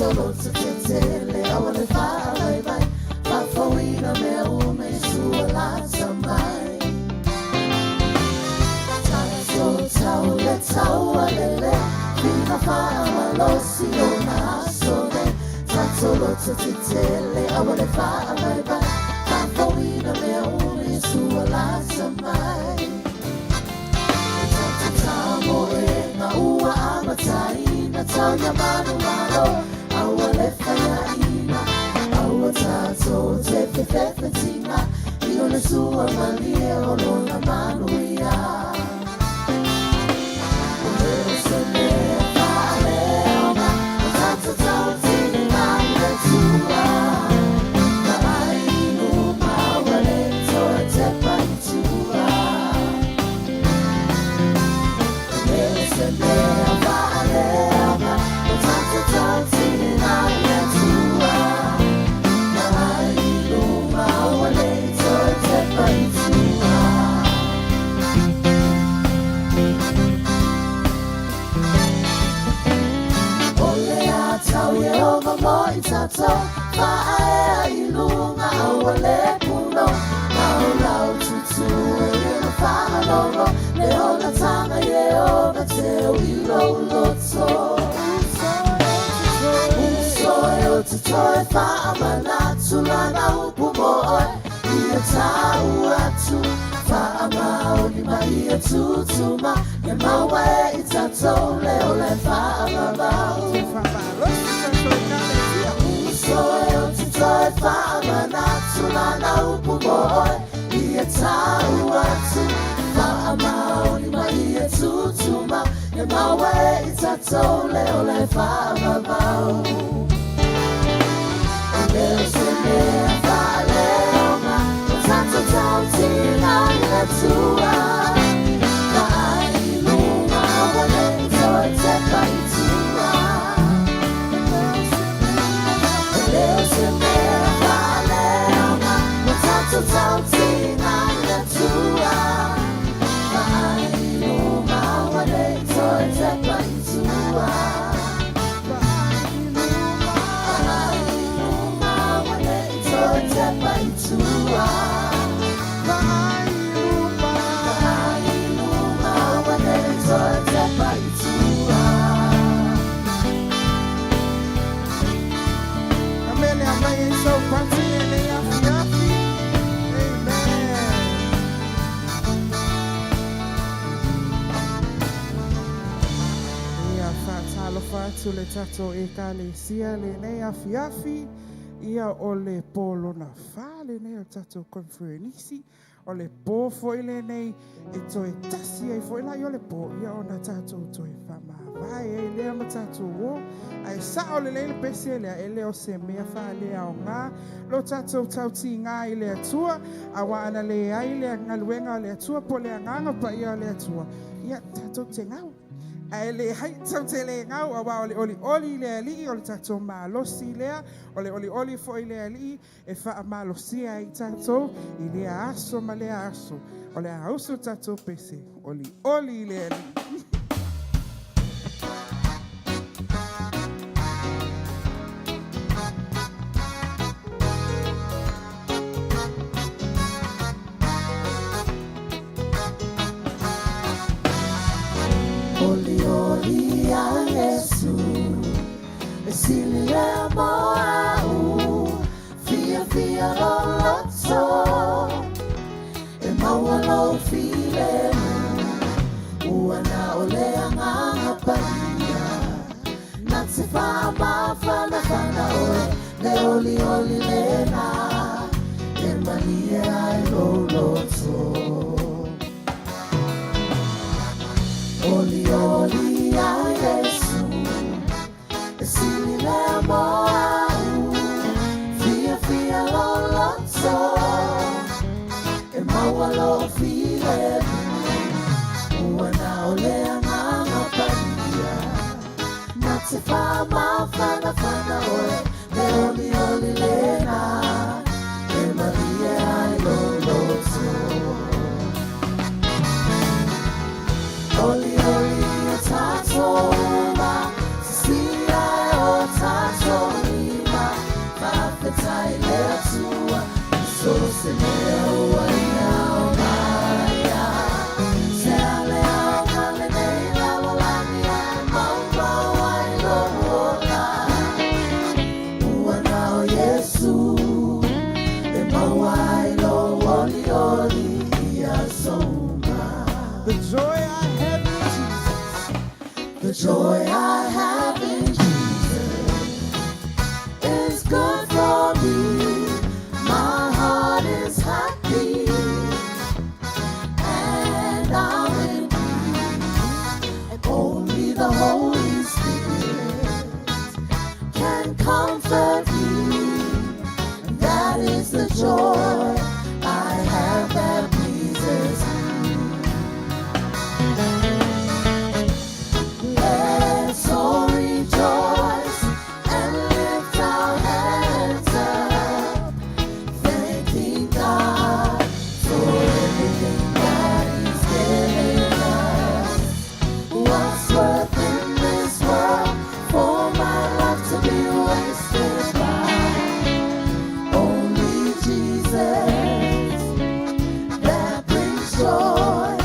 tatou loto tetele aua le faavaivai faafouina mea uma Iesu alata mai. Tatou tau le taua lele fina faamalosi ona aso nei. Tatou loto tetele aua le faavaivai faafouina mea uma Iesu alata mai. Tatou tamoega ua amataina tau ia manumalo aua le faiaina aua tatou te fefefetina i o le sua malie o lona manuia. E le o se mea faaleaoga o tatou tautiga i le Atua. Vaai i luma ua le toe tepa i tua. E le o se mea faaleaoga o tatou tautiga i le Atua. Vaai i luma ua le toe tepa i tua. O le a tau Iehova mo i tatou Faaea i luga aua le puno Laulau tutu e le na whaalogo Le ona tanga Iehova teu i lou loto. Uso e o te toe whaamanatu lana upu mo oe Ia tau atu Whaamaoni ma ia tutuma E maua e i tatou le o le whaamamau. Uso e o te toe whaamanatu lana upu mo oe Ia tau atu Whaamaoni ma ia tutuma E maua e i tatou le o le whaamamau. E le o se mea faaleaoga o tatou tautiga i le Atua. Vaai i luma ua le toe tepa i tua. E le o se mea faaleaoga o tatou tautiga i le Atua. Vaai i luma ua le toe tepa i tua. Vaai i luma ua le toe tepa i tua. Vaai i luma ua le toe tepa i tua. Amene a mai e sau pati e nei afiafi. Amen. Ia whātalofa atu le tatou ekalesia lenei afiafi. Ia o le pō lona whā lenei o tatou konferenisi. O le pō foi lenei e toe tasi ai foi la i o le pō. Ia ona tatou toe whamāwae ai lea ma tatou o. Ae sao lelei le pese lea e le o se mea faaleaoga. Lo tatou tautiga i le Atua. Aua ana le ai le galuega o le Atua po le agaga paia o le Atua. Ia tatou te gau. Ae le hai tau te le gau aua o le olioli le alii o le tatou malosi lea. O le olioli foi le alii e whaamalosia ai tatou i lea aso ma lea aso. O le a uso tatou pese. Olioli le alii. Oli oli a Iesu E sili lea mo au Fia fia loloto E maua lou filemu Ua na o le agaga paia Na te faamafanafana oe Le olioli lena E malie ai lou loto. Oli oli a Iesu E sili lea mo au Fia fia loloto E maua lou filemu Ua na o le agaga paia Na te faamafanafana oe Le olioli lena E malie ai lou loto. Oli oli o tatou uma Sisia e o tatou. joy I have in Jesus is good for me. My heart is happy and I'm in peace. And only the Holy Spirit can comfort me. And that is the joy I have that pleases me. Let's all rejoice and lift our hands up, thanking God for everything that He's given us. What's worth in this world for my life to be wasted by? Only Jesus that brings joy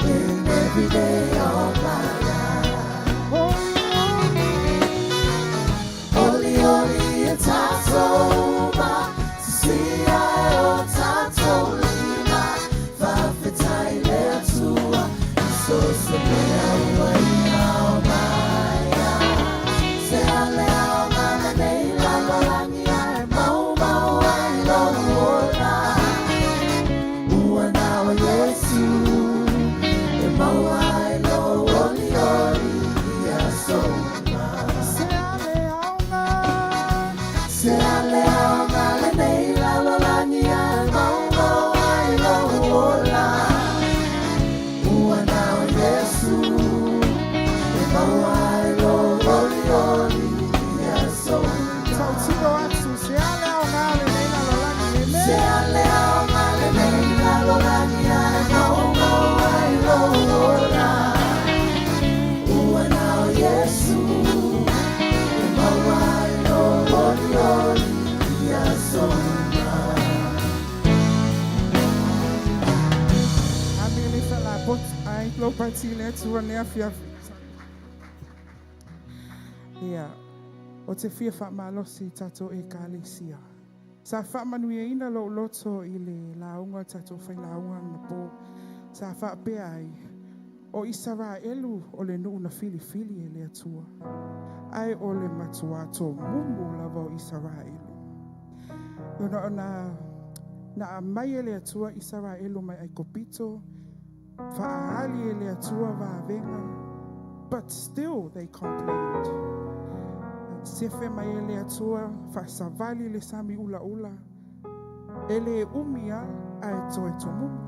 in every day of my life. Holy, holy, it's October. See, I Lima. Fafetai leatua. So sepea ua maya. Se ale au ngale nei lalo langi ai mau mau ai lo ola. Ua nao Yesu. E mau ai lo oli oli ia soma. Se ale aoga. Se ale au ngale nei lalo langi ai mau mau ai lo ola. Ua nao Yesu. E mau ai lo oli oli ia soma. Tautino atu, se ale aoga lenei lalolagi. Amen. Se ale au ngale nei lalo langi ai mau mau ai lo ola. Ua nao Yesu. E mau ai lo oli oli ia soma. Amele fala bot ai lo pati le atua le afiafi. Ia, o te fia whaamalosi i tatou ekalesia. Sa faamanuiaina lou loto i le lauga tatou failauga anapo. Sa faapea ai, o Isaraelu o le nuu na filifili e le Atua. Ae o le matuā tomumu lava o Isaraelu. Ona ona na aumai e le Atua Isaraelu mai Aikopito, faaali e le Atua vavega, but still they complained. Sefe mai e le Atua, faasavali le sami ulaula, e lē umi a, ae toe tomumu.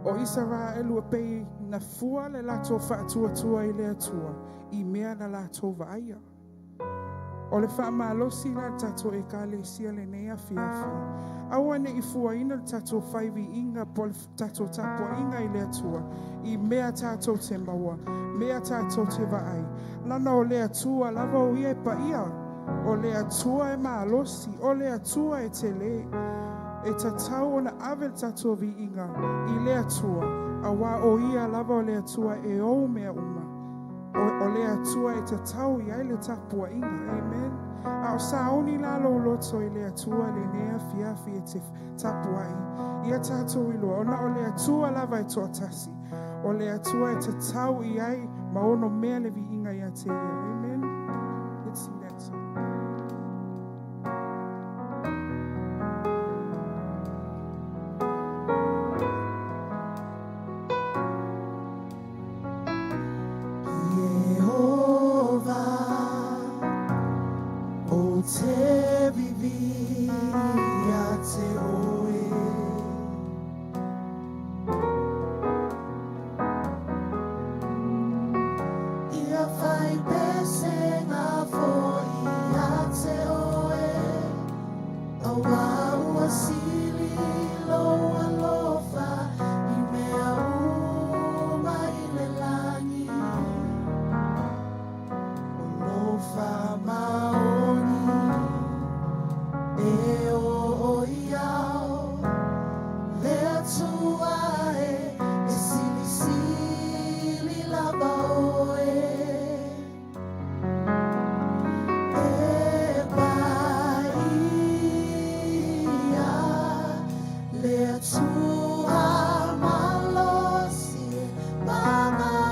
O Isaraelu e pei na fua le latou faatuatua i le Atua, i mea na latou vaaia. O le faamalosi la le tatou ekalesia lenei afiafi. Aua ne'i fuaina le tatou faiviiga po o le tatou tapuaiga i le Atua, i mea tatou te maua, mea tatou te vaai. Lana o le Atua lava o ia e paia, o le Atua e malosi, o le Atua e telē. E tatau ona ave le tatou viiga i le Atua, auā o ia lava o le Atua e ou mea uma. O le Atua e tatau i ai le tapuaiga. Amen. A o sauni la lou loto i le Atua lenei afiafi e te tapuai. Ia tatou iloa, ona o le Atua lava e toatasi. O le Atua e tatau i ai ma ono mea le viiga ia te ia. Amen. Let's sing that song. Iehova, o te vivi ia te oe. Ia whai pese ngā fo ia te oe. Aua ua sili lo alofa i mea uma i le langi. O lo whamaoni e o o iau. Le atua e, e sili sili lava oe. E paia le Atua malosi e magalu.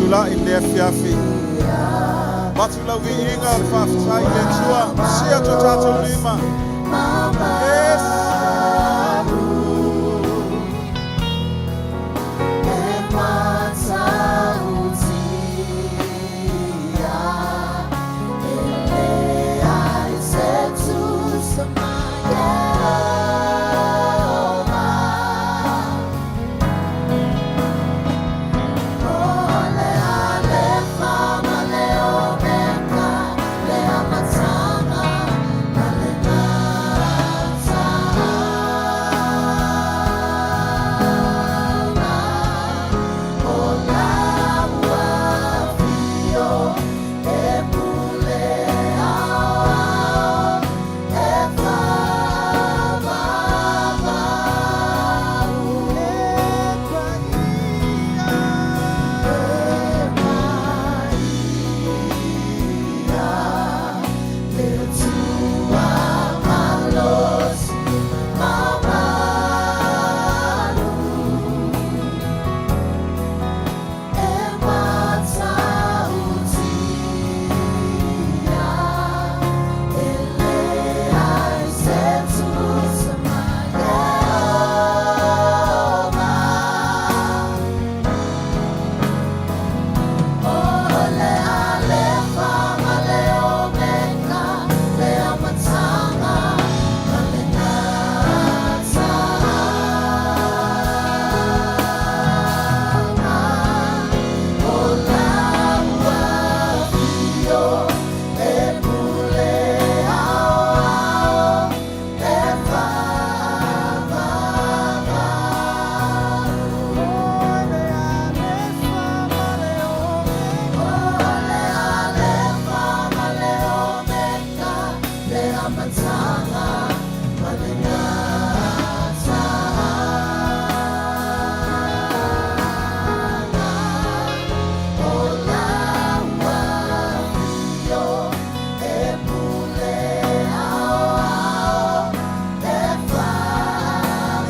tulai i le afiafi. Avatu lau viiga o le faafetai i le Atua. Sia to tatou lima. Yes.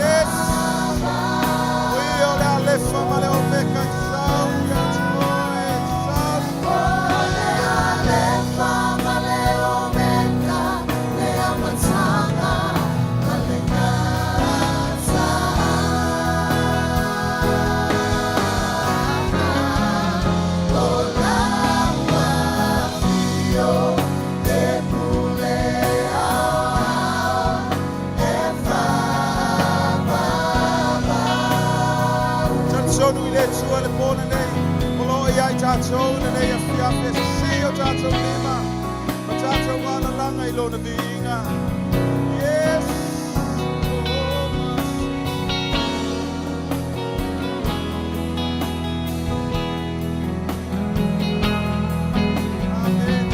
Yes. Ui o le Alefa ma le Omeka i sau ia te oe, Jesus. Talitonu i le Atua le po lenei. O lo o iai tatou lenei afiafi e sisi o tatou lima. Ma tatou alalaga i lona viiga. Yes. Oh, mercy. Amen.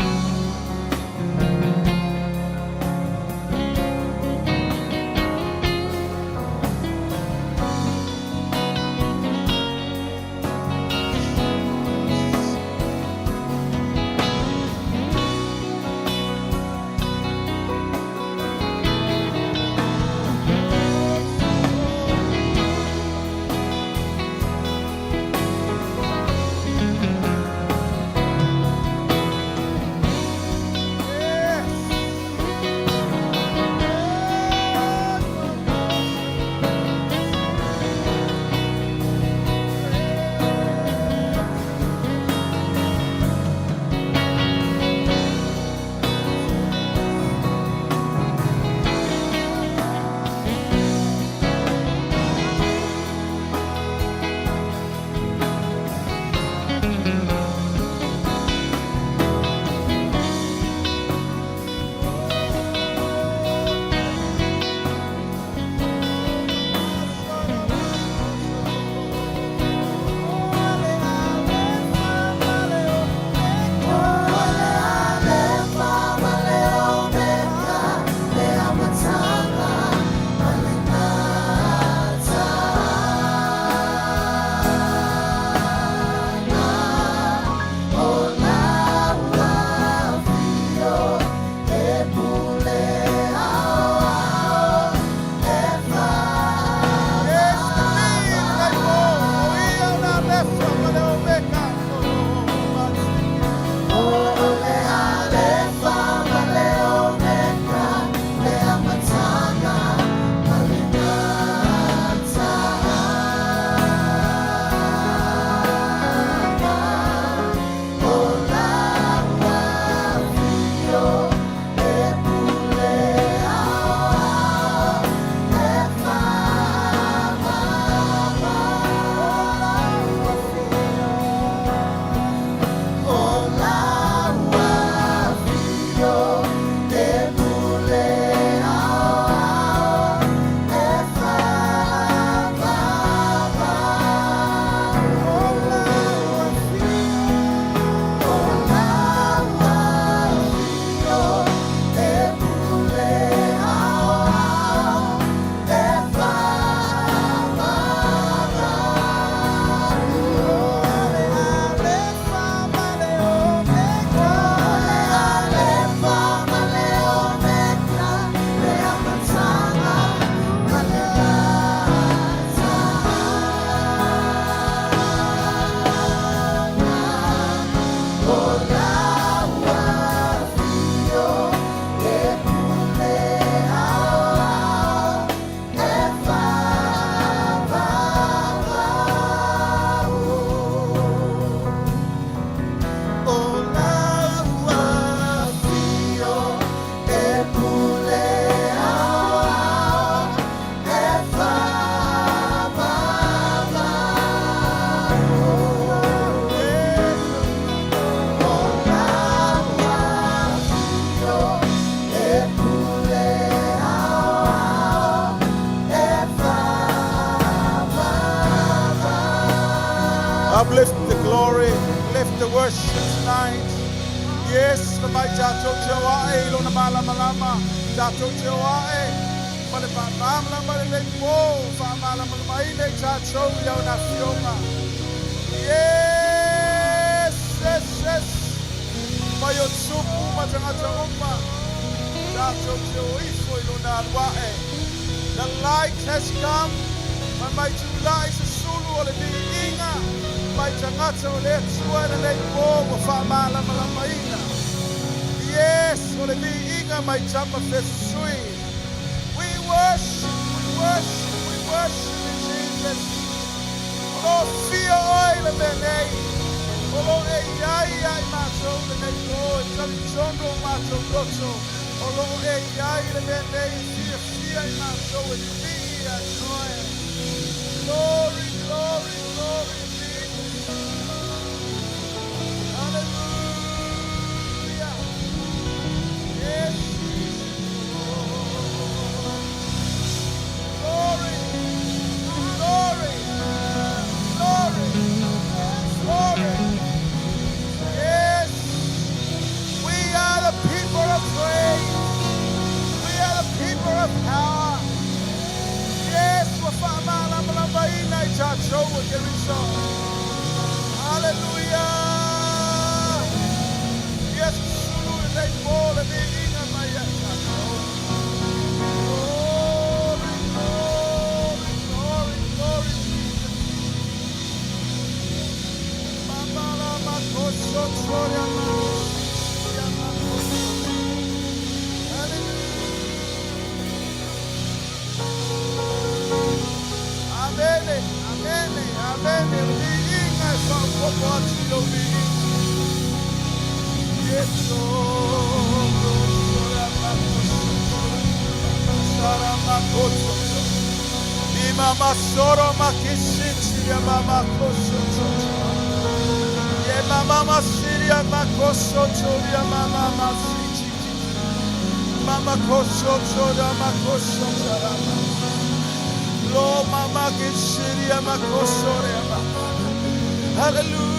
worship tonight. Yes, ma mai tātou te o ae i lona malamalama. Tātou te o ae. Ma le whaamalamalama le nei pō. Whaamalamalama i nei tātou i au nā fionga. Yes, yes, yes. Mai o tupu ma tangata uma. Tātou te o ifo i lona aluae. The light has come. Ma mai tūlai se sulu o le viiga. Mai tangata o le Atua i lenei pō ua faamalamalamaina. Yes, o le viiga mai tama fesusui. We worship, we worship, we worship you, Jesus. O lo o afio oe i le mea nei. O lo o e i ai ia i matou i lenei pō e talitonu o matou loto. O lo o e i ai i le mea nei e fiafia i matou e vivii ia te oe. Glory, glory, glory, Jesus. Hallelujah. Yes, Jesus. Glory, glory, glory, glory. Yes, we are the people of praise. We are the people of power. Yes, ua faamalamalamaina i tatou e Keriso. Hallelujah. Yes, sulu i nei pō le viiga mai ia tatou. Glory, glory, glory, glory, Jesus. Mama la makoso toria makoso makoso. Hallelujah. Amene, amene, amene. Viiga e faaopoopo atu i lou viiga. Yes, Lord. Sara makoso. Ima masoro makisiti ya mama koso. Ye mama masiria makoso toria mama masiti. Mama koso toria makoso tarama. Lo mama kisiria makoso rema. Hallelujah.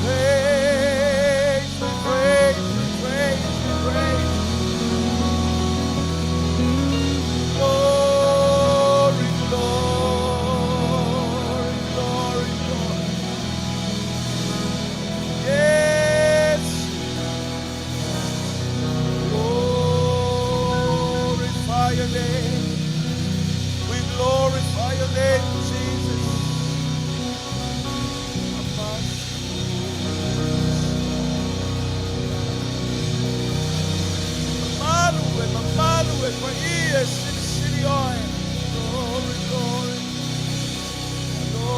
Praise, we praise, we praise, we praise. Glory, glory, glory, glory. Yes. Glorify your name. We glorify your name, Jesus. Mamalu e, mamalu e, paia e, sili sili oe. Glory, glory. Glory,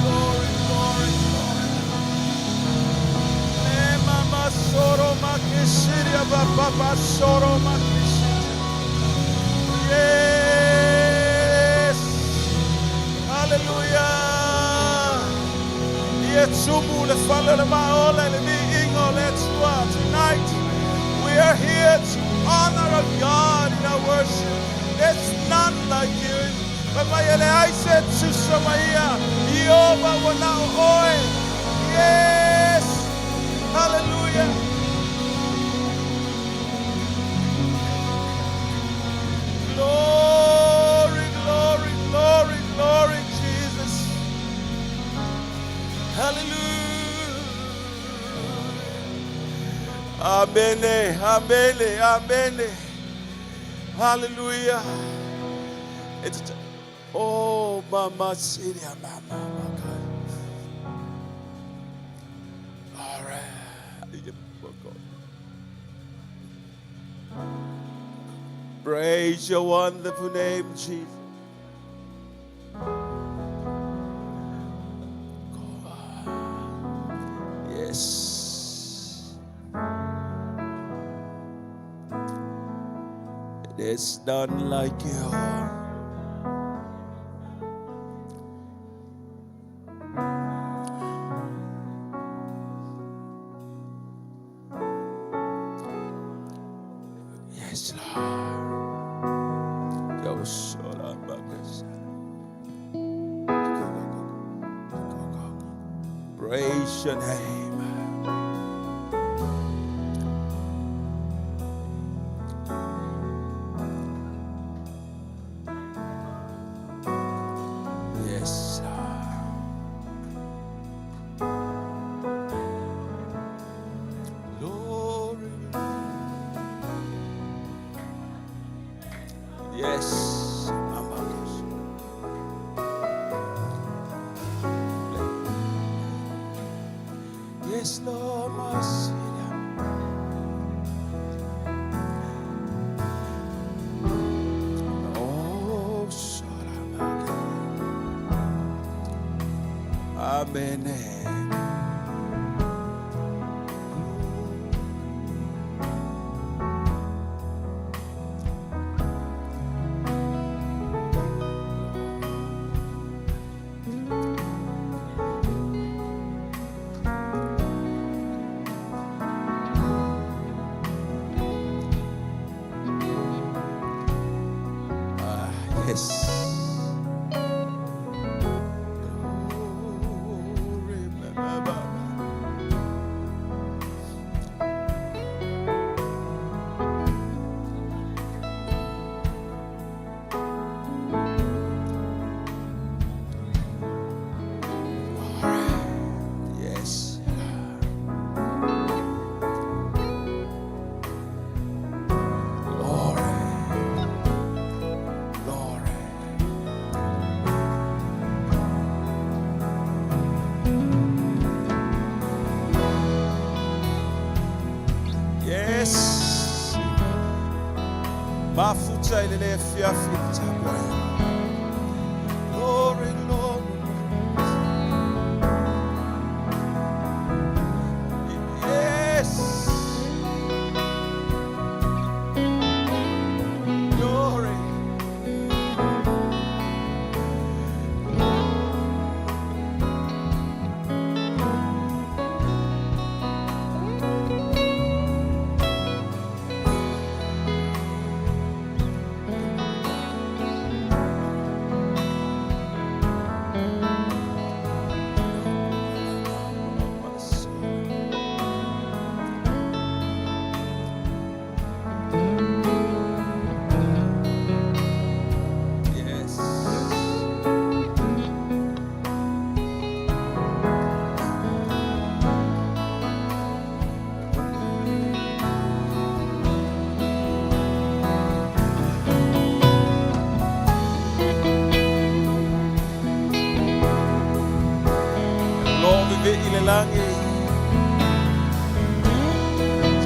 glory, glory, glory. E mama soro makisiria baba soro makisiria. Yes. Hallelujah. Ia tumu le fale o le maola le viiga o le Atua. Tonight, we are here to honor our God in our worship. There's none like you. Fai mai e leai se tusa ma ia. Ieova ua na o oe. Yes. Hallelujah. Glory, glory, glory, glory, Jesus. Hallelujah. Amene, amene, amene. Hallelujah. It's oh, mama, city, mama, my God. All right. Praise your wonderful name, Jesus. Yes. There's none like you. Yes, Lord. Praise your name. Yes. Glory. Yes. Yes, Lord, mercy. Oh, Amen. Yes. Glory. Yes. Glory. Glory. Yes. Mafuta ile le fia fia Glory, glory. Yes. Glory. Yes. Lord, vivi ile langi.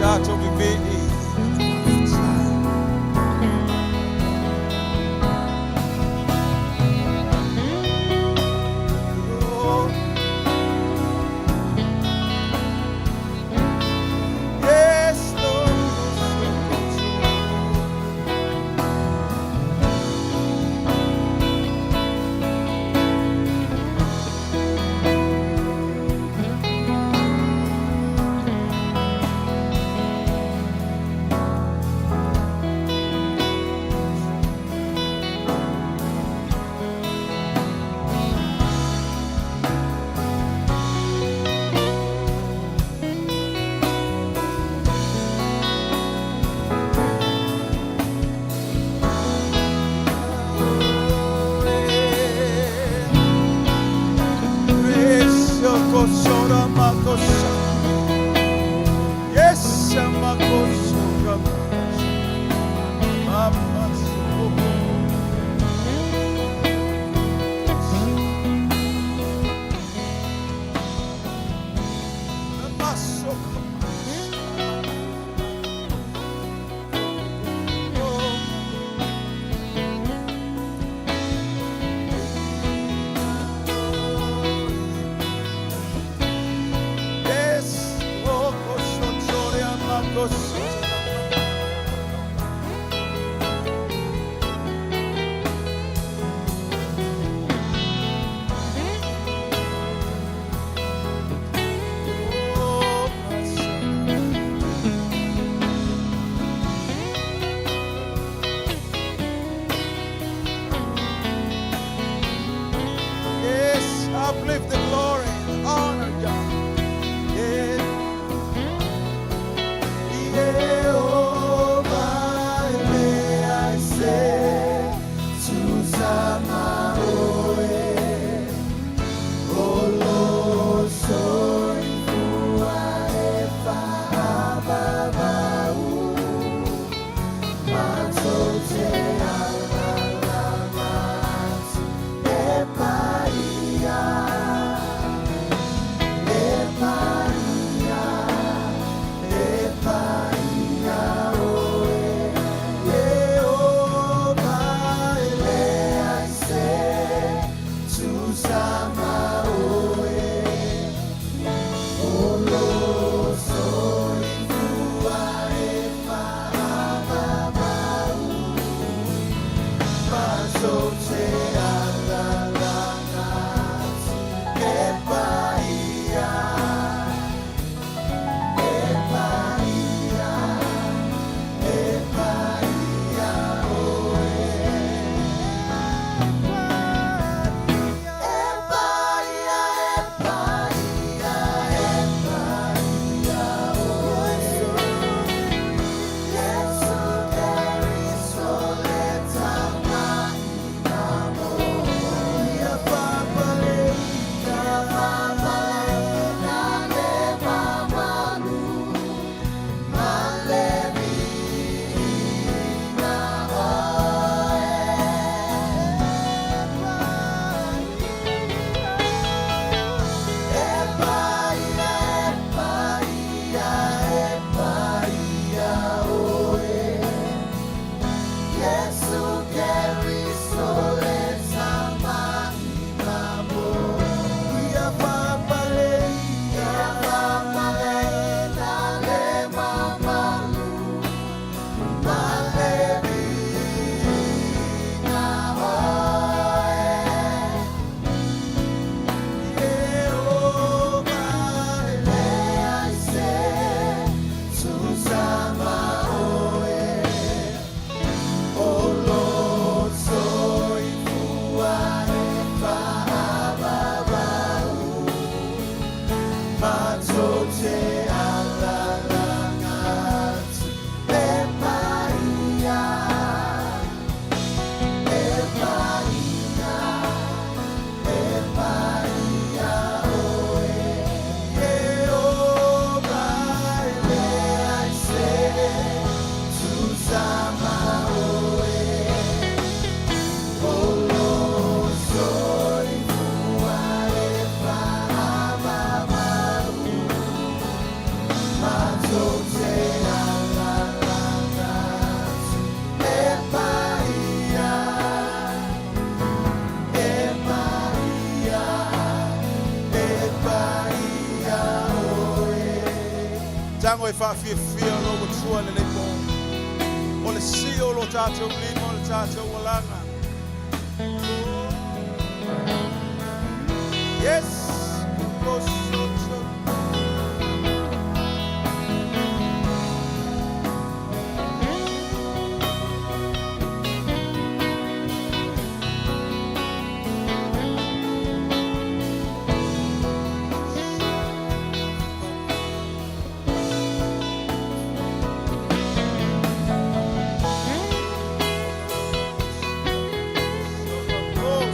Chacho vivi. Lord. Yes, Lord. Yes, Makosora Yes, oh, Makosora. Oh, Matou te alaalaga atu le paia, le paia, le paia oe. Ieova e leai se tusa ma oe, o lou soifua e faamamalu. Matou te alaalaga atu le paia, le paia, le paia oe. Tago e faafiafia o lou Atua i lenei po. O le sio o lo tatou lima o le tatou alaga. Yes. Oh, so, so. Oh,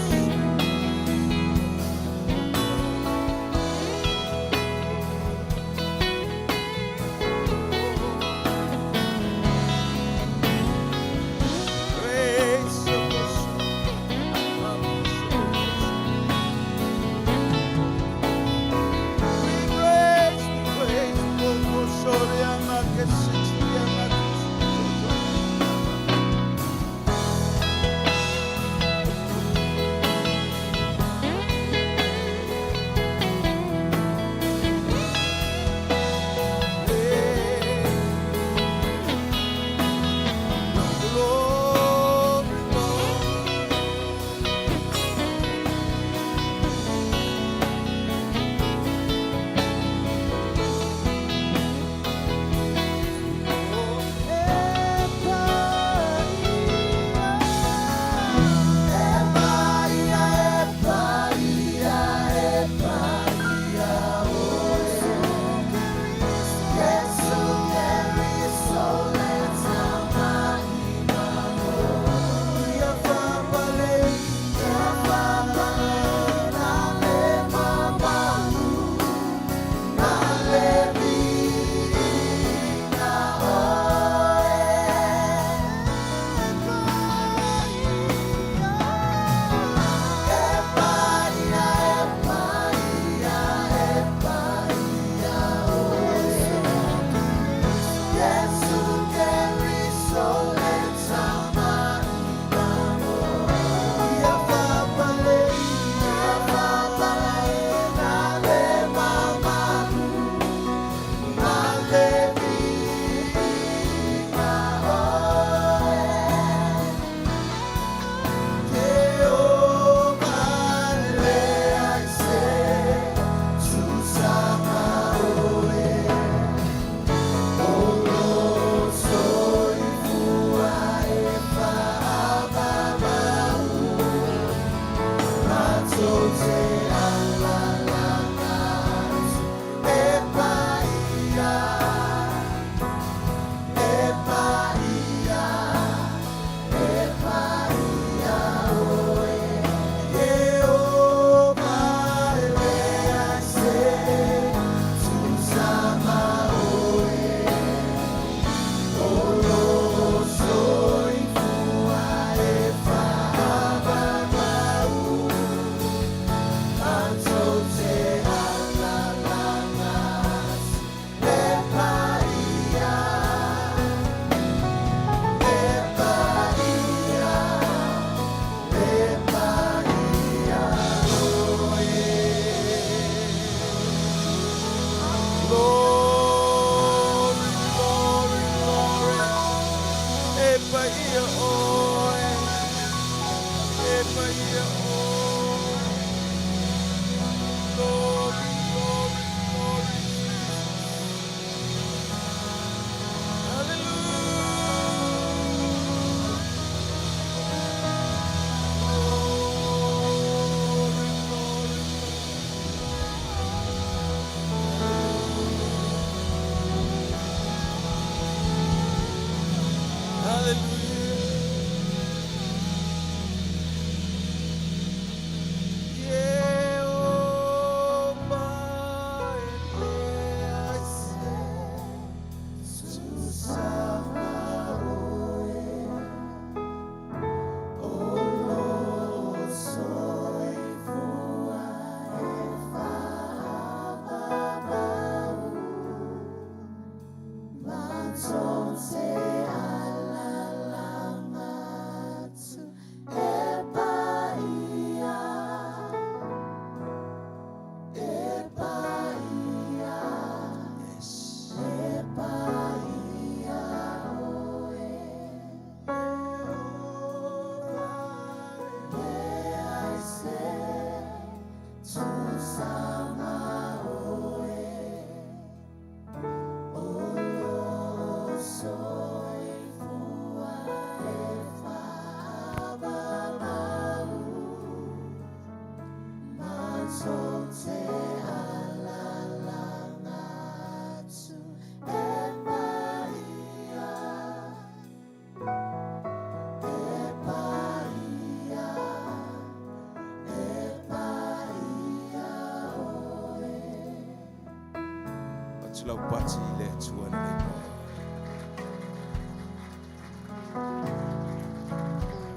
Avatu lau pati i le Atua lenei po.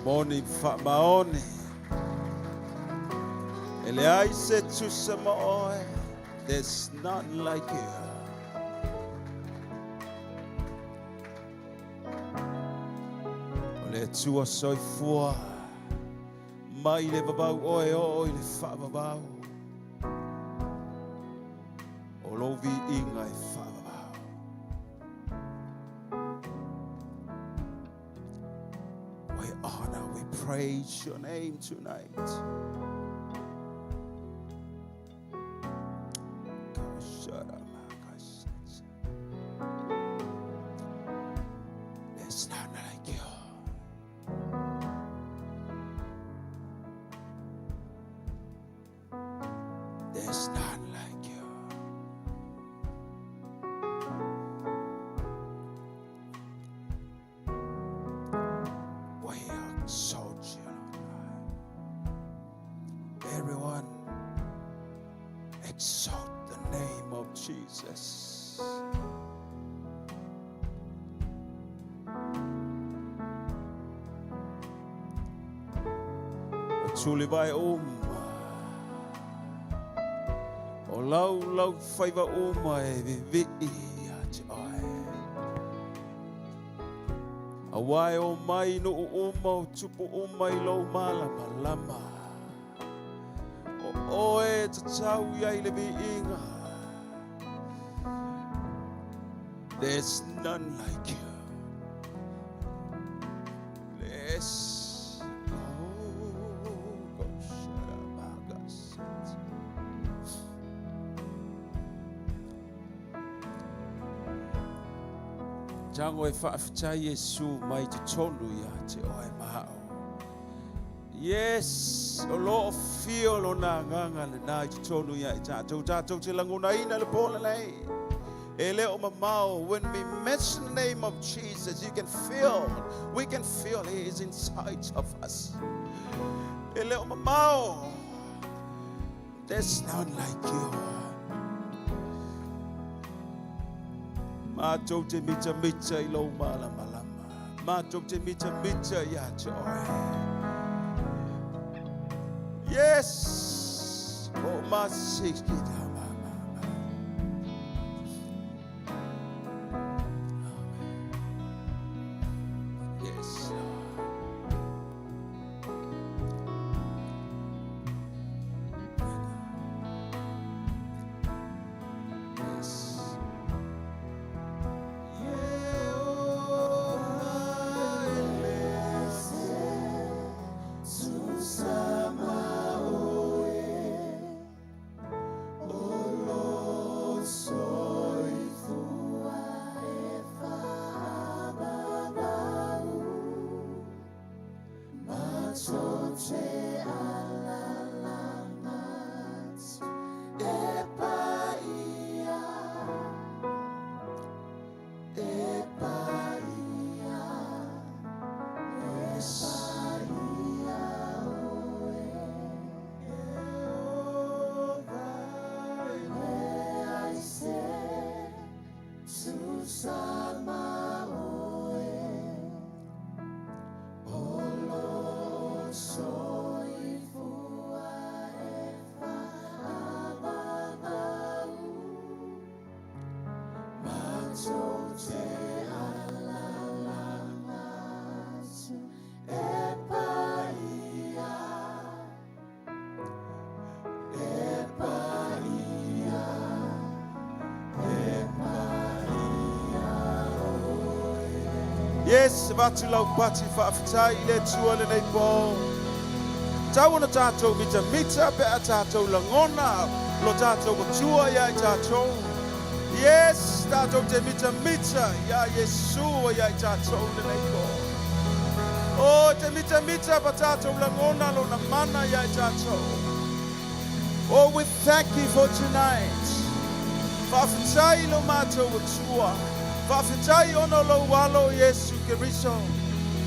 Moni faamaoni. E leai se tusa ma oe. There's none like you. O le Atua soifua mai le vavau oe oo i le faavavau. O lou viiga e faavavau. We honor, we praise your name tonight. There's none like you. There's none like you. We exalt you, Lord God. Everyone, exalt the name of Jesus. O tuli vai uma. O lau lau faiva uma e vivii ia te oe. Auā e omai nuu uma o tupu uma i lou malamalama. O oe e tatau i ai le viiga. There's none like you. Yes. Oh, go shut up. Tango e faafetai Iesu mai totonu ia te oe ma au. Yes, o lo o fio lona agaga lena i totonu ia i tatou. Tatou te lagonaina le po lenei. E le o mamao, when we mention the name of Jesus, you can feel, we can feel He is inside of us. E le o mamao, there's none like you. Matou te mitamita i lou malamalama. Matou te mitamita ia te oe. Yes! O masiki ta ma ma ma. Amen. Yes, Lord. Yes. Yes, avatu lau pati faafetai i le Atua lenei po. Tau ona tatou mitamita pe a tatou lagona lo tatou Atua ia i tatou. Yes, tatou te mitamita ia Iesu ia i tatou lenei po. O te mitamita pa tatou lagona lona mana ia i tatou. Oh, we thank you for tonight. Faafetai lo matou Atua. Faafetai ona o lou alo Iesu Keriso.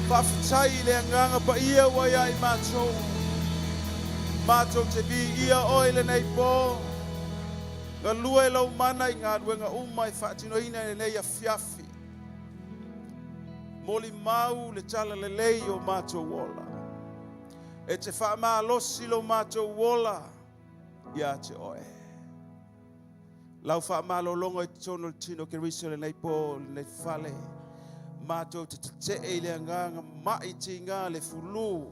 Faafetai i le agaga paia ua ia i matou. Matou te viia oe lenei po. Galue i lou mana i galuega uma e faatinoina i lenei afiafi. Molimau le talalelei o matou ola. E te faamalosi lo matou ola ia te oe. Lau faamalologa i totonu o le tino o Keriso lenei po, lenei fale. Matou te tetee i le agaga mai tiga le fulu,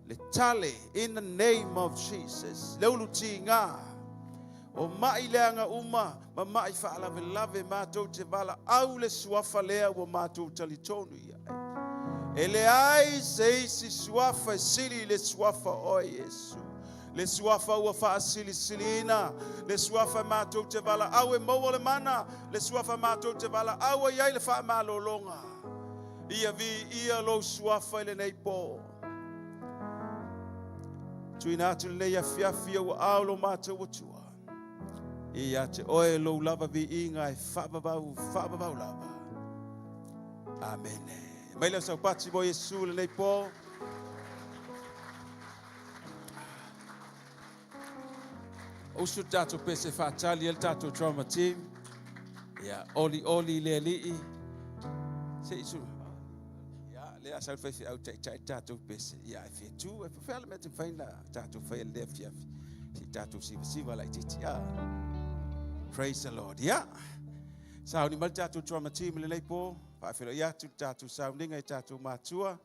le tale, in the name of Jesus. Le ulu tiga, o mai leaga uma, ma mai faalavelave matou te valaau le suafa lea ua matou talitonu i ai. E leai se isi suafa e sili i le suafa o oe Iesu. Le suafa ua faasilisiliina, le suafa matou te valaau e maua le mana, le suafa matou te valaau ai ai le faamalologa. Ia viia lou suafa i lenei po. Tuuina atu lenei afiafi i ou aao lo matou Atua. Ia te oe lou lava viiga e faavavau, faavavau lava. Amene. Mai leo saupati mo Iesu lenei po. Usu le tatou pese faatali ai le tatou drama team. Ia, oli oli le alii. Se i su. Ia, lea sau le faifeau taitai le tatou pese. Ia, e fia tu, e fea le mea te mafai na tatou faia le lea afiafi. Se i tatou sivasiva laitiiti. Ah. Praise the Lord. Ia, sauni mai le tatou drama team i lenei po. Faafeiloai atu le tatou sauniga i tatou matua.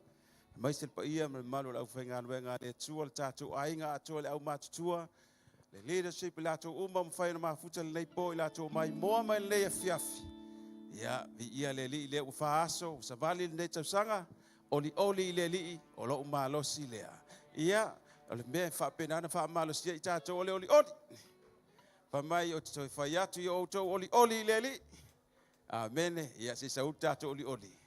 Aemaise le paia ma le mamalu o le aufaigaluega a le Atua, le tatou aiga atoa, le aumatutua, le leadership, i latou uma ua mafai ona mafuta lenei po i latou maimoa mai lenei afiafi. Ia, viia le Alii lea ua fa aso, ua savali lenei tausaga, olioli i le Alii, o lou malosi lea. Ia, o le mea e faapena ona faamalosia i tatou o le olioli. Fai mai ou te toe fai atu i outou olioli i le Alii. Amene. Ia, se i sau le tatou olioli.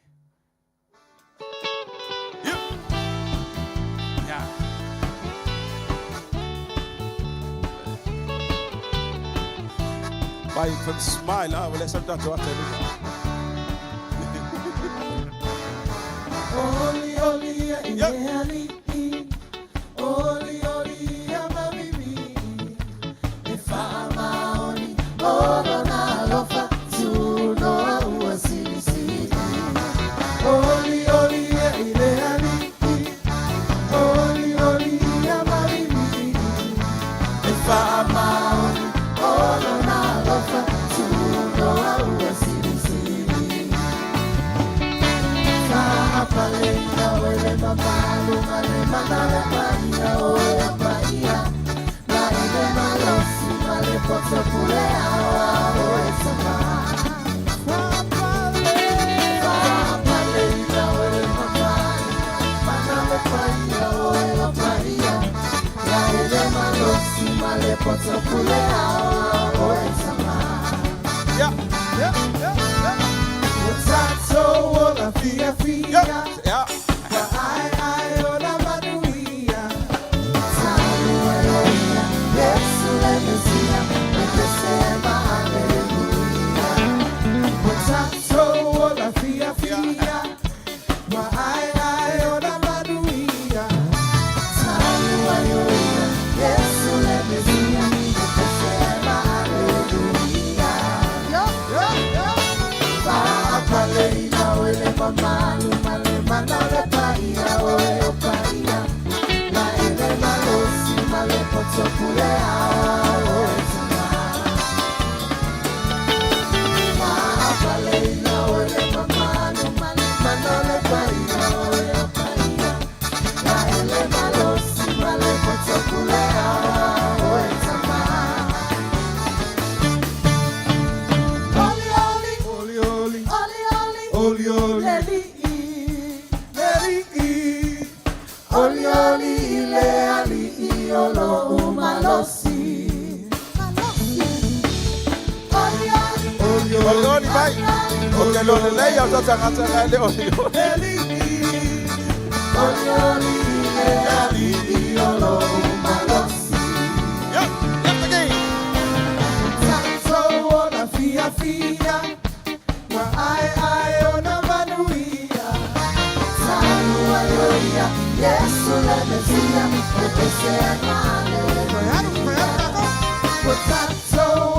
Yeah. Vai from smile, ah, wala sa tatou ata luga. Oli oli ia i Yep. le ali'i, oli oli ia mavimi, e faamaoni o lona alofa, tunoa ua silisili. Oli oli ia i le ali'i, oli oli ia mavimi, e faamaoni o lona alofa, tunoa ua silisili. Faapaleina oe le mamalu ma le mana le paia oe o paia na i le malosi ma le poto pule aoao e sama. Faapaleina oe le mamalu mana le paia oe o paia na i le malosi ma le poto pule aoao e sama. Yeah. Ua tatou ola fiafia. Yeah. Ua aeae ona manuia. Talu Eloia, Yesu le Mesia, e te sema aleluia. Ua tatou ola fiafia. Ua aeae ona manuia. Talu Eloia, Yesu le Mesia, e te sema aleluia. Yeah. Faapaleina oe le mamalu ma le mana le paia oe o paia. Na i le malosi ma le poto pule aoao e tama. Faapaleina oe le mamalu ma le mana le paia oe o paia. Na i le malosi ma le poto pule aoao e tama. Oli oli, Oli oli, oli oli, oli oli, le ali'i. Le ali'i. Oli oli i le ali'i o lou malosi. Oli oli, Oli Oli oli, oli mai. O te lole lei au tata ngata le oli oli. Le ali'i. Oli oli i le ali'i o lou malosi. Yeah, left again. Tatou ola fiafia. Ua aeae ona manuia. Talu aleluia, Yesu le Mesia, e te sema aleluia. Ua tatou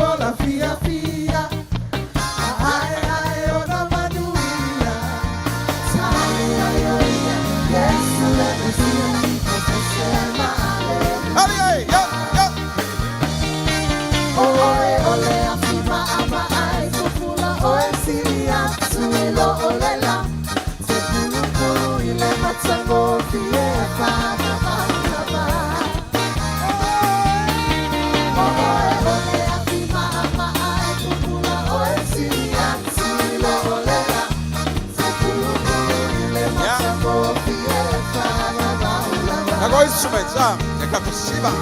Instruments, e tatou siva.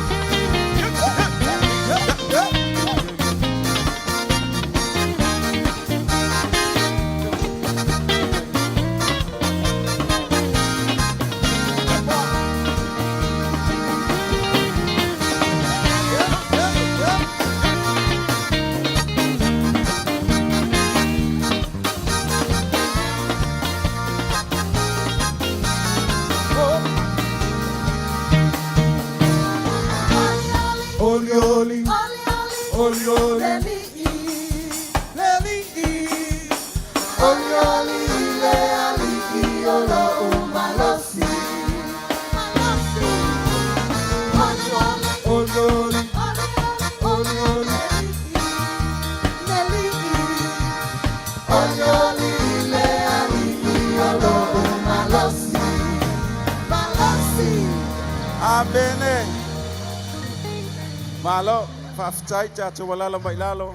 Oli oli, oli oli, leli i. Oli oli le ali'i o lo'u malosi. Malosi. Oli oli, Oli oli, oli oli oli. Leli i. Oli oli le ali'i o lo'u malosi. Malosi. Amene. Malo, faafetai tatou alala mai lalo.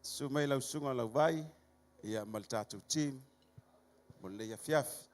Susu mai lau susuga Lauvai, ia ma le tatou team, mo lenei afiafi.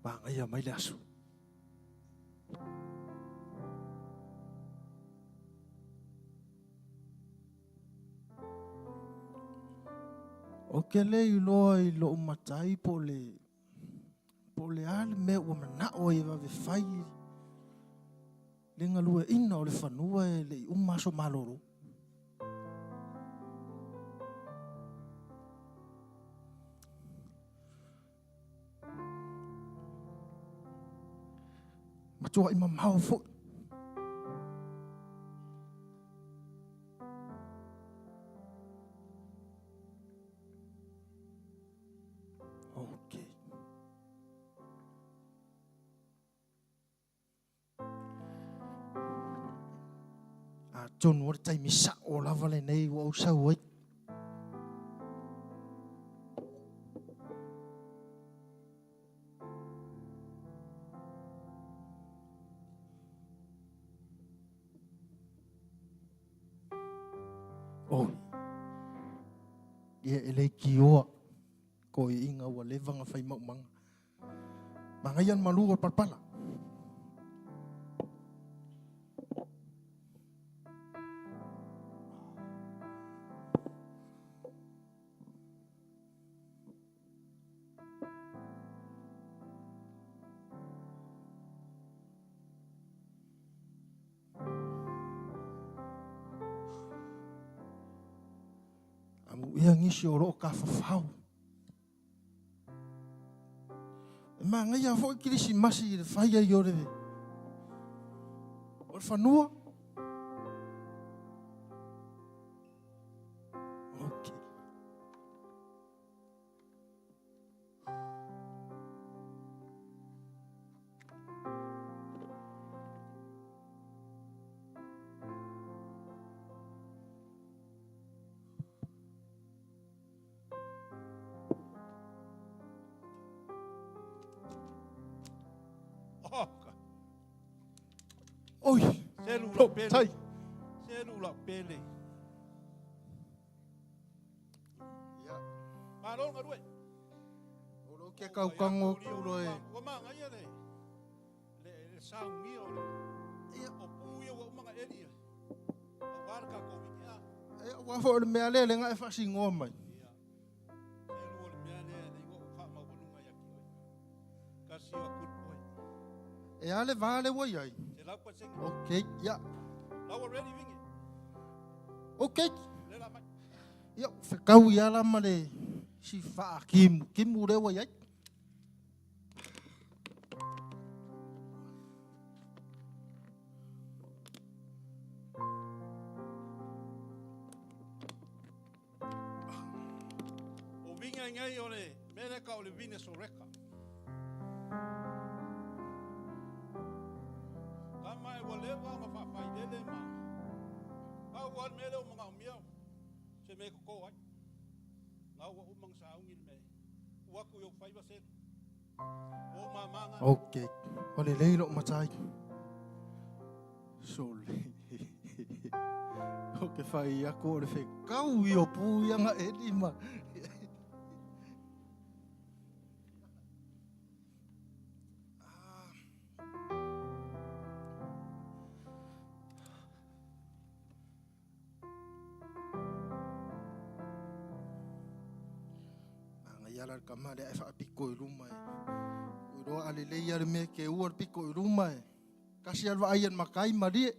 Magaia mai le aso. Ou te le iloa i lou matai po o le po o le a le mea ua manao ai e vave fai le galueaiina o le fanua e le i uma aso malolo. Matuai mamao foi. Okay. Atonu o le taimi sa'o lava lenei ua ou sau ai. Oi. Ia e le kioa ko iiga ua leva ona fai maumaga. Magaia le malu o le palapala. Amuia nisi o loo tafafao. E manaia foi Kirisimasi i le fai ai o le o le fanua. Okay. Oi, Selu lau pele. Tai. Selu lau pele. Ia. Malo galue. O lo ke kaukango ku loe. Ua magaia le le le saunia o le Ia. o pu ia ua uma ona eli aua le tatou wiki a. E ua foi o le mea lea le nga e faasinoa mai. Ia. Selu o le mea lea le ua ou faamaualuga ia te oe. Kasi o good boy. E a le va le ua iai. 100%. Okay, ia. La ua ready vinge. Okay. Le la mai. Ia, fekau ia la ma le si faa kimu, kimu le ua iai. O vinga ngai o le mea lea ka o le vine soreka. Tama e ua leva ona faafailele ma pau lava le mea lea ua manaomia se mea e toto ai. Na ua uma ona sauni le mea tuu atu i ou faiva selu. O ou mama na. Ok. Ua lelei lou matai. Sole. O ke fai aku o le fekau i o pu ia nga eli ma. Magaia la le tama lea e faapiko i luma e. Ua iloa a lelei lava le mea e keua le piko i luma e. Tasi lava le vaai a le matai malie.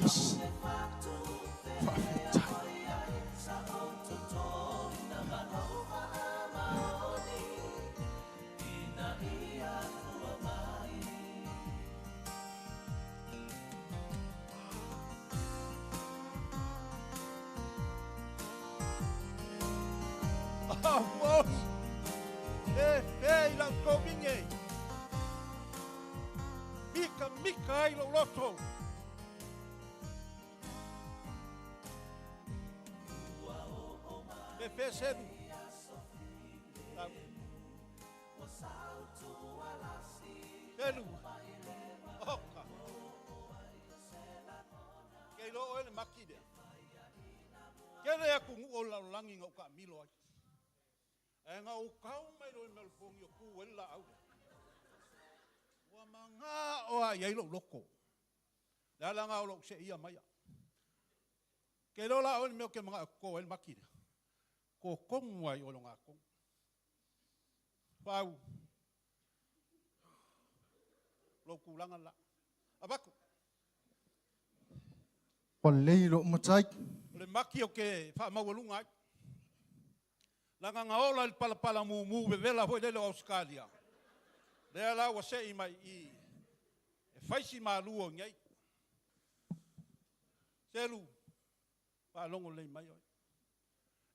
Yes. Faafetai. Ah, uos. E fe i lau tauminge. Mika mika ai lou loto. E fe selu. Lau. Selu. Oka. Kei lo oe le maki lea. Kele aku ngu o lau langi ngau ka milo ai. E ngau kau mai lo i mea le pongi o ku e la au lea. Ua manga o a iai lou loko. Le ala ngā o lou se ia maia. Ke lo la o le mea ke manga ko e le maki lea. Ko kongu ai o lo ngā kongu. Whau. Lo kulanga la. Abaku. Ua lelei lou matai. O le maki o ke whaamaualunga ai. Langa ngā ola i le palapala mumu vevela hoi lele o Australia. Lea la ua sei mai i e faisi malu o ngai. Selu, whaalongo lei mai oi.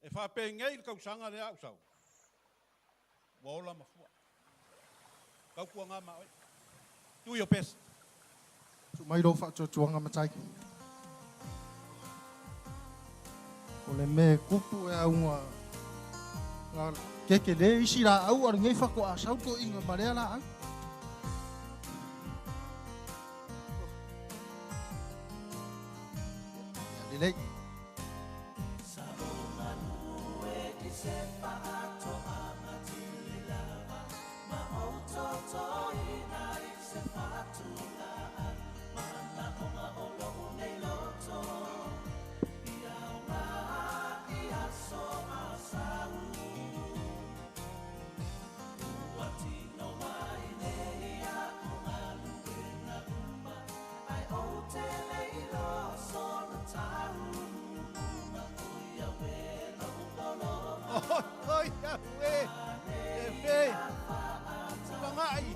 E whape ngai le kausanga lea au sau. Ua ola mafua. Kau kua ngā ma oi. Do your best. Tu mai lou faatuatuaga matai. O le mea e kupu e auga ga kekelē isi laau a lenei faatoa sau toʻiga ma lea laau. Ia lelei. Oi, oi, e, e fe, tulangai.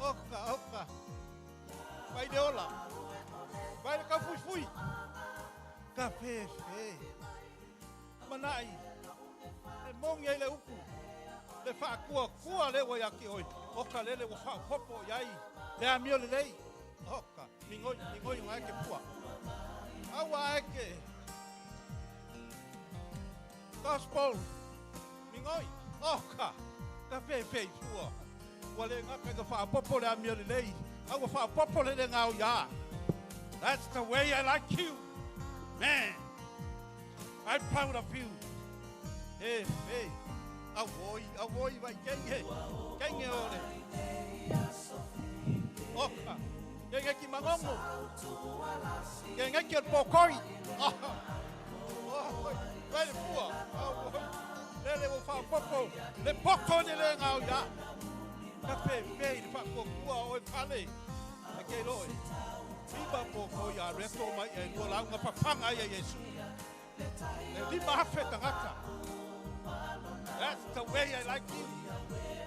Oka, oka. Vai le ola. Vai le kaufuifui. Ka fe, fe. Manai. Le mongi ai le upu. Le whaakua kua le wa ia ki oi. Oka lele wa whaopopo iai. Le amio le lei. Oka. Mingoi, mingoi ngai ke pua. Aua ai ke. Gospel. Mingoi. Oka. Ka fe fe pua. Ua le ngaka ka whaapopo le amio le lei. Aua whaapopo le le ngau ia. That's the way I like you. Man. I'm proud of you. Hey, hey. Awoi, awoi vai kenge. Kenge ore. Oka. Kenge ki mangongo. Kenge ki el pokoi. Oh. Oh, vai le pua. Awoi. Lele o whaapopo. Le poko ni le ngau ia. Ka fe fe i le whaakua o e pale. E ke loe. Lima poko ia reto mai e lua launga papanga ia Yesu. Le lima hafe tangata. That's the way I like you.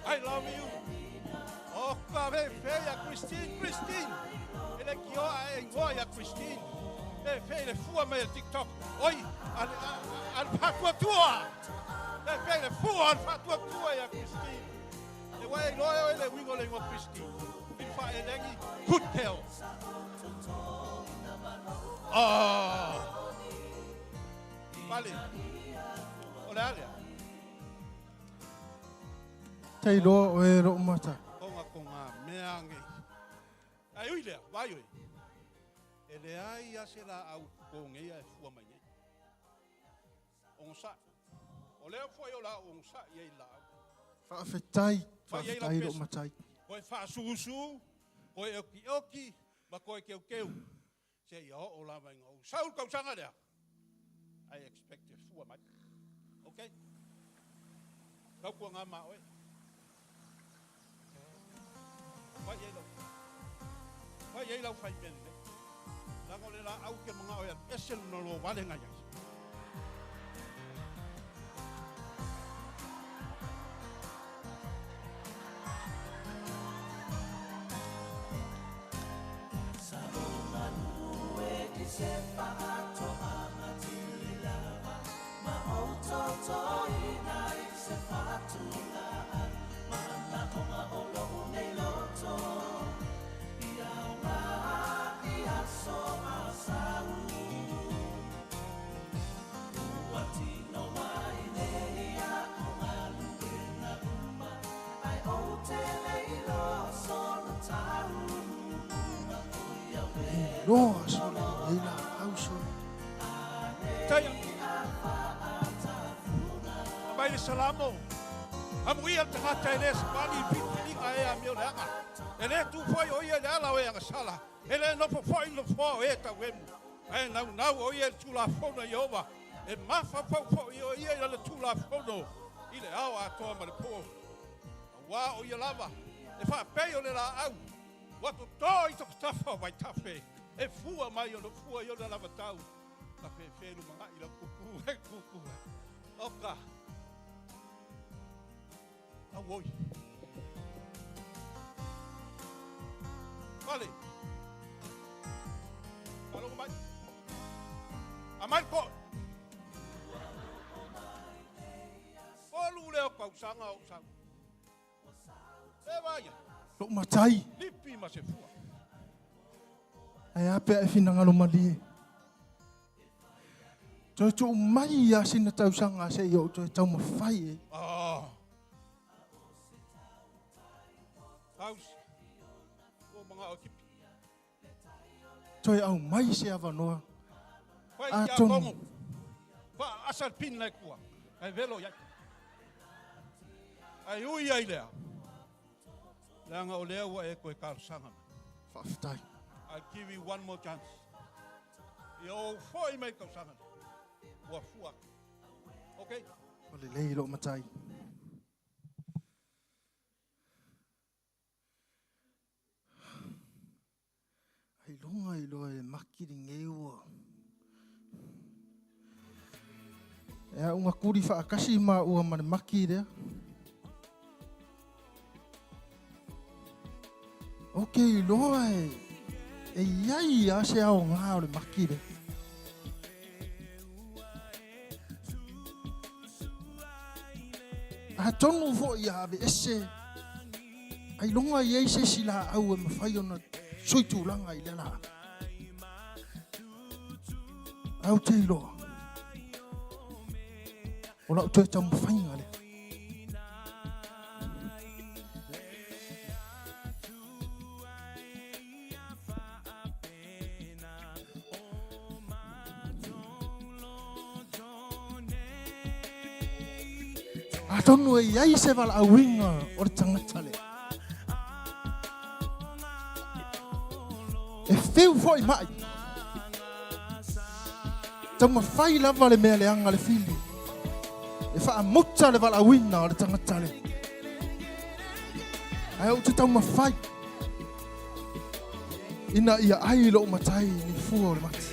I love you. Oh, ka fe fe ia Christine, Christine. E le ki oa e ingoa ia Christine. Fe fe le fua mai le TikTok. Oi, ale whatua tua. Le fe le fua ale whatua tua ia Christine. Le wai loe oe le wingo le ingoa Christine. Min wha e lengi, kuteo. Oh. Vale. O le alea. Tailoa o e loo matai. Konga konga mea ange. Ai ui lea, vai oi. E le ai a se la au ko ngeia e fua mai nei. Ongo sa. O lea foi o la ongo sa i ei la au. Faafetai, Fai ai lau faafetai loo pesa. matai. Koe whaasusu, koe oki oki, ma koe keu keu. Se ia o o la mai ngau. Saul kausanga lea. I expect e fua mai. Okay? Kau kua ngā mā oe. Whai ei lau. Whai ei lau whai mele nei. Langa o le la au ke mga oe al ese luna lo wale ngai ai. Loa sole, ei la au sole. Taia. Mai le salamo. Amu ia le tagata e le savali i filifiliga e a mea o le aga. E le tu foi o ia i le ala o e agasala. E le nofo foi i nofoa o e tauemu. Ae naunau o ia i le Tulafono a Ieova. E mafaufau foi o ia i lana Tulafono i le ao atoa ma le po. Auā o ia lava e faapei o le laau ua totō i tafatafa o vaitafe. E fua mai ona fua i ona lavatau. Ka fefe lumanai lau kuku e kuku. Oka. Auoi. Vale. Faalogo mai. Amai le koe. Olu lea o kausaga o ou sau. E vaia. Loo matai. Lipi ma se fua. Ae a pea e finagalo malie. Toe tuu mai ia sina tausaga se i ou toe taumafai e. Oh. Tausi. Ua mga o kipi. Toe au mai se avanoa. Fai ki a Atonu. kongo. Fa asa le pin lai kua. Ai velo iai. Ai ui ai lea. Leaga o lea ua e koe talosaga mai. Faafetai. I'll give you one more chance. Ia ou foi mai tausaga nei. Ua fua atu. Okay? Ua lelei loo matai. Ailoga iloa e maki lenei ua. E auga kuli faakasi maua ma le maki lea. Ou te iloa e, e iai a se aoga o le maki lea. Atonu foi ia aveese ailoga i ai se isi laau e mafai ona sui tulaga i lea laau. Ae ou te iloa, o lau toe taumafaiga lea. Atonu e i ai se valaauina o le tagata lea. E fiu foi mai. Taumafai lava le mea leaga le fili. E faamuta le valaauina o le tagata lea. Ae ou te taumafai ina ia ai lou matai ni fua o le mati.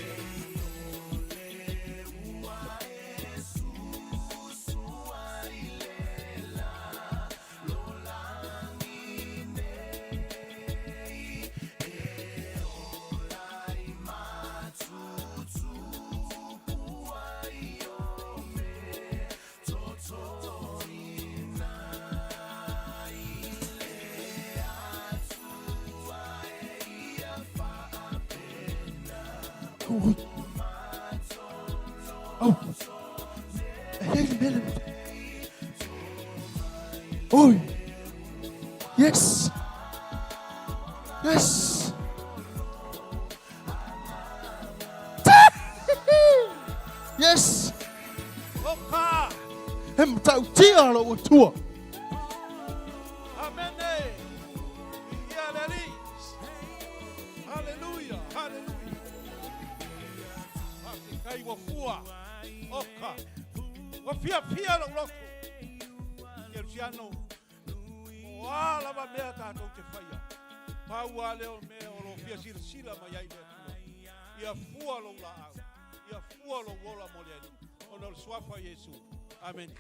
Ui. Au. E iai le mea le. Oi. Yes. Yes. Yes. Oka. He matautia lou Atua. Amene. Ia le Alii. Haleluia. Haleluia. Faafetai ua fua. Oka. Ua fiafia lou loto. Kerisiano. O a lava mea tatou te faia. Pau lava lea o le mea o lo o fia silasila mai ai le Atua. Ia fua lou laau. Ia fua lou ola mo le Alii. Ona o le suafa o Iesu. Amene.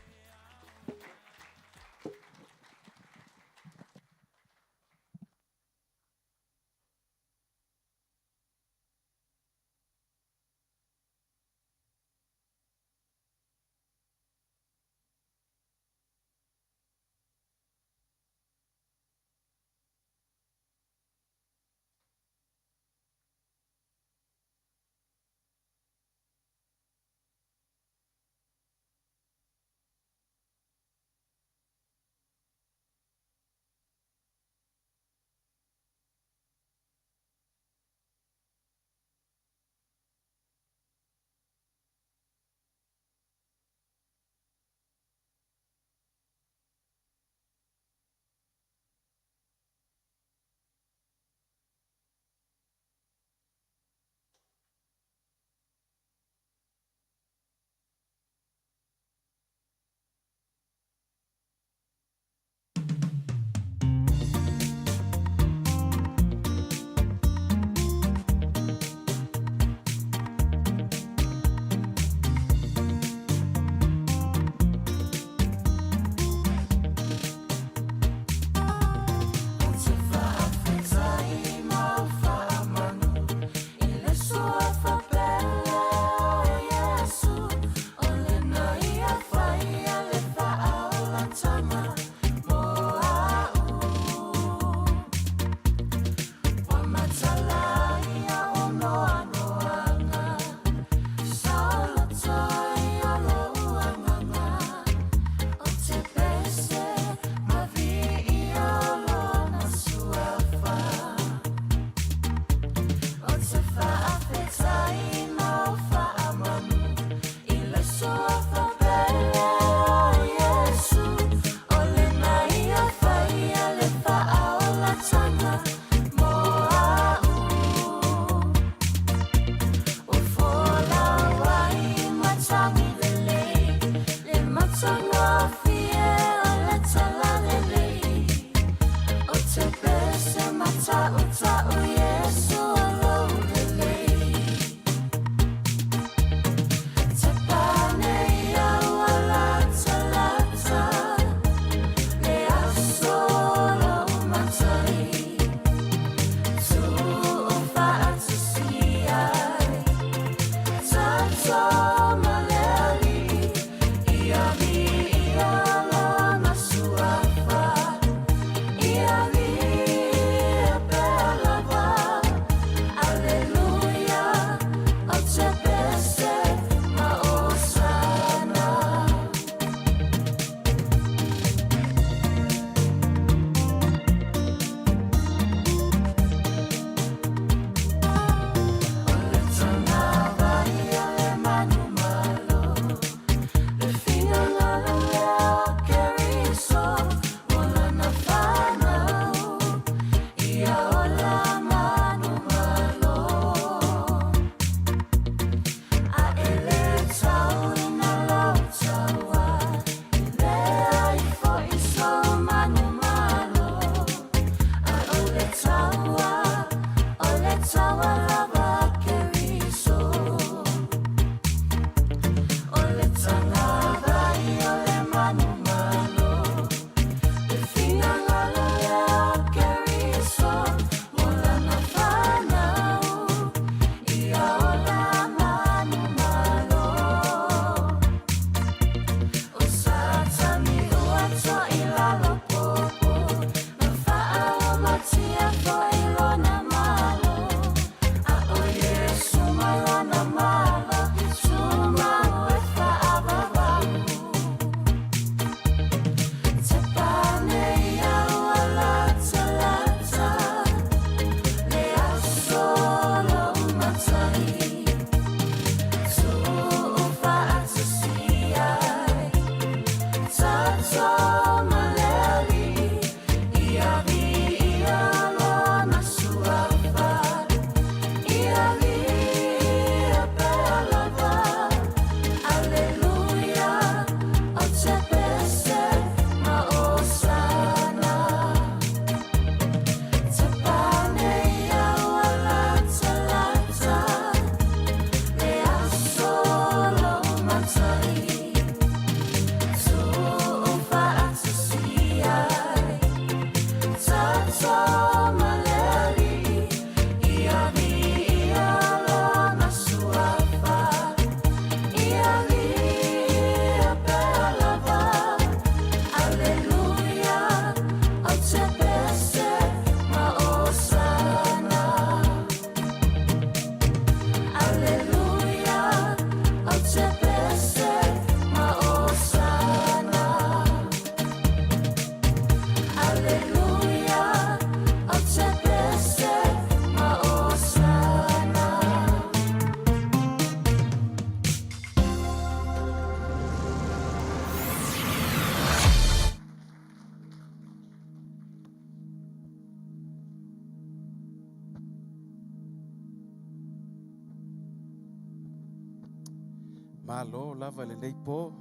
Malo lava i lenei po.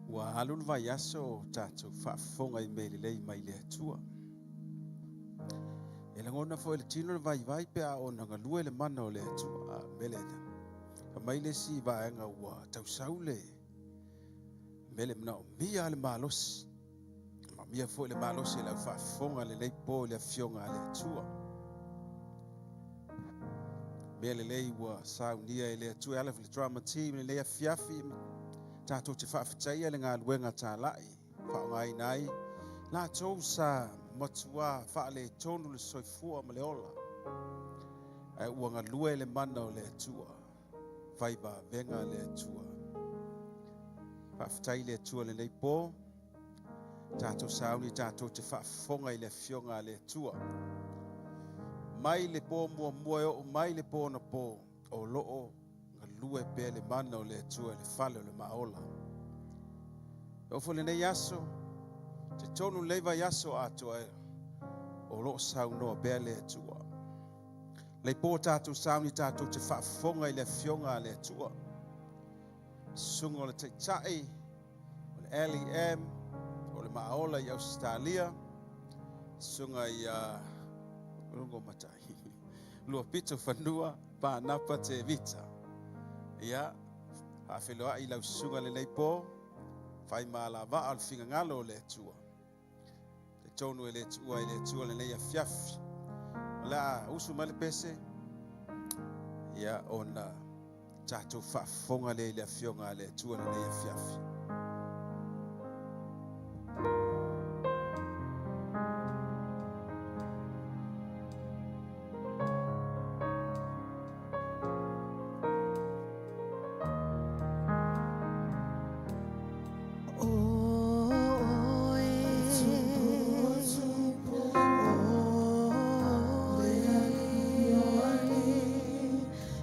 Ua alu le vaiaso o tatou faafofoga i mea lelei mai le Atua. E lagona foi le tino le vaivai pe a ona galue le mana o le Atua. A mele mai le isi vaega ua tausau le mele manaomia le malosi. Manaomia foi le malosi e lau faafofoga lenei po i le afioga a le Atua. Mea lelei ua saunia e le Atua e ala i le drama team lenei afiafi. Tatou te faafetaia le galuega talai faaaogaina ai latou sa matua faaletonu le soifua ma le ola. Ae ua galue le mana o le Atua, fai vavega le Atua. Faafetai le Atua lenei po. Tatou sauni tatou te faafofoga i le afioga a le Atua. Mai le po muamua e oo mai le po na po, o loo galue pea le mana o le Atua i le fale o le maola. E ofo lenei aso, te tonu lei vai aso atoa e o loo saunoa pea le Atua. Lei po tatou sauni tatou te faafofoga i le afioga a le Atua. Susuga o le Taitai, o le LEM, o le Maola i Australia, susuga i lungo matai, lua pito fanua, Pānapa te Vita. Ia, faafeloai lau susuga lenei po, fai ma alavaa o le finagalo o le Atua. Te tonu e le tuua i le Atua lenei afiafi. O le a usu mai le pese, ia ona tatou faafofoga lea i le afioga a le Atua lenei afiafi.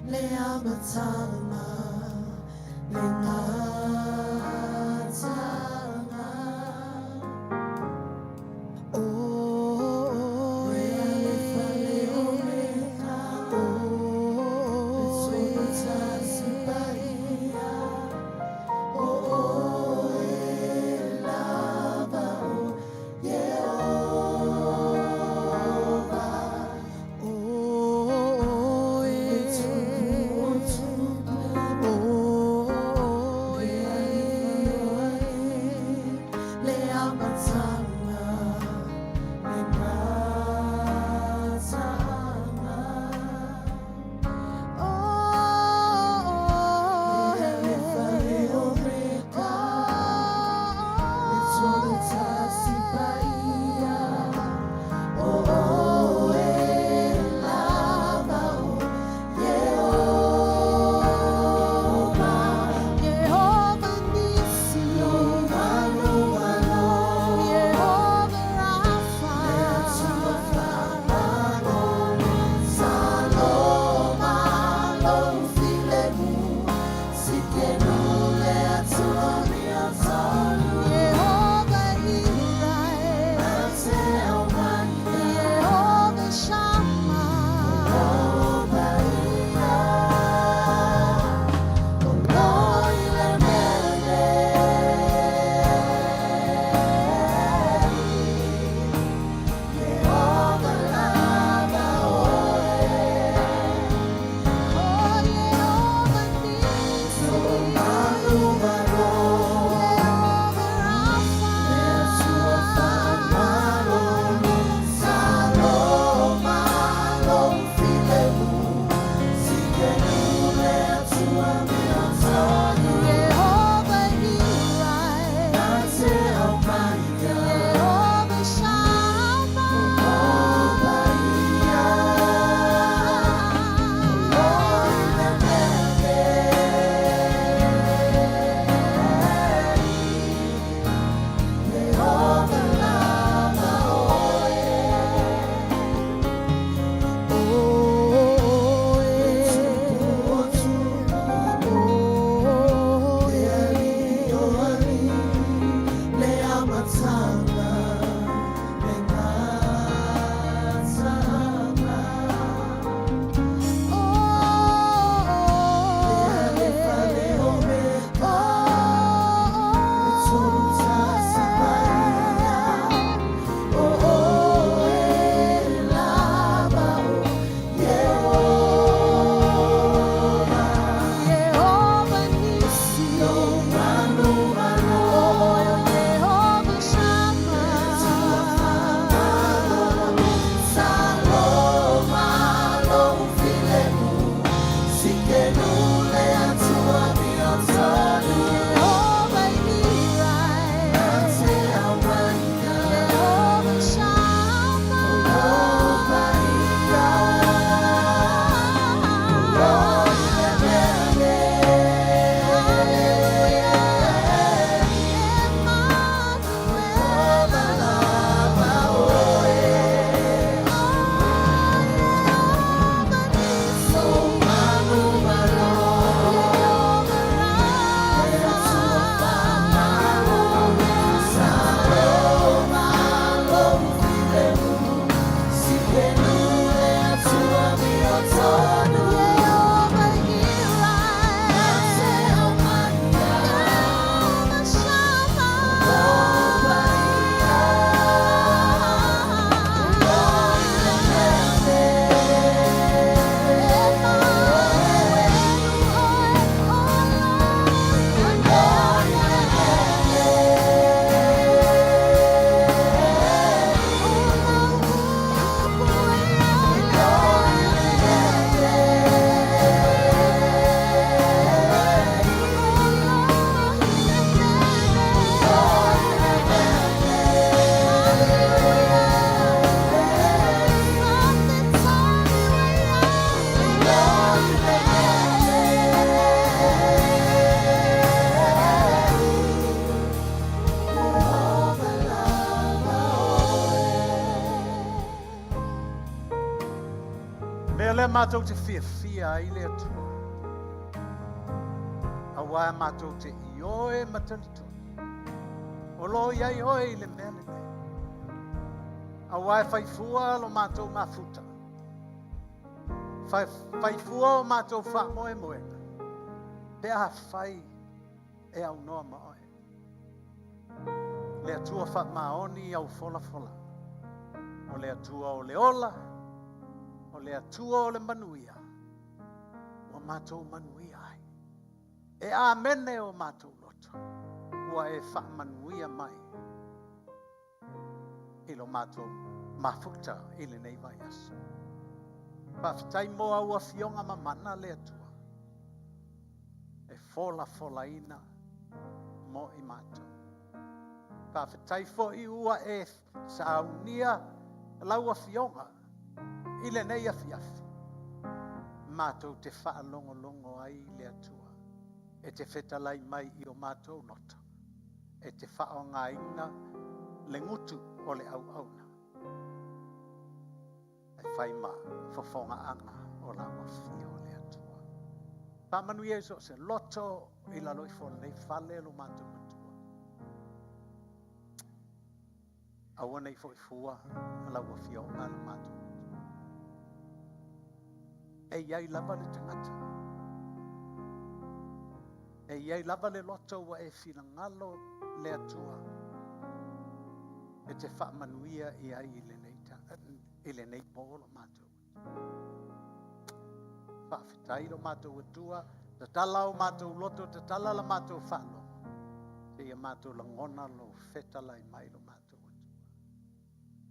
Le amataga ma le matou te fiafia ai le Atua, auā matou te ioe ma talitonu, o lo o i ai Oe i le mea lenei, auā e fai fua lo matou mafuta, fai fua o matou faamoemoega, pe afai e aunoa ma Oe. Le Atua faamaoni i au folafolaga, o le Atua o le ola, o le Atua o le manuia, ua matou manuia ai. E amene o matou loto, ua e faamanuia mai i lo matou mafuta i lenei vaiaso. Faafetai mo au afioga mamana le Atua, e folafolaina mo i matou. Faafetai foi ua e saunia lau afioga i lenei afiafi, matou te faalogologo ai le Atua e te fetalai mai i o matou loto, e te faaaogaina le gutu o le auauna e fai ma fofogaaga o lau afio le Atua. Faamanuia i so o se loto i lalo ifo o lenei fale lo matou Matua. Aua ne i foi fua lau afioga lo matou Matua. E i ai lava le tagata, e i ai lava le loto ua e finagalo le Atua e te faamanuia i ai i lenei i lenei po lo matou Atua. Faafetai lo matou Atua, tatala o matou loto, tatala la matou faalogo, seia matou lagona lou fetalai mai lo matou Atua.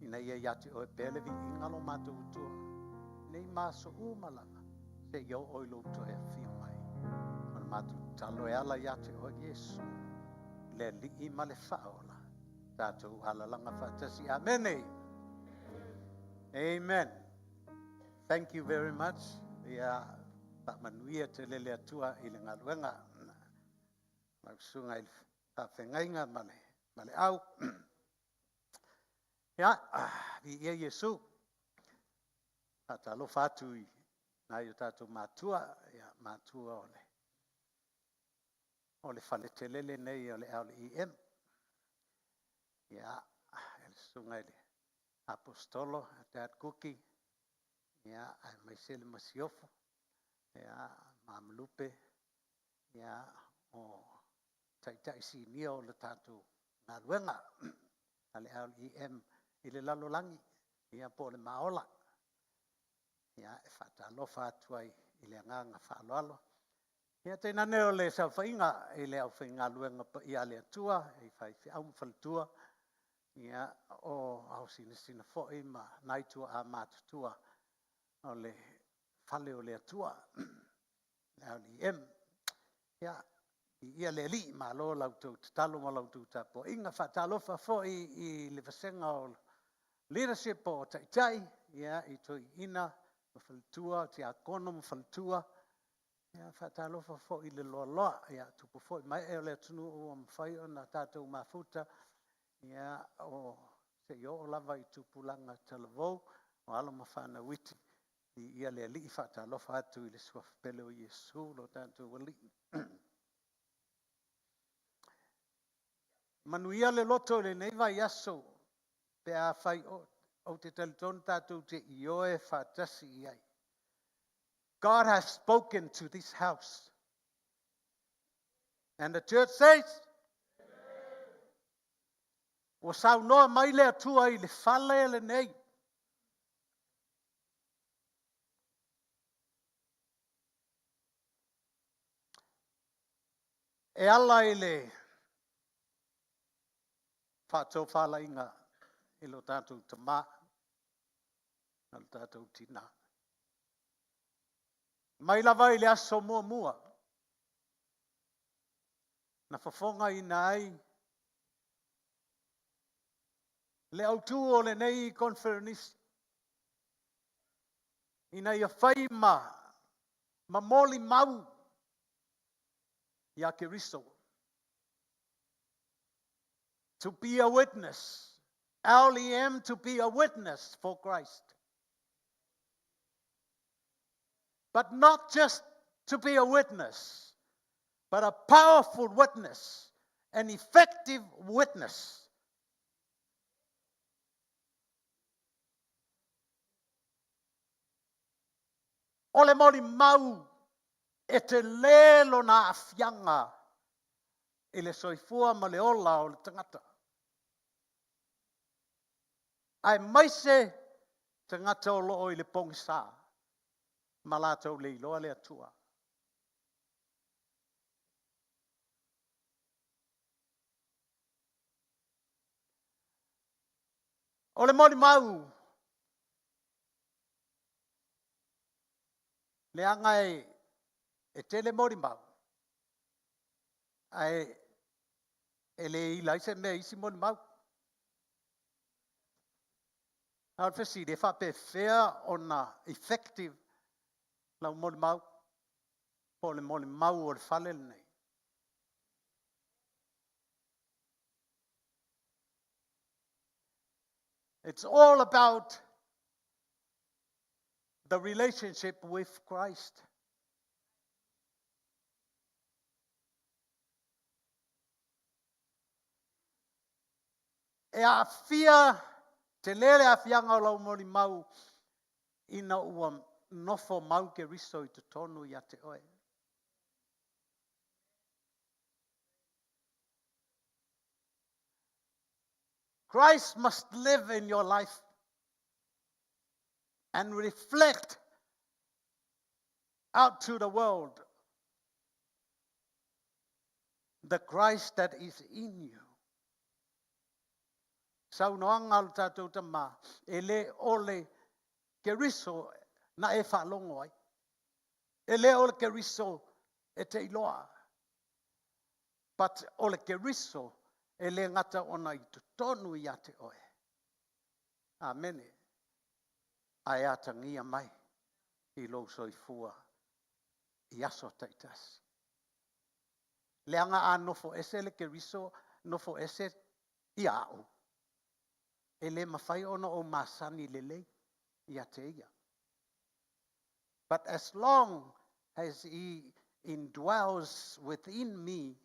Ina ia ia te oe pea le viiga lo matou Atua, nei ma aso uma lava, seia oo i lou toe afio mai. O le matou tatalo e ala ia te oe Iesu, le Alii ma le Faaola, tatou alalaga faatasi. Amene. Amen. Thank you very much. Ia faamanuia tele le Atua i le galuega. Lau susuga i le faafeagaiga ma le au. Ia, viia Iesu. Faatalofa atu i nai o tatou matua, ia matua o le faletele lenei o le LEM. Ia, le susuga i le Aposetolo Dad Kuki, ia, aemaise le Masiofo, ia, Mamalupe, ia, o Taitai Sinia o le tatou galuega a le LEM i le lalolagi, ia po o le Maola. Ia, e faatalofa atu ai i le agaga faaaloalo. Ia tainane o le saofaiga i le aufaigaluega paia a le Atua i faifeau ma faletua, ia, o aosinasina foi ma nai tuaa matutua o le fale o le Atua, le LEM. Ia, viia le Alii, malo la outou tatalo ma la outou tapuaiga. Faatalofa foi i le vasega o leadership o Taitai, ia, i toeaiina ma faletua, tiakono ma faletua. Ia, faatalofa foi i le loaloa, ia, tupu foi ma ee o le atunuu ua mafai ona tatou mafuta, ia, o seia oo lava i tupulaga talavou, o alo ma fanau iti, viia le Alii. Faatalofa atu i le suafa pele o Iesu lo tatou Alii. Manuia le loto i lenei vaiaso, pe afai ou te talitonu tatou te ioe faatasi i ai. God has spoken to this house. And the church says, ua saunoa mai le Atua i le fale lenei. E ala i le faatofalaiga i lo tatou tama ma lo tatou tina. Mai lava i le aso muamua na fofogaina ai le autu o lenei conference ina ia fai ma molimau ia Keriso. To be a witness. LEM to be a witness for Christ. But not just to be a witness, but a powerful witness, an effective witness. O le molimau e telē lona aafiaga i le soifua ma le ola o le tagata. Aemaise tagata o loo i le pogisa ma latou le iloa le Atua. O le molimau, leaga e tele molimau, ae e le ila ai se mea i isi molimau. A o le fesili, e faapefea ona effective lau molimau po o le molimau o le fale lenei? It's all about the relationship with Christ. E aafia tele le aafiaga o lau molimau ina ua nofo mau Keriso i totonu ia te oe. Christ must live in your life and reflect out to the world the Christ that is in you. Saunoaga a lo tatou Tama, e le o le Keriso na e faalogo ai. E le o le Keriso e te iloa. But o le Keriso e le gata ona i totonu ia te oe. Amene. Ae atagia mai i lou soifua i aso taitasi. Leaga a nofo ese le Keriso, nofo ese ia au, e le mafai ona ou masani lelei ia te ia. But as long as he indwells within me,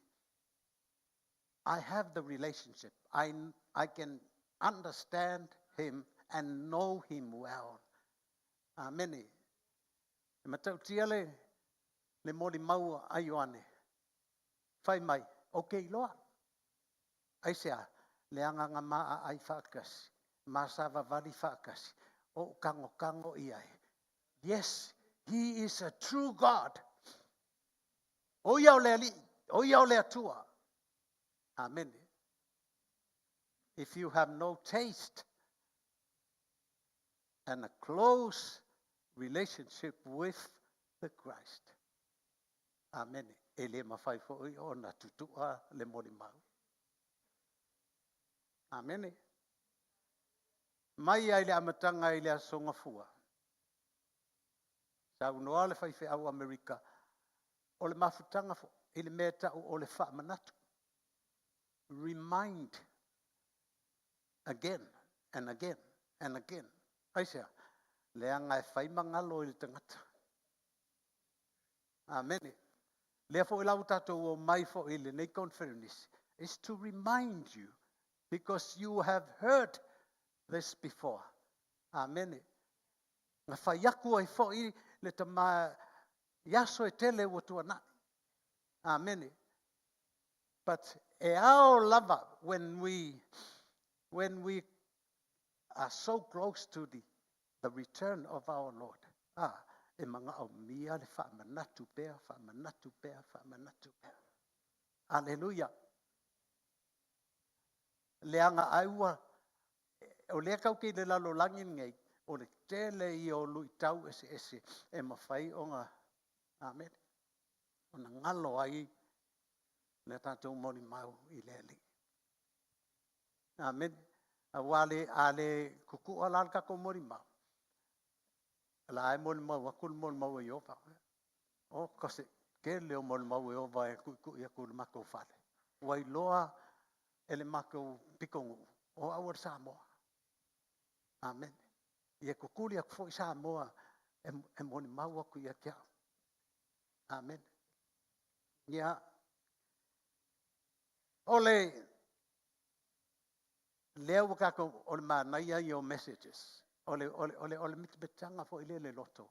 I have the relationship. I can understand him and know him well. Amene. E matautia le molimau a Ioane. Fai mai, ou te iloa. Aisea, leaga na ma aai faatasi, ma savavali faatasi, ou tagotago i ai. Yes, he is a true God. O ia o le Alii, o ia o le Atua. Amen. If you have no taste and a close relationship with the Christ, amen. E le mafai foi ona tutua le molimau. Amene. Mai ai le amataga i le Aso Gafua. Saunoa le faifeau Amerika, o le mafutaga i le mea tau o le faamanatu. Remind again and again and again. Aisea, leaga e fai magalo i le tagata. Amene. Lea foi la ua tatou omai foi i lenei conference is to remind you because you have heard this before. Amene. Na fai aku ai foi le tama i aso e tele ua tuanai. Amene. But e ao lava when we are so close to the return of our Lord. Ah, e manaomia le faamanatu pea, faamanatu pea, faamanatu pea. Aleluia. Leaga ai ua, o lea kau ke le lalolagi nei, o le tele ia o luitau eseese e mafai ona, amen, ona galo ai le tatou molimau i le Alii. Amen. Auā le, a le tutua la le tatou molimau. La e molimau aku le molimau e Iofa. O ka se tele o molimau e ova e tuitui atu i le matou fale. Ua iloa e le matou pitonuu o au o le Samoa. Amen. Ia tutuli atu foi Samoa. E molimau aku ia te au. Amen. Ia, o le lea ua tatou o le manaia ia o messages. O le mitamitaga foi lea le loto.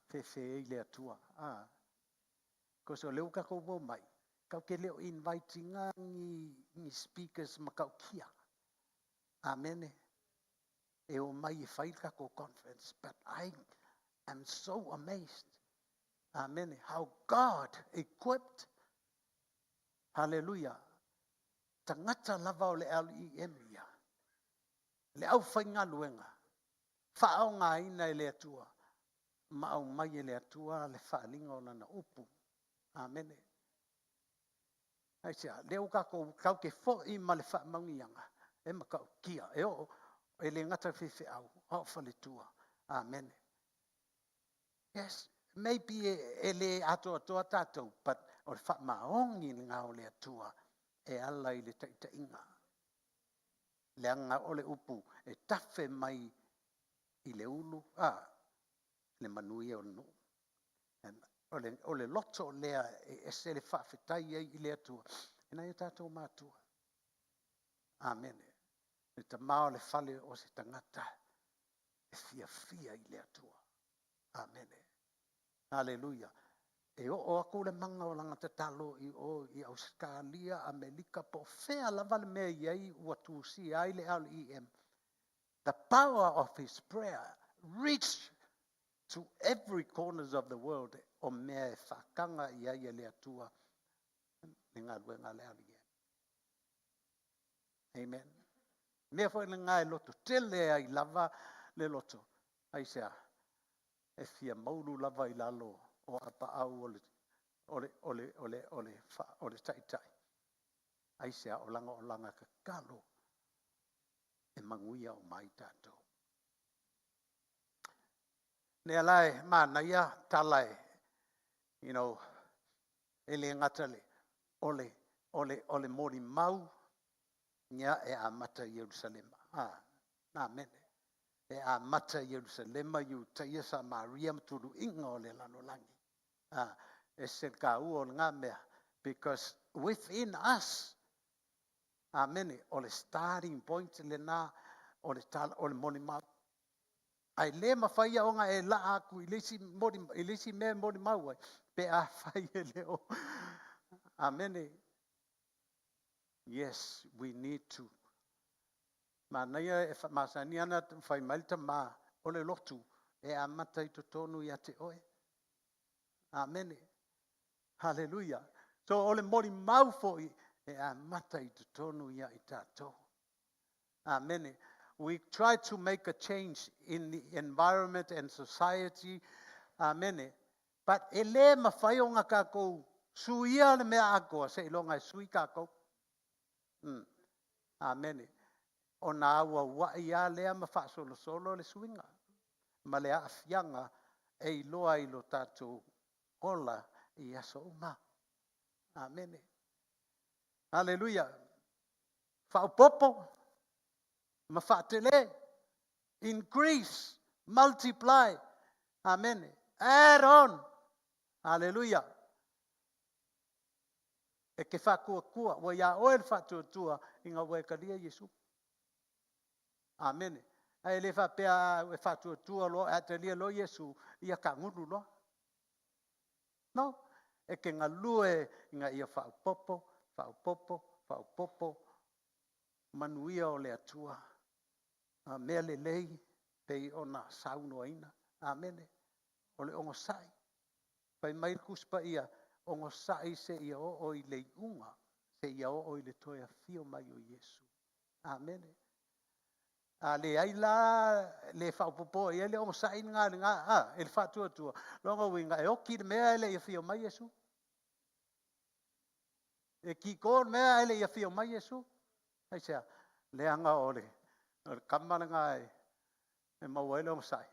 Fefe ai le Atua. Ah. Cause o lea ua tatou o mai, tatou te le o invite ina ni speakers matautia. Amen. E o mai e fai le tatou conference. But I am so amazed. Amen. How God equipped. Hallelujah. Tagata lava o le LEM ia. Le au whaingaluenga. Whaonga ina e le Atua. Ma au mai e le Atua le whaalinga o lana upu. Amen. Ai sea, lea ua tatou kau te foi ma le whaamaunianga. E matautia. E o e le ngata faifeau. A o faletua. Amen. Yes, maybe e le atoa atoa tātou, but o le whaamaongi ngā o le Atua e ala i le taitaiga. Le anga o le upu e tafe mai i le ulu, le manuia o le nuu. And o le loto lea e ese le whaafetai ai i le Atua. E nai o tātou mātua. Amen. Le tamā o le fale o se tagata e fia fia i le Atua. Amen. Hallelujah. E o o aku le manga o langa tatalo i o i Australia, Amerika, po fea lava le mea i ai ua tusia ai le LEM. The power of his prayer reached to every corners of the world o mea e whakanga i ai e le Atua le ngaluega le LEM. Amen. Mea foi le ngā e loto, tele ai lava le loto. Ai sea, e fia maulu lava i lalo o apa au o le taitai. Ai sea o langa o langa kakalo e manguia o mai tātou. Nea lae manaia tala e, e le ngata le, o le mori mau ia e amata i Yerusalema. Ah, amen. E amata i Yerusalema, Iutaia, Samaria, ma tuluiga o le lalolagi. Ah, e se ka ua o le ngā mea. Because within us, amen, o le starting point le nā, o le, tala, o le moni mau. Ai le mawhai o ngā e la aku i leisi, moni, i leisi mea moni mau ai, pe a whai e leo. Amen. Yes, we need to. Manaia e masani ana whai mai le ma o le lotu e amata i totonu ia te oe. Amen. Hallelujah. So o le mori mau foi e amata i totonu ia i tātou. Amen. We try to make a change in the environment and society. Amen. But e le mawhai o ngā kākou suia le mea akoa se ilonga e sui kākou. Amen. O nā ua wai a lea ma whaasolosolo le suinga. Ma le aafianga e iloa i lo tātou ola i aso uma. Amen. Hallelujah. Whaopopo, ma whaatele, increase, multiply. Amen. Add on. Hallelujah. E ke whakua kua, wa ia oe le whatuatua i ngā wai kalia Yesu. Amen. Ai le whapea e whatuatua lo, e atalia lo Yesu, ia ka ngunu loa. No, e ke ngalue i ngā ia whaopopo, whaopopo, whaopopo, manuia o le atua. A mea le lei, pei ona saunoaina. Amene. O le ongo sai. Pai mai le kuspa ia, ongo sai se ia o o i le unga, se ia o o i le toe fio mai o Yesu. Amene. A le ai la le whaopopo ia le ongo sai ngā le ngā, a, e le whaatua Longa winga, e oki le mea ele ia fio mai Yesu. E ki ko le mea ele ia fio mai Yesu. Ai sea, le anga o le kama le ngā e, e maua ele ongo sai.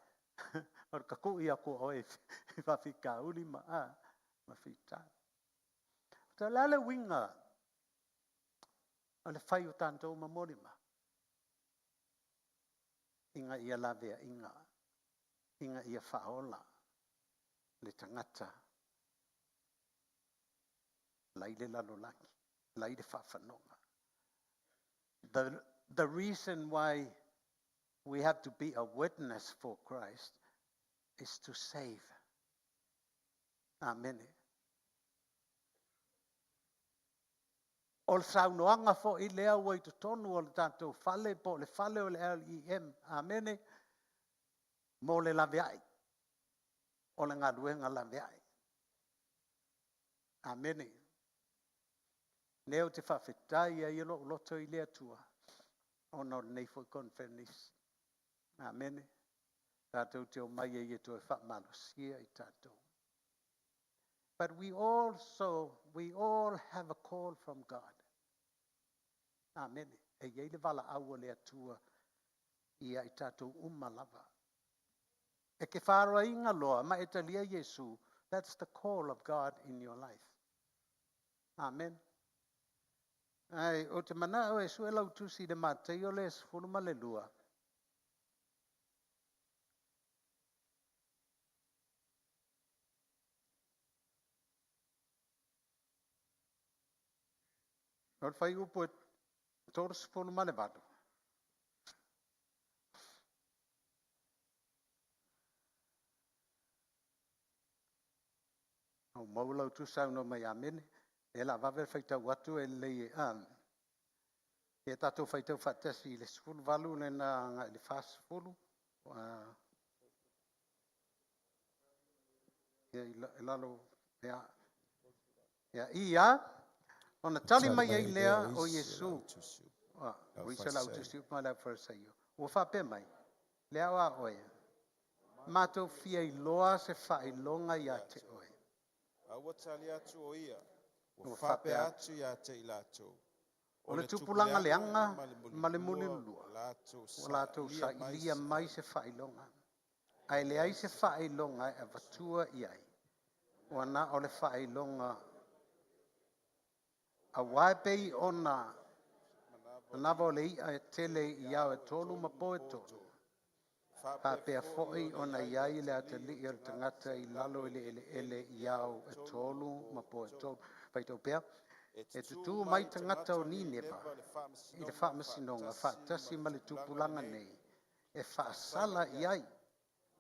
O le kaku ia ku o e whawhika uli ma, a, ma whita. Ta lale winga, o le whai o tātou ma mori ma. Inga ia lavea inga. Ina ia faaola le tagata lai le lalolagi, lai le faafanoga. The reason why we have to be a witness for Christ is to save. Amene. O le saunoaga foi lea ua i totonu o le tatou fale po o le fale o le LEM. Amene. Mo le laveai. O le galuega laveai. Amene. Lea ou te faafetai ai lou loto i le Atua ona o lenei foi conference. Amene. Tatou te omai ai e toe faamalosia i tatou. But we all have a call from God. Amene. E i ai le valaau a le Atua ia i tatou uma lava. E ke whāroa loa, ma e talia Iesu, that's the call of God in your life. Amen. Ai, o te mana o e sue lau tusi le Mataio le 12. O le fuaiupu e 38. O mau lau tusa no mai amene. E la vave faitau atu e lei e tatou faitau faatasi i le 18 lena agai i le 40. Ia i lalo ia ia ia ona tali mai ai lea o Iesu o isi lau tusi ma le Farisaio ua faapea mai le ao a oe matou fia iloa se faailoga ia te oe. A ua tali atu o ia, ua Ua faapea faapea atu ia te i latou. O le tupulaga leaga ma le mulilua, latou ua latou sailia mai se faailoga. Ae leai se faailoga e avatua i ai. Ua na o le faailoga auā e pei ona manava o le i'a e tele i ao e tolu ma po e tolu. Faapea foi ona i ai le atalii o le tagata i lalo i le eleele i ao e tolu ma po e tolu. Faitau pea. E tutū mai tagata o Nineva i le faamasinoga faatasi ma le tupulaga nei e faasala i ai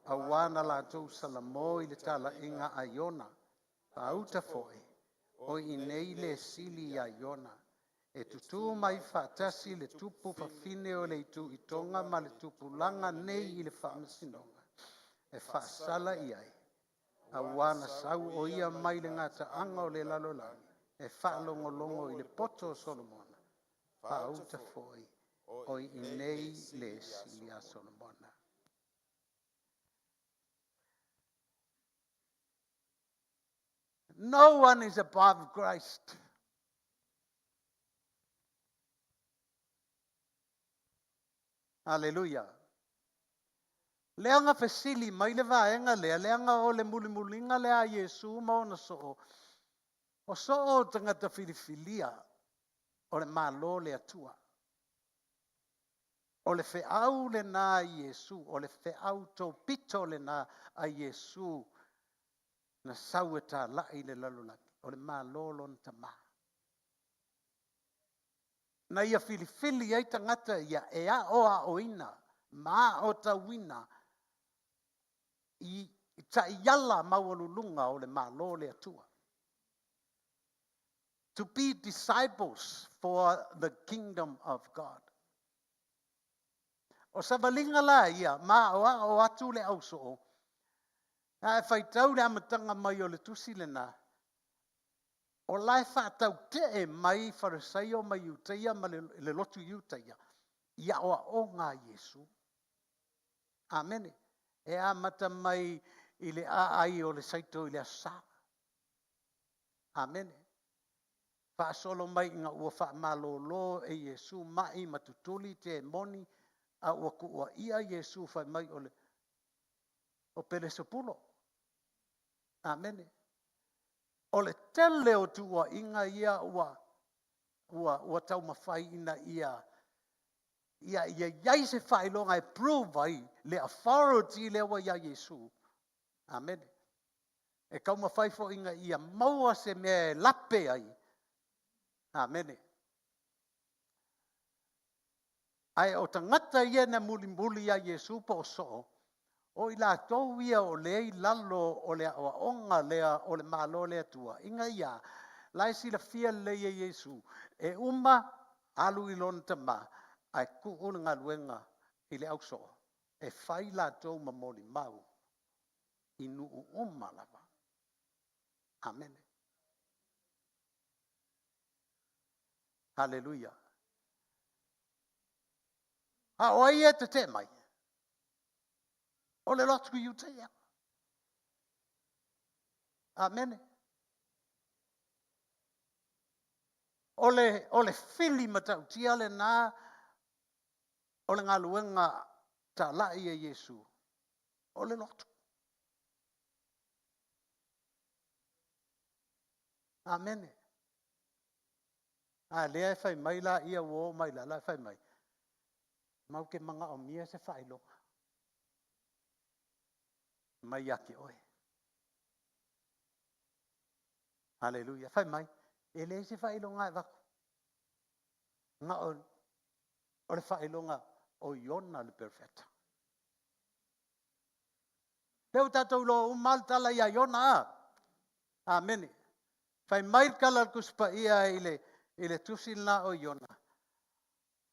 auā na latou salamo i le talaiga a Iona. Faauta foi o i nei le sili ia Iona. E tutū mai faatasi le tupu fafine o le itu i tonga ma le tupulaga nei i le faamasinoga e faasala i ai. Auā na sau o ia mai le gataaga o le lalolagi e faalogologo i le poto o Solomona. Faauta foi o i nei le sili a Solomona. No one is above Christ. Hallelujah. Leaga fesili mai le vaega lea, leaga o le mulimuliga lea a Iesu ma ona soo. O soo o tagata filifilia o le malo le Atua. O le feau lena a Iesu, o le feau topito lena a Iesu na sau e talai le lalolagi, o le malo lona tamā. Na ia filifili ai tagata ia e ao aoina, ma ao tauina i taiala maualuluga o le malo le Atua. To be disciples for the kingdom of God. O savaliga la ia, ma o ao atu le au soo, ae faitau le amataga mai o le tusi lena, o lae faatautee mai Farisaio ma Iutaia ma le lotu Iutaia, ia o a o ngā Iesu. Amene. E amata mai i le aai o le saito i le asa. Amene. Faasolo mai ina ua faamalōlō e Iesu mai ma tutuli te moni a ua kuua ia Iesu fai mai o le o Pelesepulo. Amene. O le tele o tuuaiga ia ua taumafai ina ia Ia ia iai se faailoga e prove ai le authority lea ua ia Iesu. Amene. E taumafai foi ina ia maua se mea e lape ai. Amene. Ae o tagata ia na mulimuli ia Iesu po o soo, o i latou ia o lea i lalo o le aoaoga lea o le Malo o le Atua, ina ia la e silafia lelei e Iesu, e uma alu i lona tama, ae tuu le galuega i le ausoo, e fai latou ma molimau i nuu uma lava. Amene. Haleluia. A o ai e tetee mai? O le lotu Iutaia. Amene. O le fili matautia lena o le galuega talai a Iesu, o le lotu. Amene. A lea e fai mai la ia ua oo mai lala fai mai, matou te manaomia se faailoga mai ia te oe. Haleluia. Fai mai, e leai se faailoga e avatu. Na o le faailoga o Iona le perofeta. Lea ua tatou iloa uma lava le tala ia Iona, a? Amene. Fai mai le tala a le Tusi Paia i le tusi lena o Iona,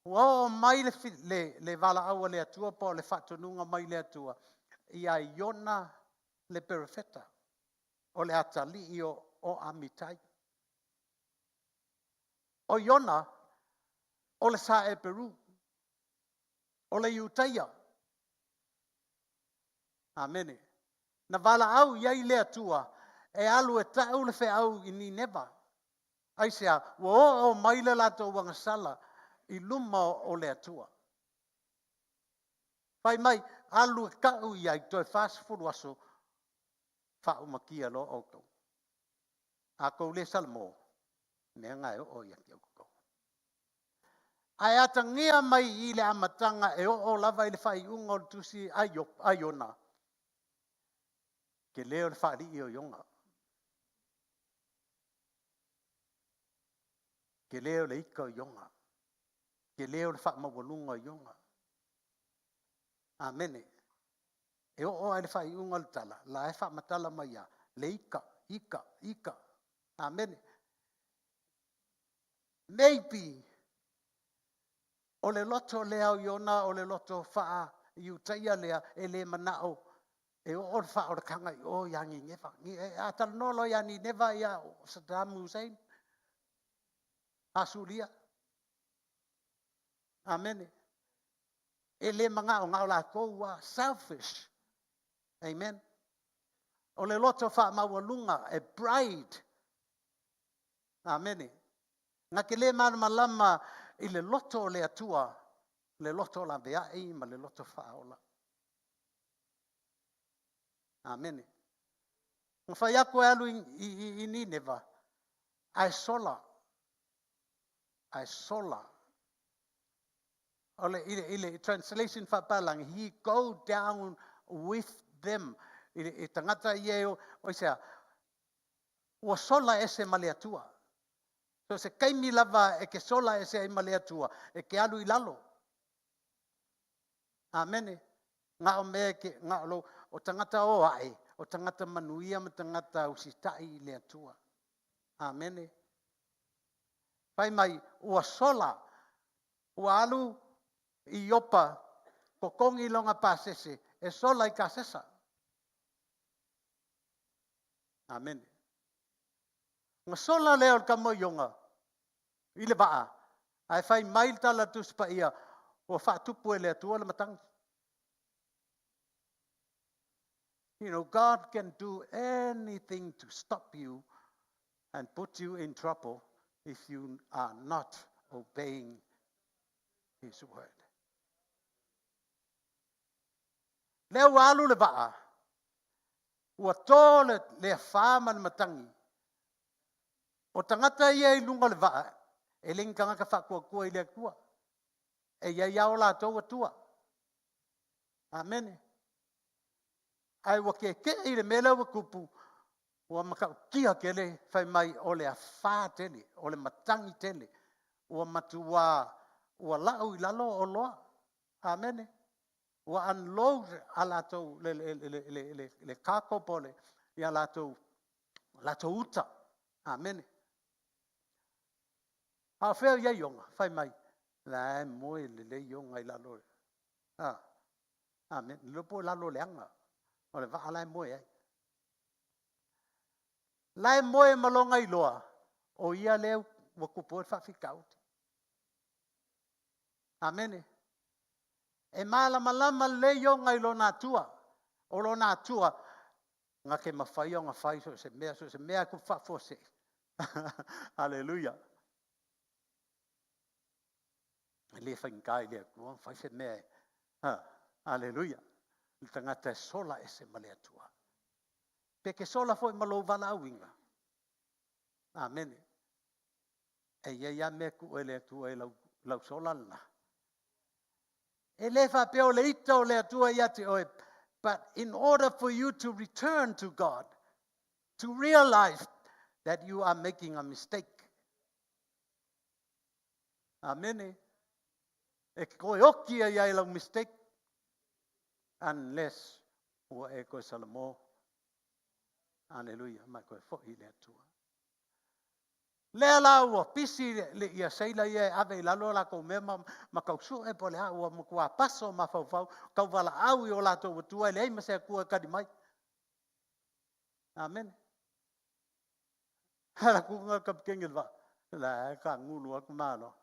ua oo mai le valaau a le Atua po o le faatonuga mai le Atua ia Iona le perofeta, o le atalii o Amitai. O Iona, o le sa Eperu, o le Iutaia. Amene. Na valaau i ai le Atua e alu e tau le feau i Nineva. Aisea? Ua oo mai le latou agasala i luma o le Atua. Fai mai, alu e tau i ai, toe 40 aso, faaumatia loa outou. A outou le salamo, mea na e oo ia te outou. Ae atagia mai i i le amataga e oo lava i le faaiuga o le tusi a Iona, tele o le faalii o Iona. Tele o le ita o Iona. Tele o le faamaualuga o Iona. Amene. E oo lava i le faaiuga o le tala, la e faamatala mai lava le ita, ita, ita. Amene. Maybe o le loto lea o Iona o le loto faa-Iutaia lea e le manao e oo le faaolataga i o ia Nineva. A talanoa loa ia Nineva, ia Saddam Hussein, Asuria. Amene. E le manao, na o latou lava, selfish. Amen. O le loto faamaualuga, e pride. Amene. Na te le malamalama i le loto o le Atua, le loto laveai ma le loto faaola. Amene. Na fai atu e alu i Nineva, ae sola. Ae sola. O le, i le translation faapalagi, he go down with them. I le tagata ia e o, o se a, ua sola ese ma le Atua. So se taimi lava e te sola ese ai ma le Atua, e te alu i lalo. Amene. Na o mea ke, na o lo, o tagata o ae, o tagata manuia ma tagata usitai i le Atua. Amene. Fai mai, ua sola, ua alu i Iopa, totogi lona pasese, e sola i Tasesa. Amene. Na sola lea o le tama o Iona i le vaa, ae fai mai le tala a le Tusi Paia, ua faatupu e le Atua le matagi. You know, God can do anything to stop you and put you in trouble if you are not obeying His word. Lea ua alu le vaa, ua to le afa ma le matagi. O tagata ia i luga o le vaa, e le ni tagata faatuatua i le Atua. E iai lava o latou atua. Amene. Ae ua keke'i i le mea lea ua tupu, ua matautia tele fai mai o le afa tele, o le matagi tele, ua matua ua lau i lalo oloa. Amene. Ua unload a latou le cargo po o le ia latou uta. Amene. A o fea o i ai Iona? Fai mai, la e moe lelei Iona i lalo. Amene. Le iloa po o lalo o le aga o le vaa la e moe ai. La e moe ma lona iloa, o ia lea ua tupu ai le faafitauli. Amene. E malamalama lelei Iona i lona Atua. O lona Atua na te mafai ona fai so o se mea, so o se mea lava e faafuasei. Aleluia. E le faigata i le Atua ona fai se mea. Aleluia. Le tagata e sola ese ma le Atua. Pe te sola foi ma lou valaauina. Amene. E i ai lava mea e tuu e le Atua i lau sola lena. E le faapea o le ita o le Atua ia te oe, but in order for you to return to God, to realize that you are making a mistake. Amene. E toe oti ai ai lau mistake, unless ua e toe salamo. Aleluia. Ma toe foi i le Atua. Lea la ua pisi le ia seila ia e ave i lalo latou mea ma tau sue po o le a, ua matua paso mafaufau, tauvalaau i o latou atua, e leai ma se atua e tali mai. Amene. Alu atu le kapeteni o le vaa, o la e tagulu lava le tamaloa.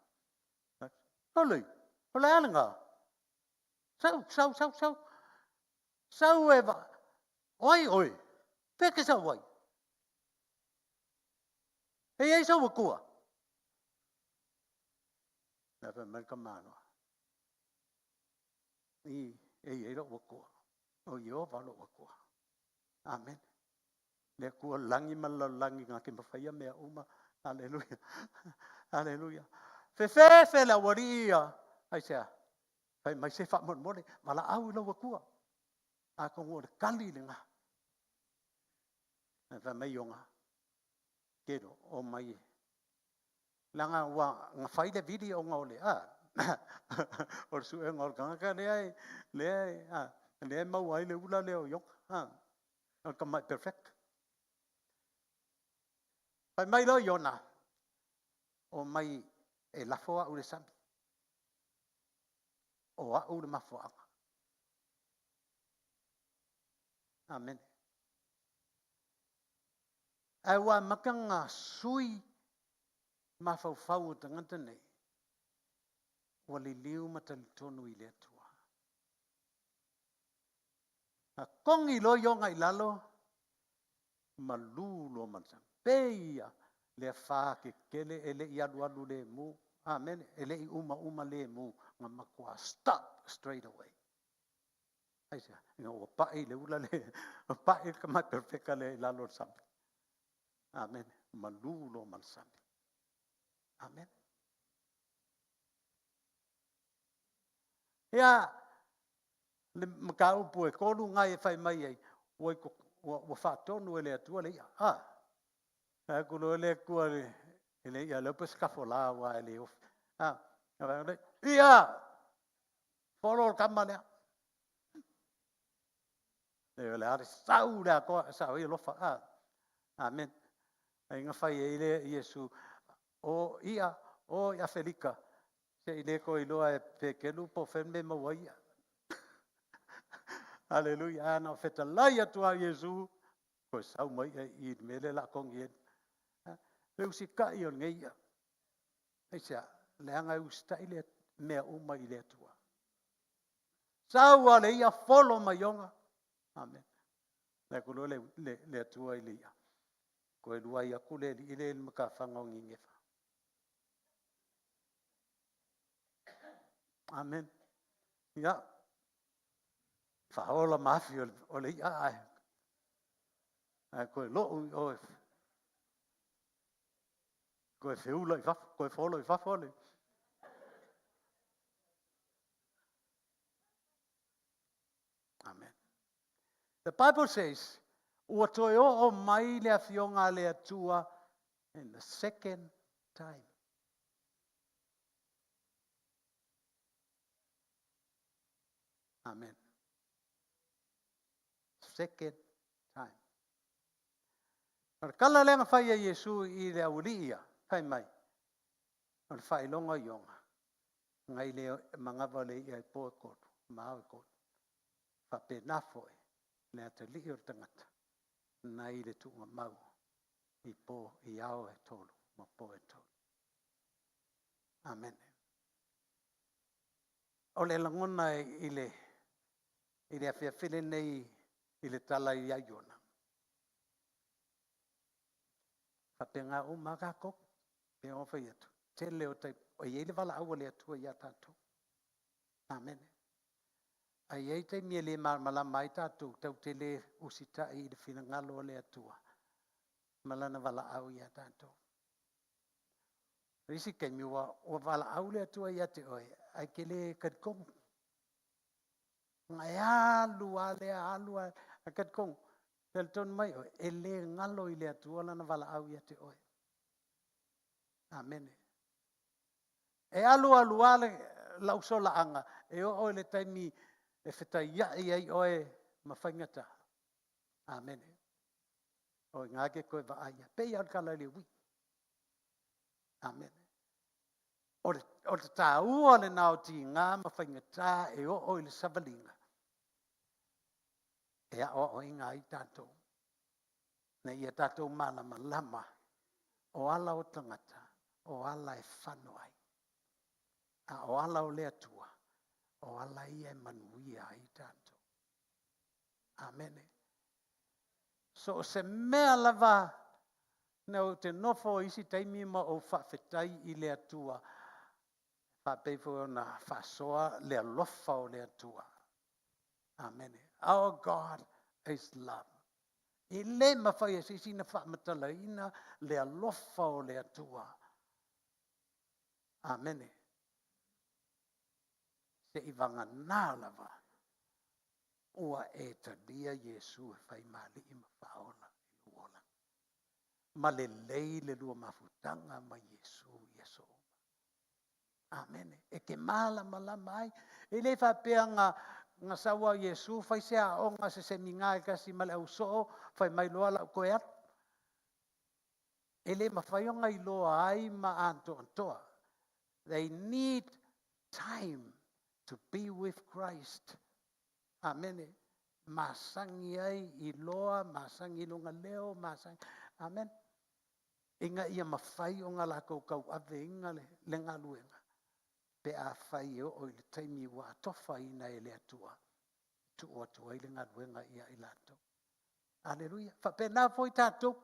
Sole, o le a lena? Sau, sau, sau, sau, sau e vaai. O ai oe? Fea e te sau ai? E i ai sou Atua? Ae fai mai le tamaloa, e i ai lou Atua, o Ieova lou Atua. Amene. Le Atua o le lagi ma le lalolagi na te mafaia mea uma. Aleluia. Aleluia. Fefefe le aualii ia. Aisea? Fai mai se faamolemole, valaau i lou Atua. Atonu o le tali lena. Ae fai mai Iona, kelo, o mai e. Leaga ua na fai le vili ona o le, o le suega o le tagata lea e maua ai le ula lea o Iona. O le tamai perfect. Fai mai loa Iona, o mai e lafo au i le sami. O au le mafuaaga. Amene. Ae ua amata ona sui mafaufau o tagata nei, ua liliu ma talitonu i le Atua. A togi loa Iona i lalo, malu loa ma le sami. Peia le afa tetele e le i alualu lemu. Amene. E le i uma lemu, na matua stop straight away. Aisea? Ina ua pai le ula le, pai le tamai perfeka lea i lalo o le sami. Amene. Malu loa ma le sami. Amene. Ia, le mataupu e tolu nai e fai mai ai, ua faatonu e le Atua le ia. Atu loa le Atua le ia, lea pe sekafola ua e le ofi. Ia, folo le tama lea. E le a le sau le atoa, sau ai alofa. Amen. Ai na fai ai le Iesu, o ia, o i Afelika, se i le toe iloa e Petelu po o fea me maua ia. Aleluia. Ana o fetalai atu a Iesu, koe sau mai ia i le mele la kongi e. Le usitai o nei ia. Aisea, leaga e usitai le mea uma i le Atua. Sau a le ia folo mai ona. Amen. Le atu loa le Atua i le ia. Koe luai atu le li le matafaga o Ninefa. Amen. Ia. Whaola maafi o le ia ae. Ae koe lou i oe. Koe feula i fafo, koe folo i fafo le. The Bible says, ua toe oo mai le afioga a le Atua in the second time. Amen. Second time. O le tala lea na fai e Iesu i le aualii ia, fai mai, o le faailoga o Iona, nai le manava o le i'a i po e tolu, ma ao e tolu. Faapena foi le atalii o le tagata nai le tuugamau i po i ao e tolu ma po e tolu. Amene. O le lagona i le i le afiafi lenei i le tala ia Iona, faapena uma lava tatou. E pei ona fai atu, tele o taimi, e i ai le valaau a le Atua ia tatou. Amene. Ae i ai taimi e le malamalama ai tatou, tatou te le usitai i le finagalo o le Atua ma Lana valaau ia tatou. O isi taimi ua valaau le Atua ia te oe, ae e te le talitonu. Ona e alu lava lea, alu lava, ae talitonu, talitonu mai oe, e le galo i le Atua Lana valaau ia te oe. Amene. E alu alu lava lau solaaga, e oo i le taimi e fetaiai ai oe ma faigata. Amene. O i ina e te toe vaai ai. E pei lava o le tala i le uii. Amene. O le taua lena o tiga ma faigata e oo i le savaliga e aoaoina ai tatou, ina ia tatou malamalama o ala o tagata, o ala e fano ai, a o ala o le Atua, o ala ia e manuia ai tatou. Amene. So o se mea lava na ou te nofo i isi taimi ma ou faafetai i le Atua, faapei foi ona faasoa le alofa o le Atua. Amene. Our God is love. E le mafai e se isi ona faamatalaina le alofa o le Atua. Amene. Seivagana lava ua e talia Iesu e fai ma Alii ma Faaola i lou olaga. Ma lelei le lua mafutaga ma Iesu i aso uma. Amene. E te malamalama ai. E le faapea na sau lava o Iesu fai se aoga, se semina e tasi ma le ausoo, fai mai loa o le a ou toe alu. E le mafai ona iloa ai ma atoatoa. They need time to be with Christ. Amene. Masagi ai iloa, masagi i lona leo, masagi. Amen. Ina ia mafai ona latou tauaveina le galuega, pe afai e oo i le taimi ua atofaina e le Atua, tuu atu ai le galuega ia i latou. Aleluia. Faapena foi tatou,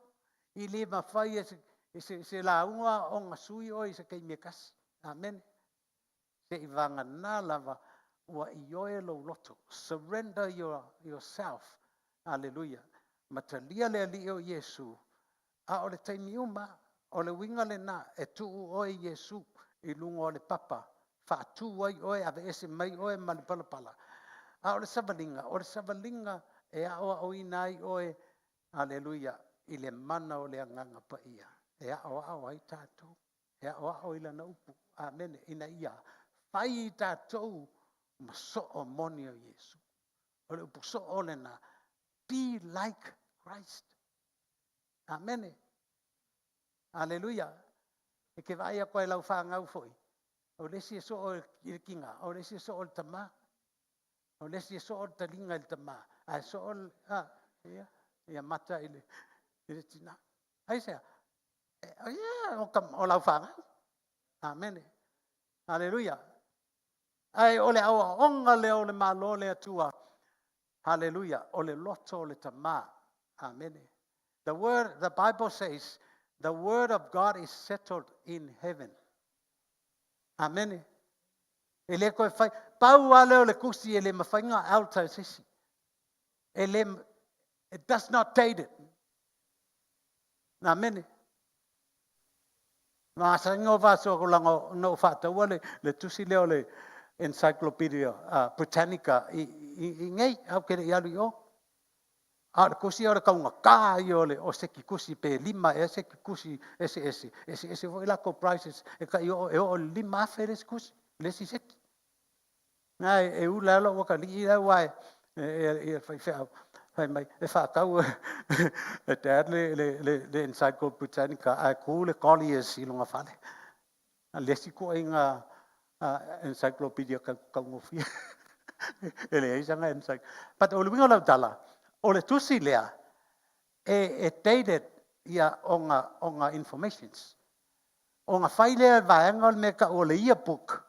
e le mafai e se lauga ona sui oe i se taimi e tasi. Amene. Seivagana lava ua ioe lou loto. Surrender yourself. Aleluia. Ma talia le Alii o Iesu, a o le taimi uma, o le uiga lena, e tuu oe Iesu i luga o le papa, faatu ai oe, aveese mai oe ma le palapala. A o le savaliga, o le savaliga e aoaoina ai oe, aleluia, i le mana o le Agaga Paia, e aoao ai tatou, e aoao i lana upu. Amene. Ina ia fai tatou ma soo moni o Iesu. O le upu soo lena, be like Christ. Amene. Aleluia. E ke vaai atu ai i lau fanau foi, o le isi e soo i le tina, o le isi e soo i le tama. O le isi e soo le taliga i le tama, ae soo ia, ia mata i le tina. Aisea? Ia, o lau fanau. Amene. Aleluia. Ae o le aoaoga lea o le Malo o le Atua. Hallelujah. O le loto o le tama. Amene. The word, the Bible says, the word of God is settled in heaven. Amene. E le toe fai, pau lava lea o le tusi e le mafai ona alter e se isi. E le, it does not date it. Amene. Ma masani ona ou faasoa atu leaga na ou faataua le tusi lea o le Encyclopedia Britannica i nei, ae ou te le i alu i o. A o le kusi o le taugata ia o le o seki kusi pe lima ea seki kusi eseese, eseese foi latou prices e tai oo e oo i le 5,000 le isi kusi, le isi seki. Na e ula lava lou atalii la aua e le faifeau, fai mai e faatau e Dad le Encyclopedia Britannica ae tu le Collier's i lona fale. Le isi ituaiga encyclopedia taugofie e leai sana encyclopedia. But o le uiga o lau tala, o le tusi lea e dated ia ona informations. Ona fai lea e vaega o le mea e tau o le yearbook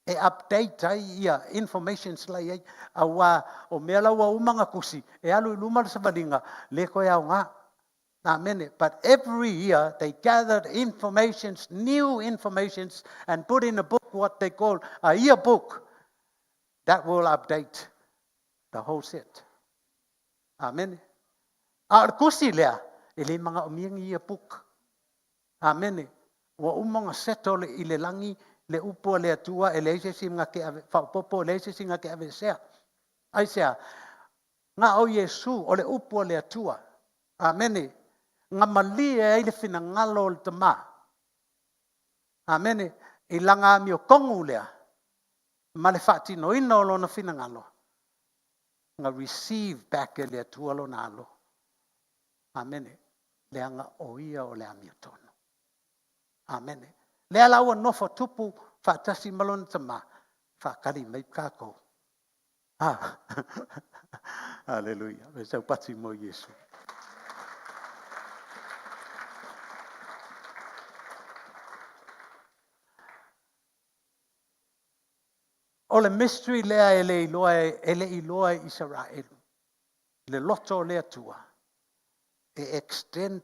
e update ai ia informations la e i ai, aua o mea la ua uma ona tusi, e alu i luma le savaliga, le toe aoga. Amene. But every year they gathered informations, new informations, and put in a book what they call a yearbook that will update the whole set. Amene. A o le tusi lea, e le manaomia ni yearbook. Amene. Ua uma ona settle i le lagi le upu a le Atua, e leai se isi na te ave faaopoopo, e leai se isi na te aveesea. Aisea? Na o Iesu o le upu a le Atua. Amene. Na malie ai le finagalo o le Tama. Amene. I lana amiotonu lea, ma le faatinoina o lona finagalo, na receive back e le Atua lona alo. Amene. Leaga o ia o le amiotonu. Amene. Lea la ua nofo tupu faatasi ma lona Tama, faatali mai tatou. Ah. Haleluia. E saupati mo Iesu. O le mystery lea e le iloa e le iloa e Isaraelu, le loto o le Atua e extend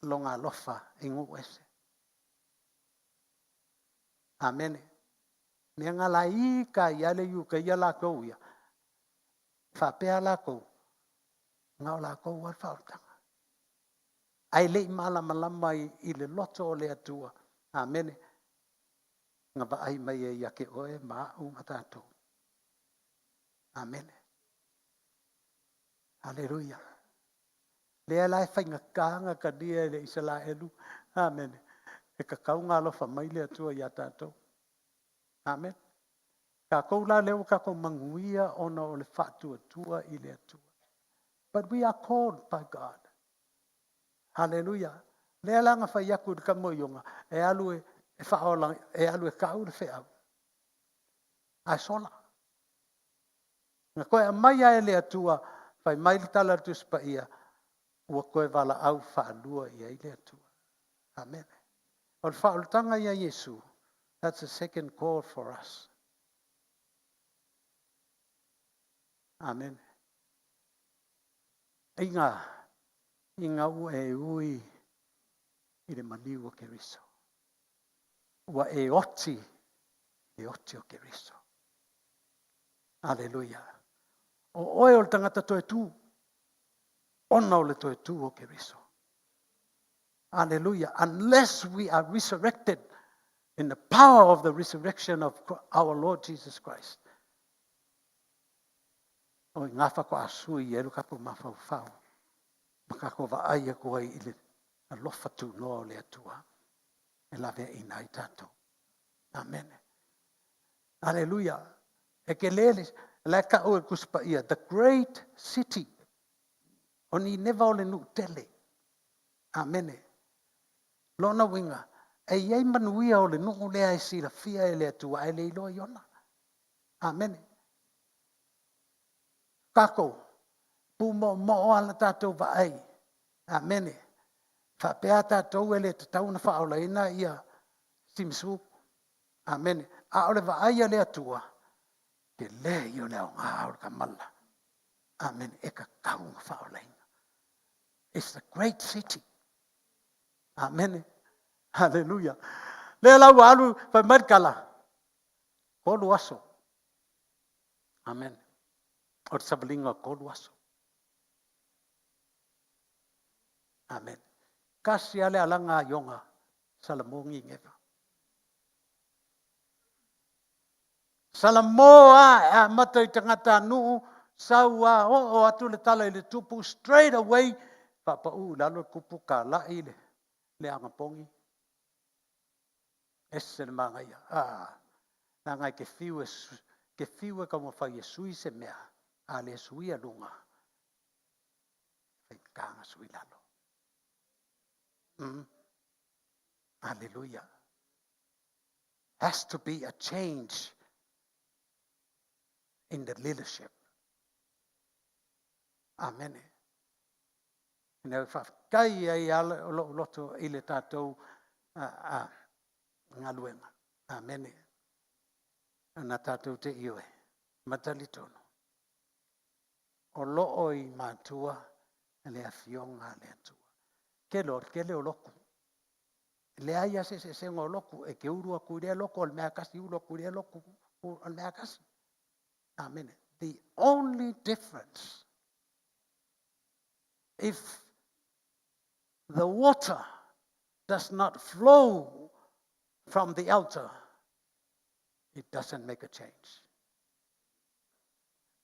lona alofa i nuu ese. Amene. Mea na laika ai le Iutaia latou ia, faapea latou, na o latou lava le faaolataga. Ae le i malamalama i le loto o le Atua. Amene. Na vaai mai ai ia te oe ma au ma tatou. Amene. Haleluia. Lea la e faigata ona talia e le Isaraelu. Amene. E tatau ona alofa mai le Atua ia tatou. Amene. Tatou la lea ua tatou manuia ona o le faatuatua i le Atua. But we are called by God. Haleluia. Lea la na fai atu i le tama o Iona, e alu e faaola, e alu e tau le feau. Ae sola. Na toe aumai lava e le Atua, fai mai le tala a le Tusi Paia, ua toe valaau faalua i ai le Atua. Amene. O le faaolataga ia Iesu, that's a second call for us. Amene. Ina ua e ui i le maliu o Keriso. Ua e oti i le oti o Keriso. Aleluia. O oe o le tagata toe tu, ona o le toe tu o Keriso. Hallelujah. Unless we are resurrected in the power of the resurrection of our Lord Jesus Christ. O i ngā whako sui e lo tatou mafaufau. Ma tatou vaai atu ai i le alofa tunoa o le Atua. E lave ina ai tatou. Amen. Hallelujah. E ke lele, la ka o e kuspa ia, the great city. O ni neva o le nuu tele. Amene. Lona uiga, e iai manuia o le nuu lea e silafia e le Atua, e le iloa i ona. Amene. Tatou, pumoomoo ala tatou vaai. Amene. Faapea tatou e le tatau ona faaolaina ia Simasu. Amene. A o le vaai a le Atua, te le i o le aoga o le kamala. Amene. E tatau ona faaolaina. It's the great city. Amene. Hallelujah. Lea la ua alu fai mai le tala, 3 aso. Amen. O le savaliga o 3 aso. Amen. Kasi ale alaga a Iona, Salamo Nineva. Salamo a e amata i tagata nuu Sau a oo atu le tala i le tupu, straight away, faapau i lalo le tupu, talai le anapogi. Ese le manaia. Ah, leaga e te fiu e, te fiu e taumafai e sui se mea, a le suia luga, faigata ona sui lalo. Hallelujah. Has to be a change in the leadership. Amene. Ina faafetai ai ala o lou loto i le tatou galuega. Amene. Na tatou te ioe ma talitonu o loo i matua le afioga a le Atua. Tele o, tele o lotu, leai lava se eseesega o lotu. E te ulu atu i lea lotu, o le mea lava e tasi, ulu atu i lea lotu, o le mea lava e tasi. Amene. The only difference, if the water does not flow from the altar, it doesn't make a change.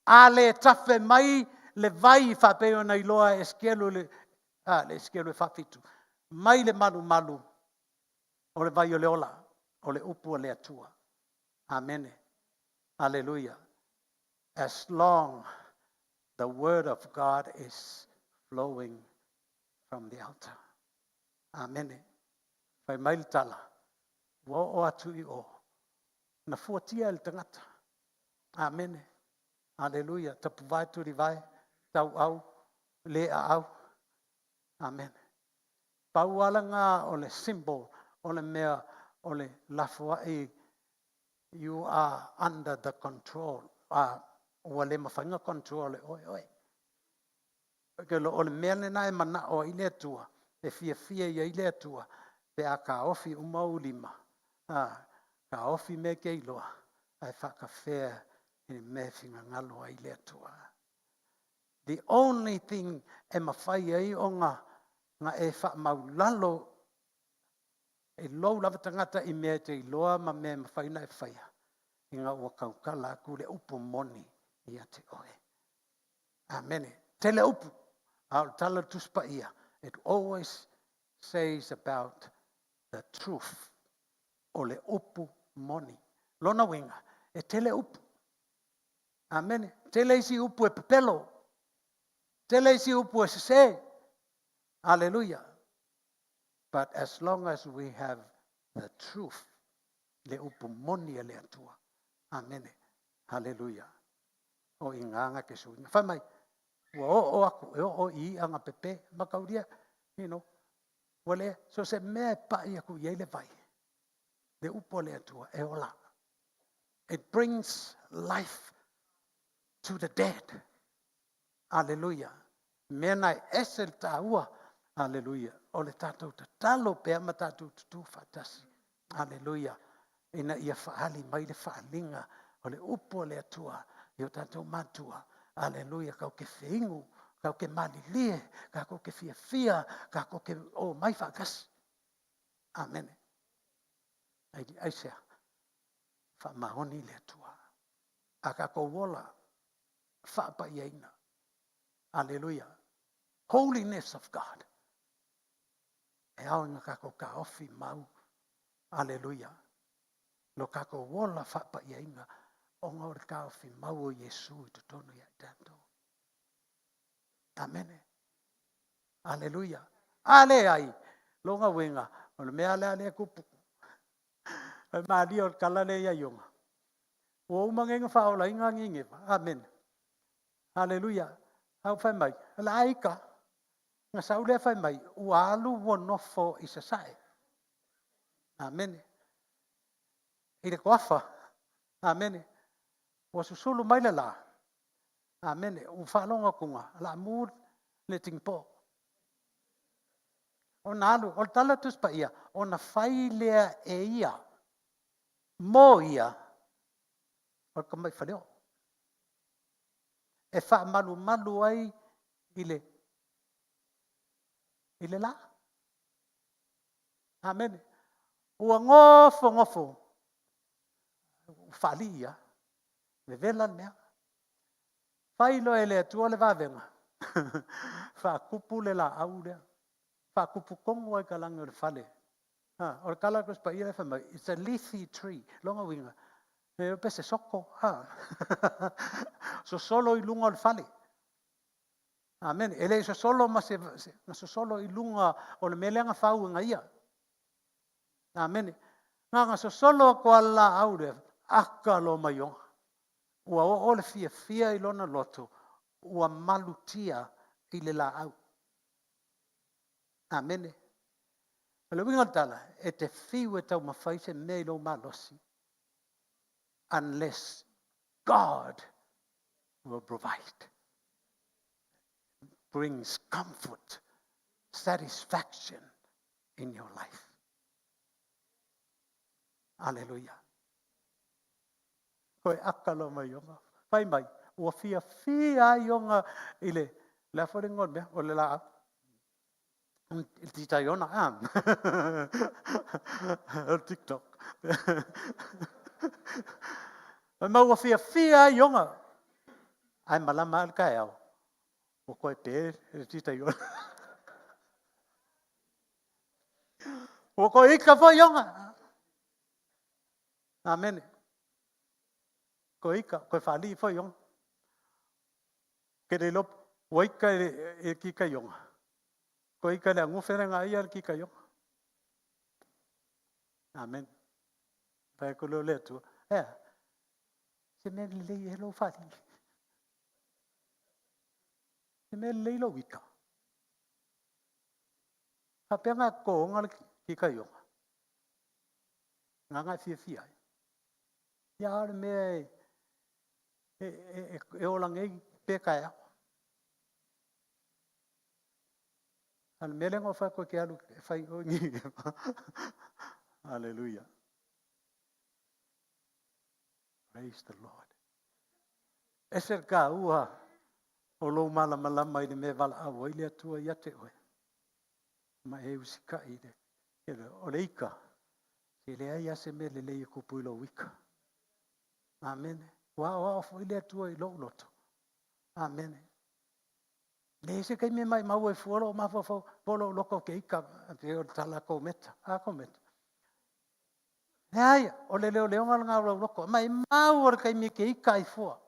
A le tafe mai le vai faapei ona iloa e Esekielu le, le Esekielu e 47, mai le malumalu o le vai o le ola, o le upu a le Atua. Amene. Hallelujah. As long the word of God is flowing from the altar. Amene. Fai mai le tala, ua oo atu i o, na fuatia e le tagata. Amene. Hallelujah. Tapuvae tulivae, tauau, le aau. Amene. Pau lava lena o le symbol, o le mea o le lafoai, you are under the control. Ua le mafai ona control e oe oe. O le mea lena e manao ai le Atua, e fiafia i ai le Atua, pe a taofi uma ou lima, taofi mea e te iloa, ae faatafea i le mea e finagalo ai le Atua. The only thing e mafai ai ona na e faamaulalo e lou lava tagata i mea e te iloa ma mea e mafai ona e faia, ina ua tautala atu le upu moni ia te oe. Amene. Tele upu. A o le tala o le Tusi Paia, it always says about the truth. O le upu moni. Lona uiga, e tele upu. Amene. Tele isi upu e pepelo. Tele isi upu e sese. Hallelujah. But as long as we have the truth, le upu moni e le Atua. Amene. Hallelujah. O i ngā ke suinga. Whai mai, ua o o aku, e o o i anga pepe, makauria, ua le, so se mea e pai aku i le vai. Le upu a le Atua, e ola. It brings life to the dead. Hallelujah. Mea nai ese le tāua. Hallelujah. O le tātou tatalo pea ma tātou tutu whaatasi. Hallelujah. Ina ia whaali mai le whaalinga o le upu a le Atua i o tātou matua. Hallelujah. Kau ke whiingu, kau ke malilie, kau ke fiafia, kau ke o mai whaakasi. Amen. Ai, ai sea. Whaamahoni le Atua. A ka kou ola, whaapaiaina. Hallelujah. Holiness of God. E ao inga kako ka ofi mau. Hallelujah. Lo kako ola whaapaiaina. O ngā ore ka ofi mau o Yesu i totonu ia i tātou. Amene. Hallelujah. Ale ai. Longa winga. O le mea le ale kupu. E malia o le kala le ia ionga. Ua uma ngenga whaola inga ngingewa. Amen. Hallelujah. Au whai mai. La aika. Nga sau lea whai mai. Ua alu ua nofo i sasae. Amen. I le koafa. Amen. Ua susulu mai le la. Amen. Ua whaalonga kunga. La mu le tingpo. O na alu. O le tala tuspa ia. O na whai lea e ia. Mo ia. O ka mai whaleo. E wha malu malu ai i le la. Amen. Ua ngofo ngofo. Whaali ia. Vevela le mea. Fai loa e le Atua le vavega, faatupu le laau lea, faatupu tonu lava i talaane o le fale. O le tala a le Tusi Paia lea fai mai, it's a leafy tree. O lona uiga, e le iloa pe se soto, sosolo i luga o le fale. Amene. E le sosolo ma se, na sosolo i luga o le mea lea na fau e ia. Amene. Na ona sosolo atu lava o le laau lea, aka loa ma Iona. Ua oo le fiafia i lona loto, ua malutia i le laau. Amene. O le uiga o le tala, e te fiu e taumafai se mea i lou malosi, unless God will provide. Brings comfort, satisfaction in your life. Aleluia. Koe aka loa mai Iona. Fai mai, ua fiafia ai Iona i le, le a foi le igoa o le mea, o le laau. I le tita Iona, a. O le TikTok. Fai mai ua fiafia ai Iona. Ae malama lava le taeao, ua toe pe le tita Iona. Ua toe ika foi Iona. Amene. Toe ika, toe faalii foi Iona. Ke le iloa ua ika i le tita Iona, toe ika i le augofe lea na aia le tita Iona. Amene. Fai atu lea o le Atua, e a, se mea lelei ea lou faalii? Se mea lelei lou ika? Faapea na totoina le tita Iona? Na na e fiafia ai. Ia a o le mea e ola nei pe taeao. A o le mea lea na ou fai atu e te alu e fai i o i Nineva. Hallelujah. Praise the Lord. Ese le taua o lou malamalama i le mea e valaau ai le Atua ia te oe. Ma e usitai i le, o le ika, e leai lava se mea lelei e tupu i lou ika. Amene. Ua aoao foi le Atua i lou loto. Amene. Leai se taimi e maumau ai fua lou mafaufau po o lou loto ou te ika, pei o le tala a Koveta. A Koveta? Leai, o le leoleoga lena o lou loto. Maumau o le taimi e te ika ai fua.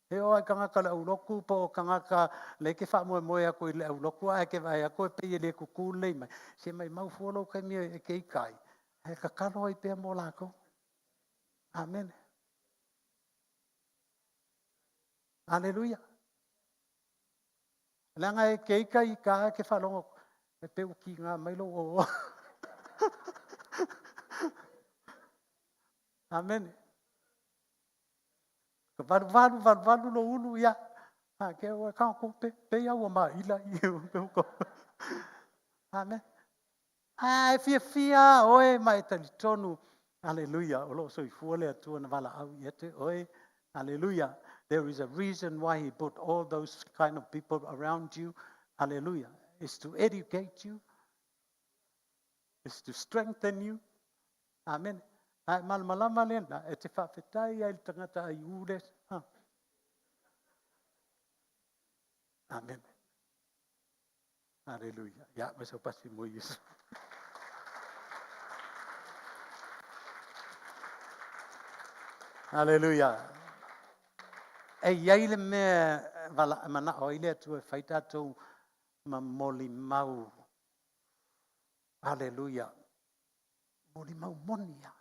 E oo lava i tagata o le aulotu po o tagata la e te faamoemoe atu i le aulotu ae te vaai atu e pei e le tutu lelei mai, se maumau fua lou taimi e te ika ai, ae tatalo ai pea mo latou. Amene. Aleluia. Leaga e te ika ika lava e te faalogo atu, e pei ua tiga mai lou oo. Amene. Valuvalu valuvalu lou ulu, ia, a ke ua ka ku pe, pe ia ua maila i Amen. A e fiafia oe ma e talitonu. Aleluia. O lo o soifua le Atua na valaau ia te oe. Hallelujah. There is a reason why he put all those kind of people around you. Hallelujah. It's to educate you. It's to strengthen you. Amen. Ai malamalama le na e te faafetai ai le tagata ai u le. Amen. Hallelujah. Ia, ma sau pasi mo Iesu. Hallelujah. E i ai le mea vala manao ai le Atua e fai tatou ma molimau. Hallelujah. Molimau moni ia.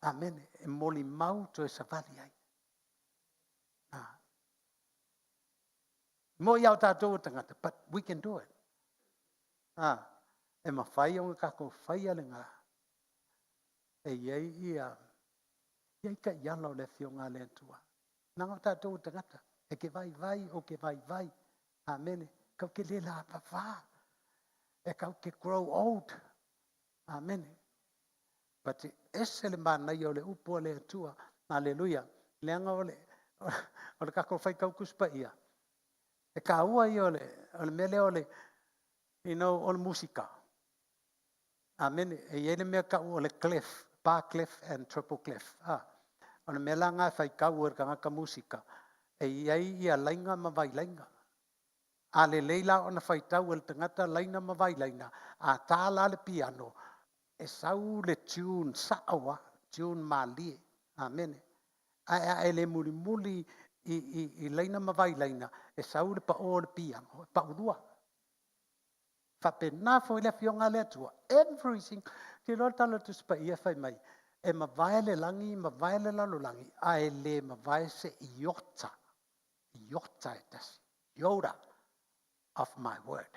Amene. E molimau toe savali ai. Ah. Mo i au tātou o tagata, but we can do it. Ah. E mawhai o ngā kākou whai ale ngā. E iai ia, iai ka iala o le afioga a le Atua. Nanga o tātou o tagata, e ke vai vai o ke vai vai. Amene. Kau ke le la pawha. E kau ke grow old. Amene. But ese le manaia o le upu a le Atua. Aleluia. Leaga o le, o le tatou faitau Tusi Paia, e taua ia o le mea lea o le, you know, o le musika. Amene. E i ai le mea tau o le clef, bar clef and treble clef. Ah. O le mea la ngā faitau o le tagata musika. E i ai ia laina ma vailaina. A lelei la ona faitau e le tagata laina ma vailaina, a ta la le piano, e sau le tune sa'o a, tune malie. Amene. Ae a e le mulimuli i laina ma vailaina, e sau le pa'ō o le piano, e pa'ulua. Faapena foi le Afioga a le Atua, everything. Ou te iloa le tala o le Tusi Paia fai mai, e mavae le lagi, mavae le lalolagi, ae le mavae se iota, iota e tasi, iota of my word.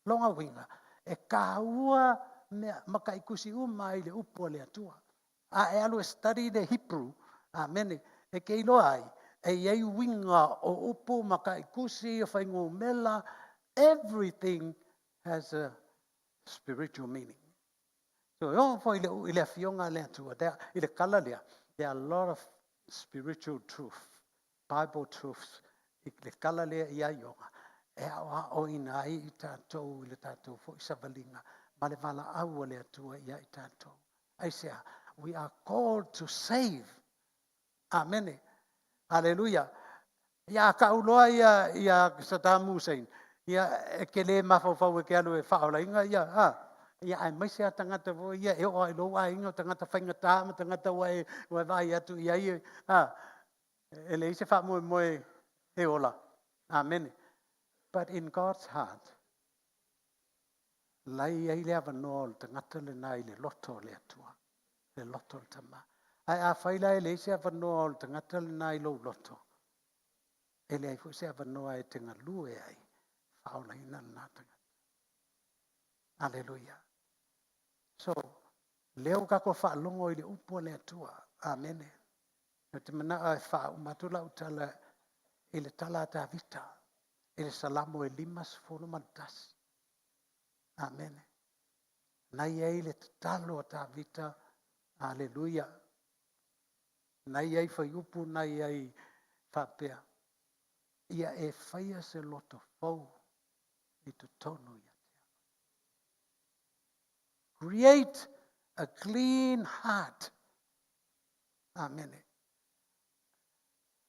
Lona uiga, e taua mea mata'itusi uma i le upu a le Atua. A e alu e study le Hebrew, amene, e te iloa ai, e i ai uiga o upu ma taitusi o fuainumera, everything has a spiritual meaning. So e oo foi i le afioga a le Atua, i le tala lea, there are a lot of spiritual truth, Bible truths, i le tala lea ia Iona, e aoaoina ai i tatou i le tatou foi savaliga ma le valaau a le Atua ia i tatou. Aisea? We are called to save. Amene. Aleluia. Ia a tau loa ia Saddam Hussein, ia e te le mafaufau e te alu e faaolaina ia, a? Ia aemaise lava tagata foi ia e oo lava i lou aiga o tagata faigata ma tagata ua e vaai atu i ai, a? E leai se faamoemoe e ola. Amene. But in God's heart, lai ai le avanoa o le tagata lena i le loto o le Atua, le loto o le Tama. Ae afai la e leai se avanoa o le tagata lena i lou loto, e leai foi se avanoa e te galue ai, faaolaina lena tagata. Aleluia. So, lea ua tatou faalogo i le upu a le Atua. Amene. Ou te manao e faauma atu lau tala i le tala a Tavita, i le Salamo e 51. Amene. Na i ai le tatalo a Tavita. Aleluia. Na i ai fuaiupu na i ai faapea, ia e faia se loto fou i totonu ia te au. Create a clean heart. Amene.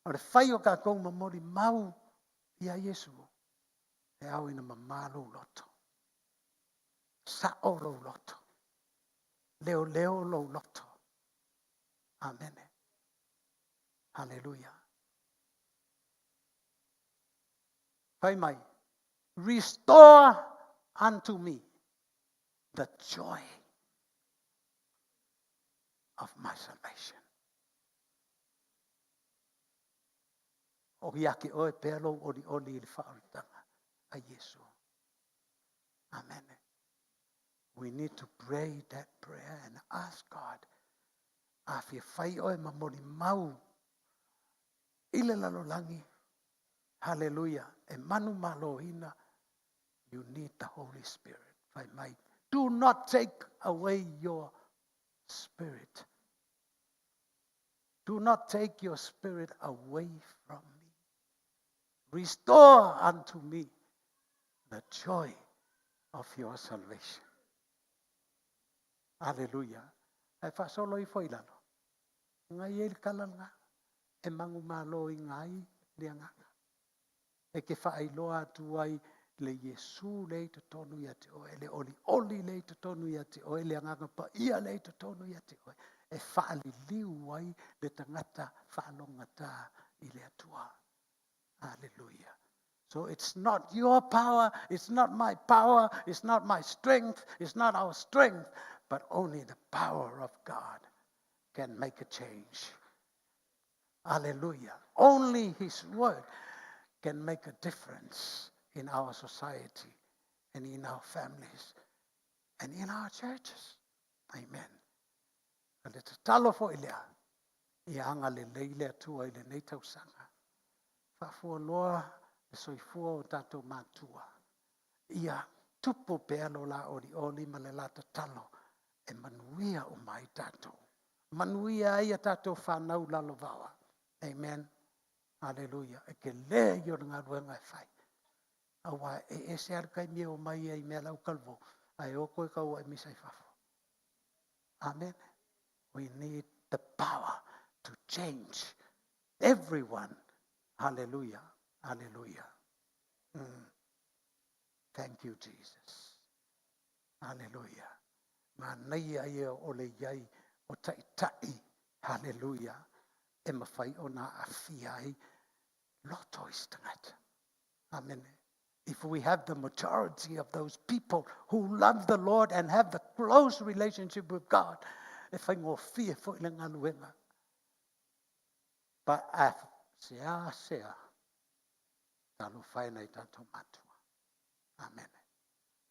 O le fai o tatou ma molimau ia Iesu, e ao ina mamā lou loto. Sa'o lou loto. Leoleo lou loto. Amene. Haleluia. Fai mai, restore unto me the joy of my salvation. O ia te oe pea lou olioli i le faaolataga a Iesu. Amen. We need to pray that prayer and ask God. A fia fai oe ma molimau i le lalolagi. Hallelujah. E manumaloina. You need the Holy Spirit. Fai mai. Do not take away your spirit. Do not take your spirit away from me. Restore unto me the joy of your salvation. Hallelujah. Ae faasolo ifo i lalo. Ngai ai le tala lena. E manumaloina ai le agaga. E te faailoa atu ai le Iesu lea i totonu ia te oe, le olioli lea i totonu ia te oe, le agaga paia lea i totonu ia te oe. E faaliliu ai le tagata faalogata i le Atua. Hallelujah. So it's not your power, it's not my power, it's not my strength, it's not our strength, but only the power of God can make a change. Hallelujah. Only His word can make a difference in our society and in our families and in our churches. Amen. O le tatalo foi lea, ia agalelei le Atua i lenei tausaga. Faafualoa le soifua o tatou matua. Ia tupu pea lo la olioli ma le la tatalo e manuia uma ai tatou. Manuia ai a tatou whanau lalovaoa. Amen. Hallelujah. E ke le i o le galuega e fai. Aua e ese a le taimi e omai ai i mea lau talavou, ae o toe tauai misa i fafo. Amen. We need the power to change everyone. Hallelujah. Hallelujah. Thank you, Jesus. Hallelujah. Manaia ia o le iai o ta'ita'i. Hallelujah. E mafai ona aafia ai loto i se tagata. Amen. If we have the majority of those people who love the Lord and have the close relationship with God, e faigofie foi le galuega. Pa a sea sea, talofa e nai tatou matua. Amen.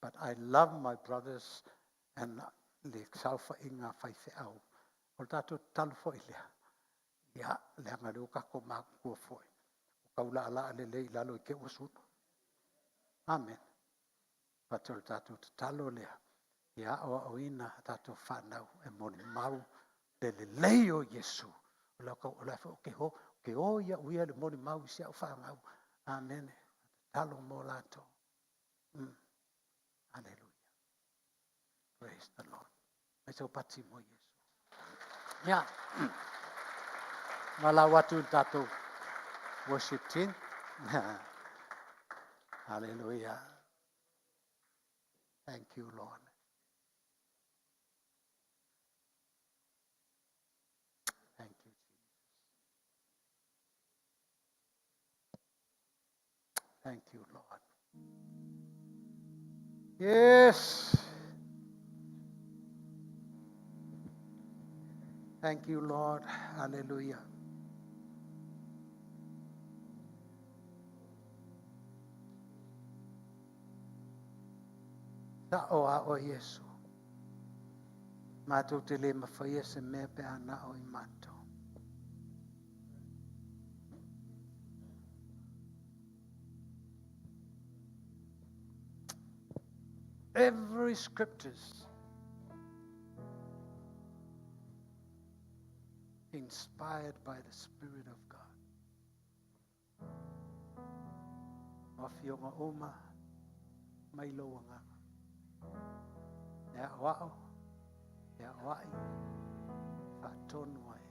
But I love my brothers and le saofaiga faifeau. O le tatou tatalo foi lea. Ia, leaga lea ua tatou matutua foi. O taulaalaa lelei i lalo i te i ua sulu. Amen. But o le tatou tatalo lea, ia aoaoina a tatou fanau e molimau le lelei o Iesu. O le o le o ke ho, ke o ia uia le molimau i si au fanau. Amen. Tatalo mo latou. Hallelujah. Praise the Lord. Mai sau pati mo Iesu. Ia. Malau atu le tatou worship team. Hallelujah. Thank you, Lord. Thank you, Jesus. Thank you, Lord. Yes. Thank you, Lord. Hallelujah. Sa'o a o Iesu. Matou te le mafaia se mea pe a na o i matou. Every scriptures inspired by the Spirit of God. O afioga uma mai lou agaga. E a'oa'o, e a'oa'i, faatonu ai.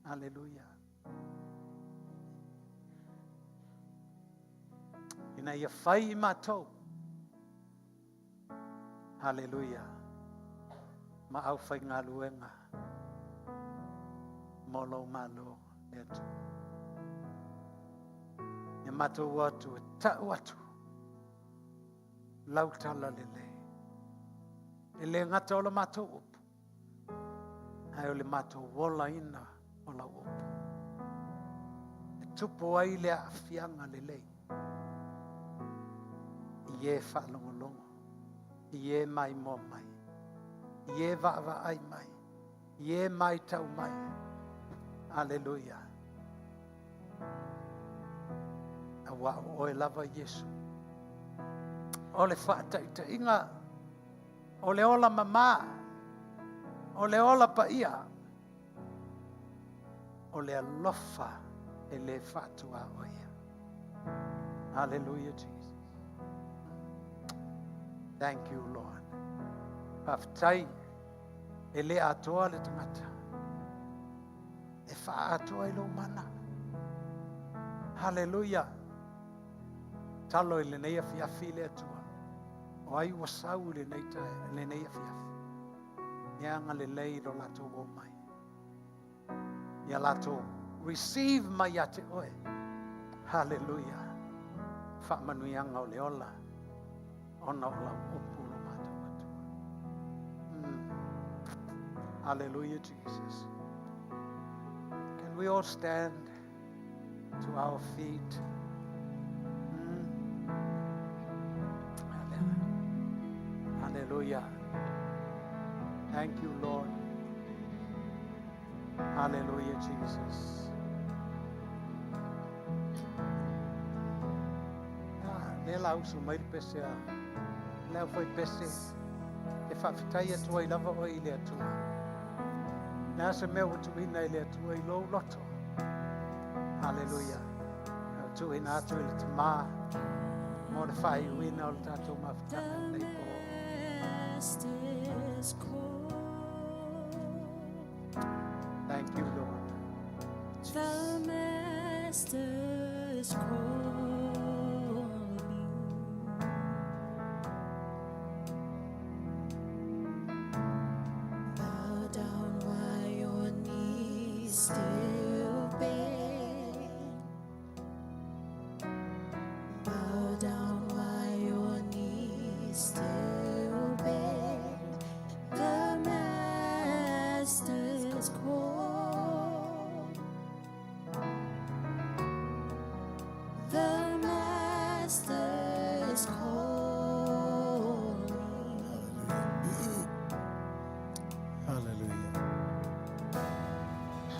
Aleluia. Ina ia fai i matou. Haleluia. Ma aufaigaluega mo lou Malo le Atua. Ia matou o atu e ta'u atu lau tala lelei. E le gata o la matou upu, ae o le matou olaina o lau upu. E tupu ai le aafiaga lelei i e faalogologo, i e maimoa mai, i e vaavaai mai, i e matau mai. Aleluia. Auā o oe lava Iesu. O le faataitaiga, o le ola mamā, o le ola paia, o le alofa e le faatuaoia. Hallelujah, Jesus. Thank you, Lord. Faafetai e le atoa le tagata. E faaatoa i lou mana. Hallelujah. Talo i lenei afiafi le Atua. O ai ua sau i lenei tae, lenei afiafi. Ia agalelei i lo latou o mai. Ia latou receive mai ia te oe. Hallelujah. Faamanuiaga o le ola ona o lau upu lo matou Atua. Hallelujah, Jesus. Can we all stand to our feet? Hallelujah. Thank you, Lord. Hallelujah, Jesus. Ah, le la usu mai le pese a le au fai pese e faafetai atu ai lava oe i le Atua. Le a se mea ua tuuina i le Atua i lou loto. Hallelujah. Ua tuuina atu i le Tamā mo le faaiuina o le tatou mafutaga i lenei The po. Master's call. Thank you, Lord. The Master's calling. Bow down while your knees still bend. Bow down while your knees still bend. The Master's call. The Master's calling. Hallelujah.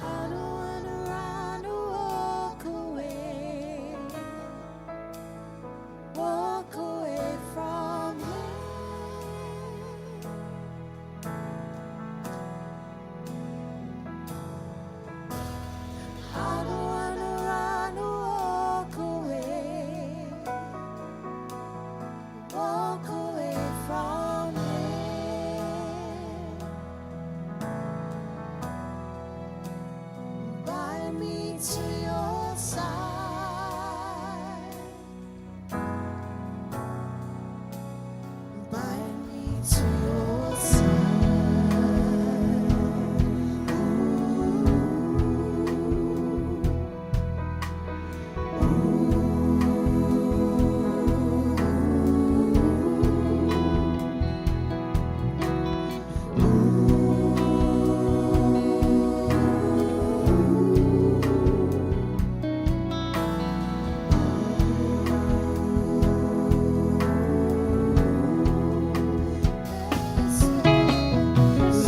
I don't wanna run or walk away. Walk away from him. I don't wanna run or walk away. Walk away from him. Bind me to your side. Bind me to your side.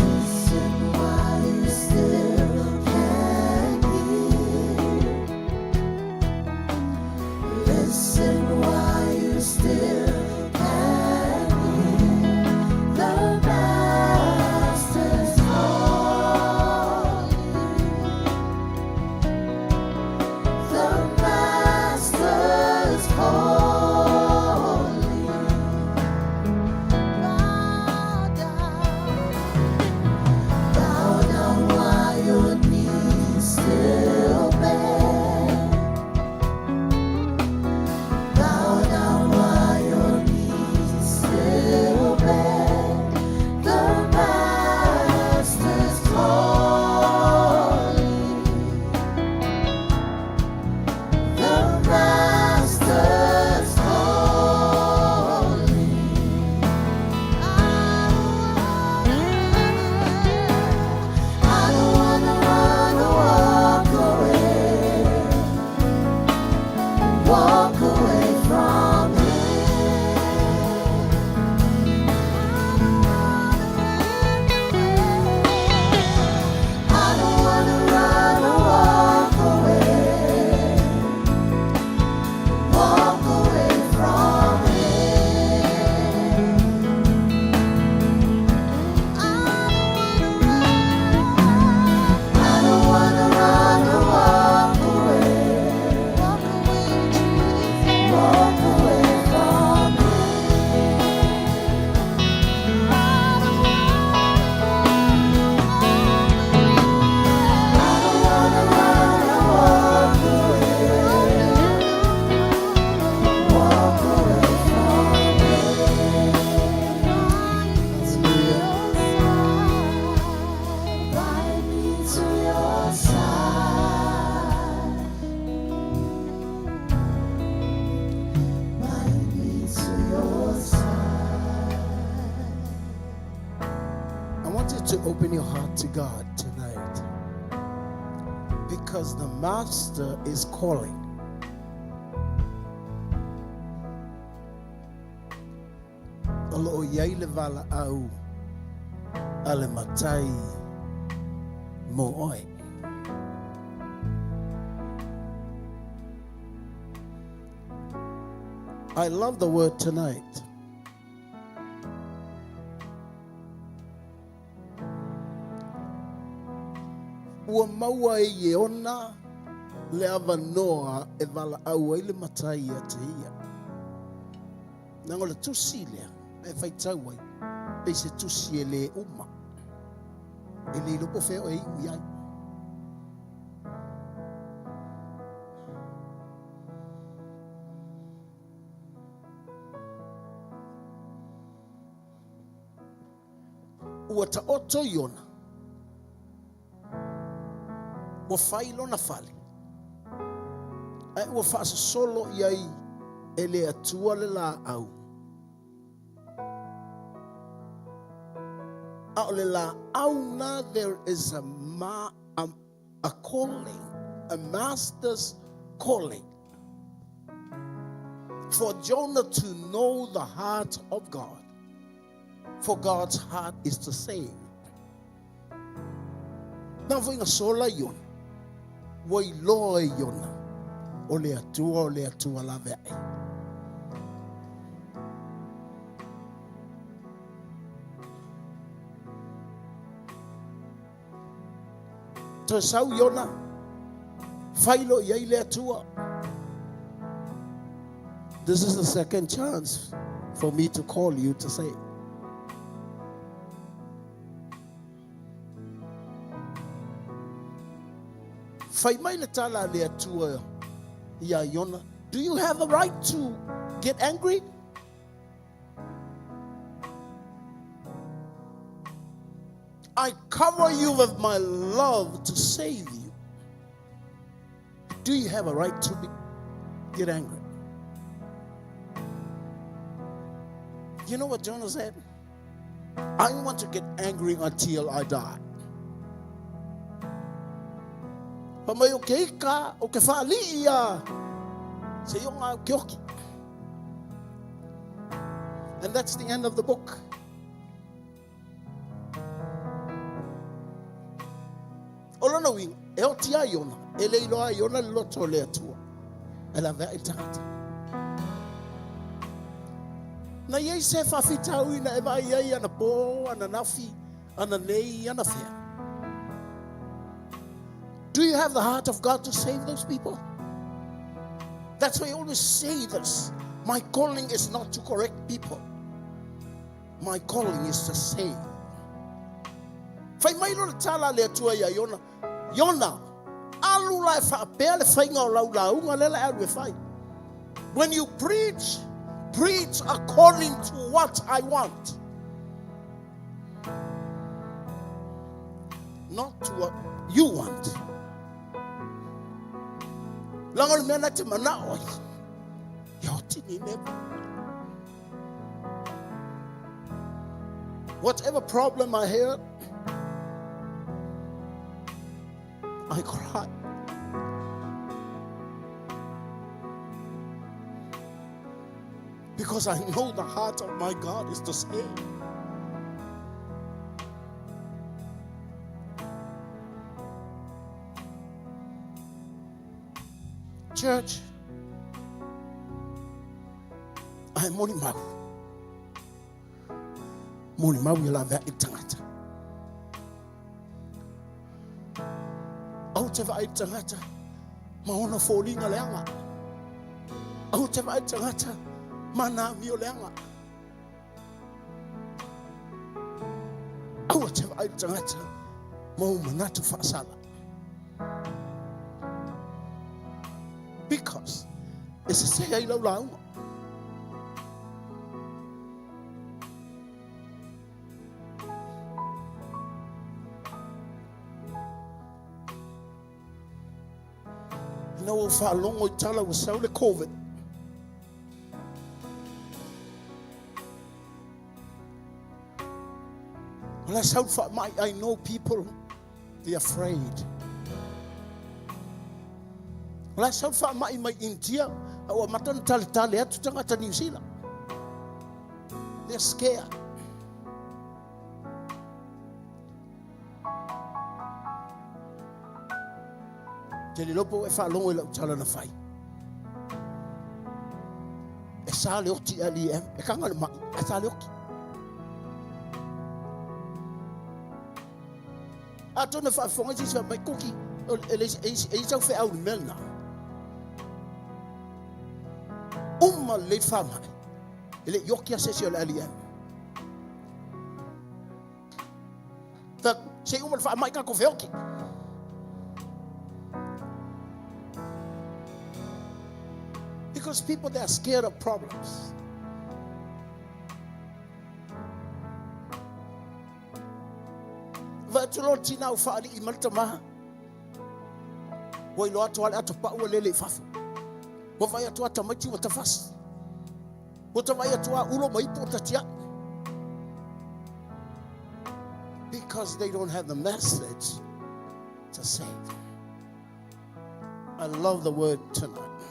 Listen while you still can hear. Listen while you still can hear. The Master's calling. The Master's calling. Bow down. Bow down while your knees still bend. Bow down while your knees still bend. The Master's calling. The Master's calling. I don't wanna run or walk away, walk away from him. I don't wanna run or walk away, walk away from him. I don't wanna run or walk away, walk away, Jesus, walk away from him. I don't wanna run or walk away, walk away from him. Bind me to your side. Bind me to your side. I want you to open your heart to God tonight because the Master is calling. O loo iai le valaau a le matai mo oe. I love the word tonight. Ua maua e Iona le avanoa e valaau ai le matai ia te ia. Leaga o le tusi lea, e faitau ai, pei se tusi e le uma. E le iloa po o fea o e iu i ai. ua taoto Iona, ua fai lona fale, ae ua faasosolo i ai e le Atua le laau. A o le laau na, there is a, ma, a, a calling, a master's calling. For Jonah to know the heart of God. For God's heart is to save. Na foi nga sola Iona. Ua iloa e Iona. O le Atua, o le Atua laveai. Toe sau Iona, fai loa i ai le Atua. This is the second chance for me to call you to say, Fai mai le tala a le Atua iā Iona, do you have a right to get angry? I cover you with my love to save you. Do you have a right to be, get angry? You know what Jonah said? I want to get angry until I die. Pa mai o ke ika, o ke whaali ia, se i o ngā ke oki. And that's the end of the book. O lona uiga, e oti ai ona, e le iloa ai ona le loto o le Atua, e laveai le tagata. Na i ai se faafitauli na e vaai ai anapo, ananafi, ananei, anafea. Do you have the heart of God to save those people? That's why I always say this. My calling is not to correct people. My calling is to save. Fai mai loa le tala a le Atua iā Iona, Iona, alu la e faapea le faiga o lau lauga lea la e alu e fai. When you preach, preach according to what I want. Not to what you want. Leaga o le mea na te manao ai, ia oti Nineva. Whatever problem I hear, I cry. Because I know the heart of my God is to save. Church, ae molimau. Molimau ia laveai le tagata. Aua te vaai le tagata ma ona foliga leaga. Aua te vaai le tagata ma ana amio leaga. Aua te vaai le tagata ma ou manatu faasala. Because e sese ai lau lauga. Ina ua ou faalogo i tala ua sau le Covid. O la sau le faamai, I know people, they afraid. O la sau le faamai mai India, a ua amata ona taletale atu tagata New Zealand. They're scared. Te le iloa po ua e faalogo i lau tala na fai. E sa le oti LEM, e kanga le mai, e sa le oti. Atonu e faafofoga se isi fai mai, Kuki, e le e i sau feau i le mea lena. Uma lelei le faamai, e le i oti lava se isi o le LEM. Fai atu, se i uma le faamai tatou feoti. Because people they are scared of problems. Atu loa le tina ua faalii mai le tama. Ua iloa atu lava le atopau ua lele i fafo. Ua vaai atu lava tamaiti ua tafasi. Ua ta vaai atu lava ulo ma ipu ua tatiai. Because they don't have the message to save. I love the word tonight.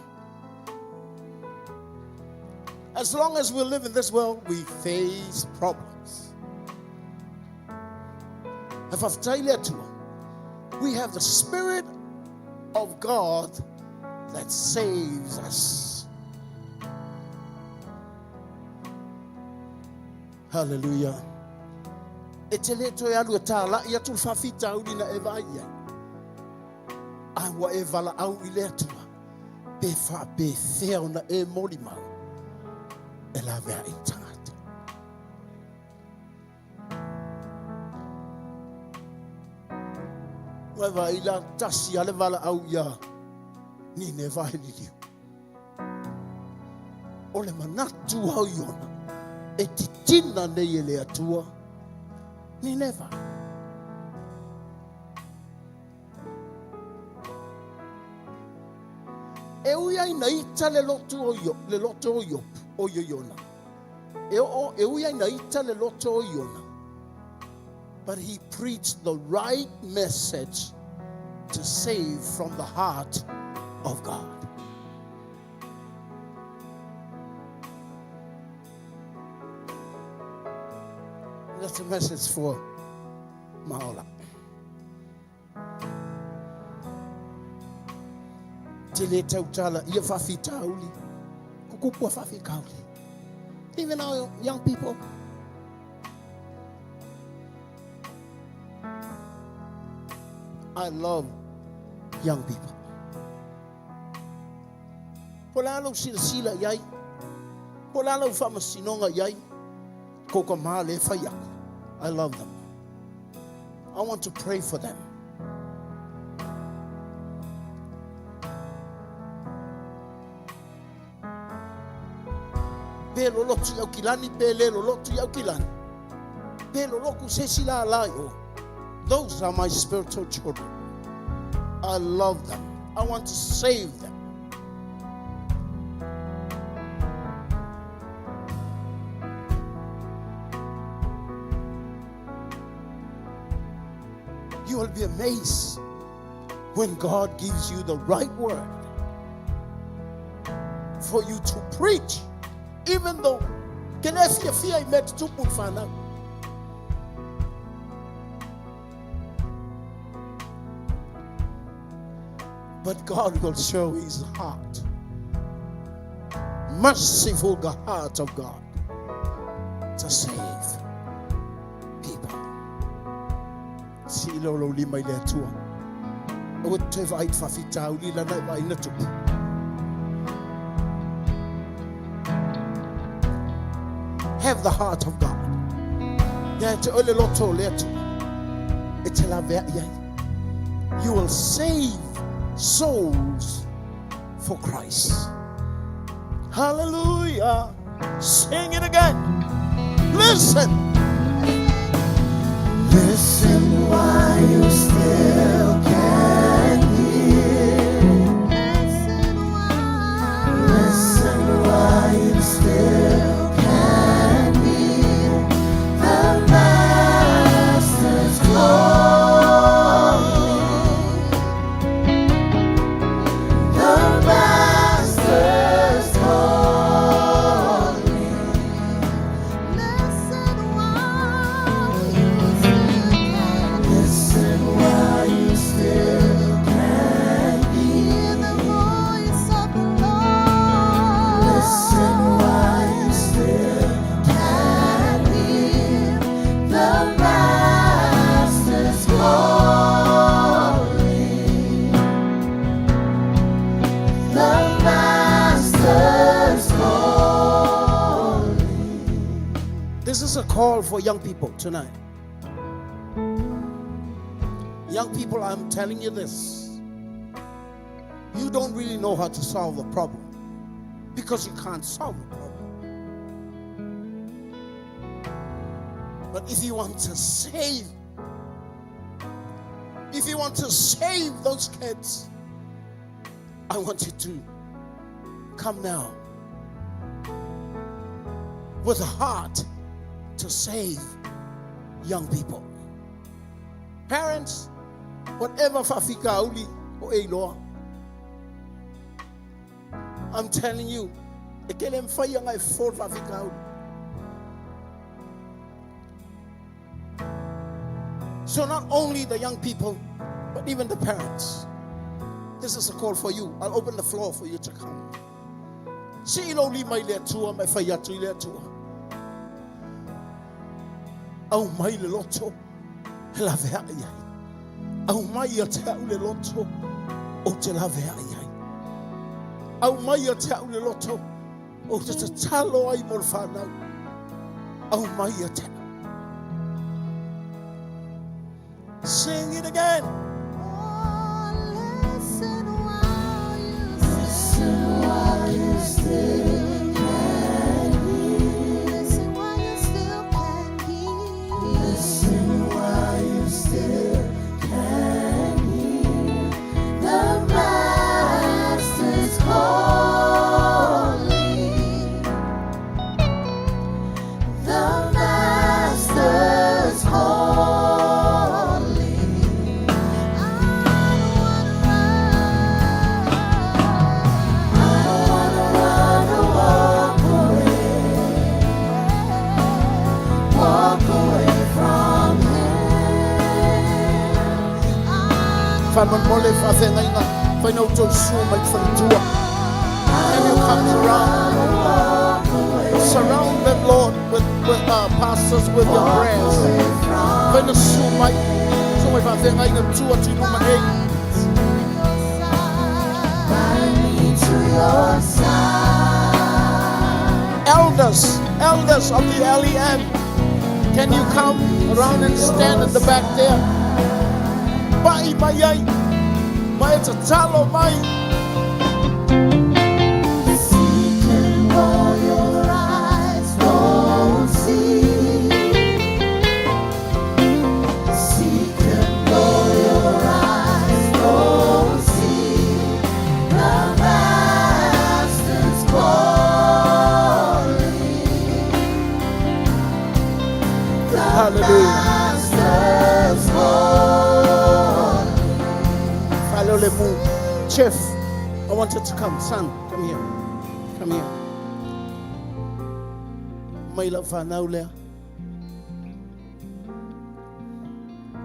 As long as we live in this world, we face problems. We have the Spirit of God that saves us. Hallelujah. E te le toe alu e tālai atu le faafitauli na e vaai ai. A ua e valaau i le Atua, pe faapefea ona e molimau e laveai i tagata. Ua e vaai la tasi lava le valaau ia Nineva e liliu. O le manatu lava o Iona e titina nei e le Atua Nineva. E ui ai na ita le lotu o Io, le loto o Iopu, o Iona. E o e ui ai na ita le loto o Iona. But he preached the right message to save from the heart of God. That's a message for Maola. Te le tautala ia faafitauli, kukupua faafikauli. Even our young people. I love young people. Po o le a lou silasila i ai, po o le a lau faamasinoga i ai, kou tama lea e fai aku. I love them. I want to pray for them. Pe lolotu i Aukilani, pe le lolotu i Aukilani. Pe loloku se isi lālā i o. Those are my spiritual children. I love them. I want to save them. You will be amazed when God gives you the right word for you to preach, even though ke le fiafia i mea tutupu i le whanau. But God will show his heart. Merciful heart of God to save people. Sii lea o lou lima i le Atua. Aua te toe vaai i te faafitauli lana e vaai na tupu. Have the heart of God. Ia te oe le loto o le Atua. E te laveai ai. You will save souls for Christ. Hallelujah. Sing it again. Listen. Listen while you still can hear. Listen while you still can hear. The Master's calling. The Master's calling. Listen while you still can hear the voice of the Lord. Listen while you still can hear the Master's calling. The Master's calling. This is a call for young people tonight. Young people, I'm telling you this. You don't really know how to solve the problem because you can't solve the problem. But if you want to save If you want to save those kids, I want you to come now with a heart to save young people. Parents, whatever fafikauli o eiloa, I'm telling you, e kele mwhai anga e fōr fafikauli. So not only the young people, but even the parents. This is a call for you. I'll open the floor for you to come. Si ilo li mai le atua, mai whai atu i le atua. Au mai le loto, he la vea i ai. Au mai a te au le loto, o te la vea i ai. Au mai a te au le loto, o te tatalo ai mo le whanau. Au mai a te au. Sing it again. Oh, listen while you still can hear. Listen while you still can hear. Listen while you still can hear. The Master's calling. The Master's calling. I don't wanna run. I don't wanna run or walk away. Walk away from Him. Whamon mole whawhengainga, whaina o tau sua mai whanatua. Can you come around? Surround them, Lord, with pastors with your prayers. Whaina sua mai, sua mai whawhengainga tua tino manei. Bind me to your side. Elders, elders of the LEM, can you come around and stand at the back there? Pai mai ai, mai te talo mai. Seeking all your eyes won't see. Seeking all your eyes won't see. The Master's calling. The Hallelujah. Master's calling. Follow le mu. Chief, I want you to come. Son, come here. Come here. Mai la whanau lea.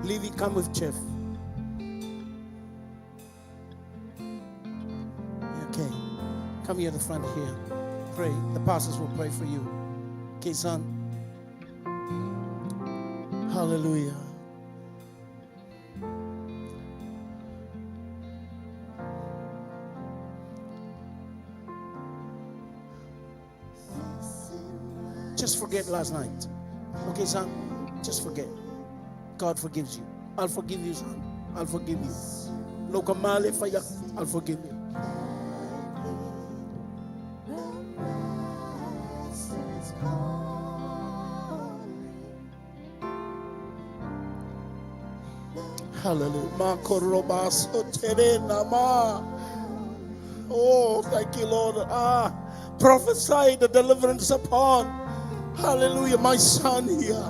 Levi, come with Chief. Okay. Come here at the front here. Pray. The pastors will pray for you. Okay, son. Hallelujah. Just forget last night. Okay, son? Just forget. God forgives you. I'll forgive you, son. I'll forgive you. Lokamale faya, I'll forgive you. Master's calling. Hallelujah. Ma korobaso terena ma. Oh, thank you, Lord. Prophesy the deliverance upon. Hallelujah, my son here.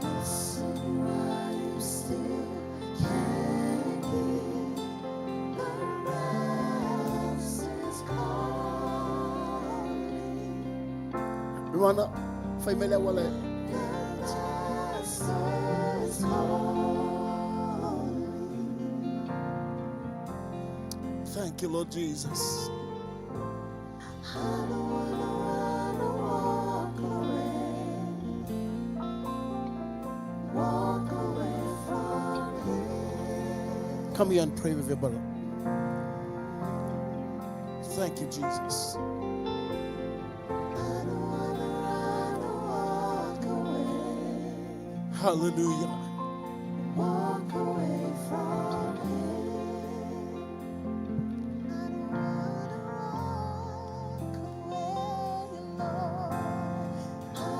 Listen while you still can hear. The Master's calling. Rwanda, whaimele wale. The Master's calling. Thank you, Lord Jesus. I don't wanna run or walk away. Walk away from Him. Come here and pray with your brother. Thank you, Jesus. I don't wanna run or walk away. Hallelujah. Walk away from Him. I don't wanna walk away, Lord. I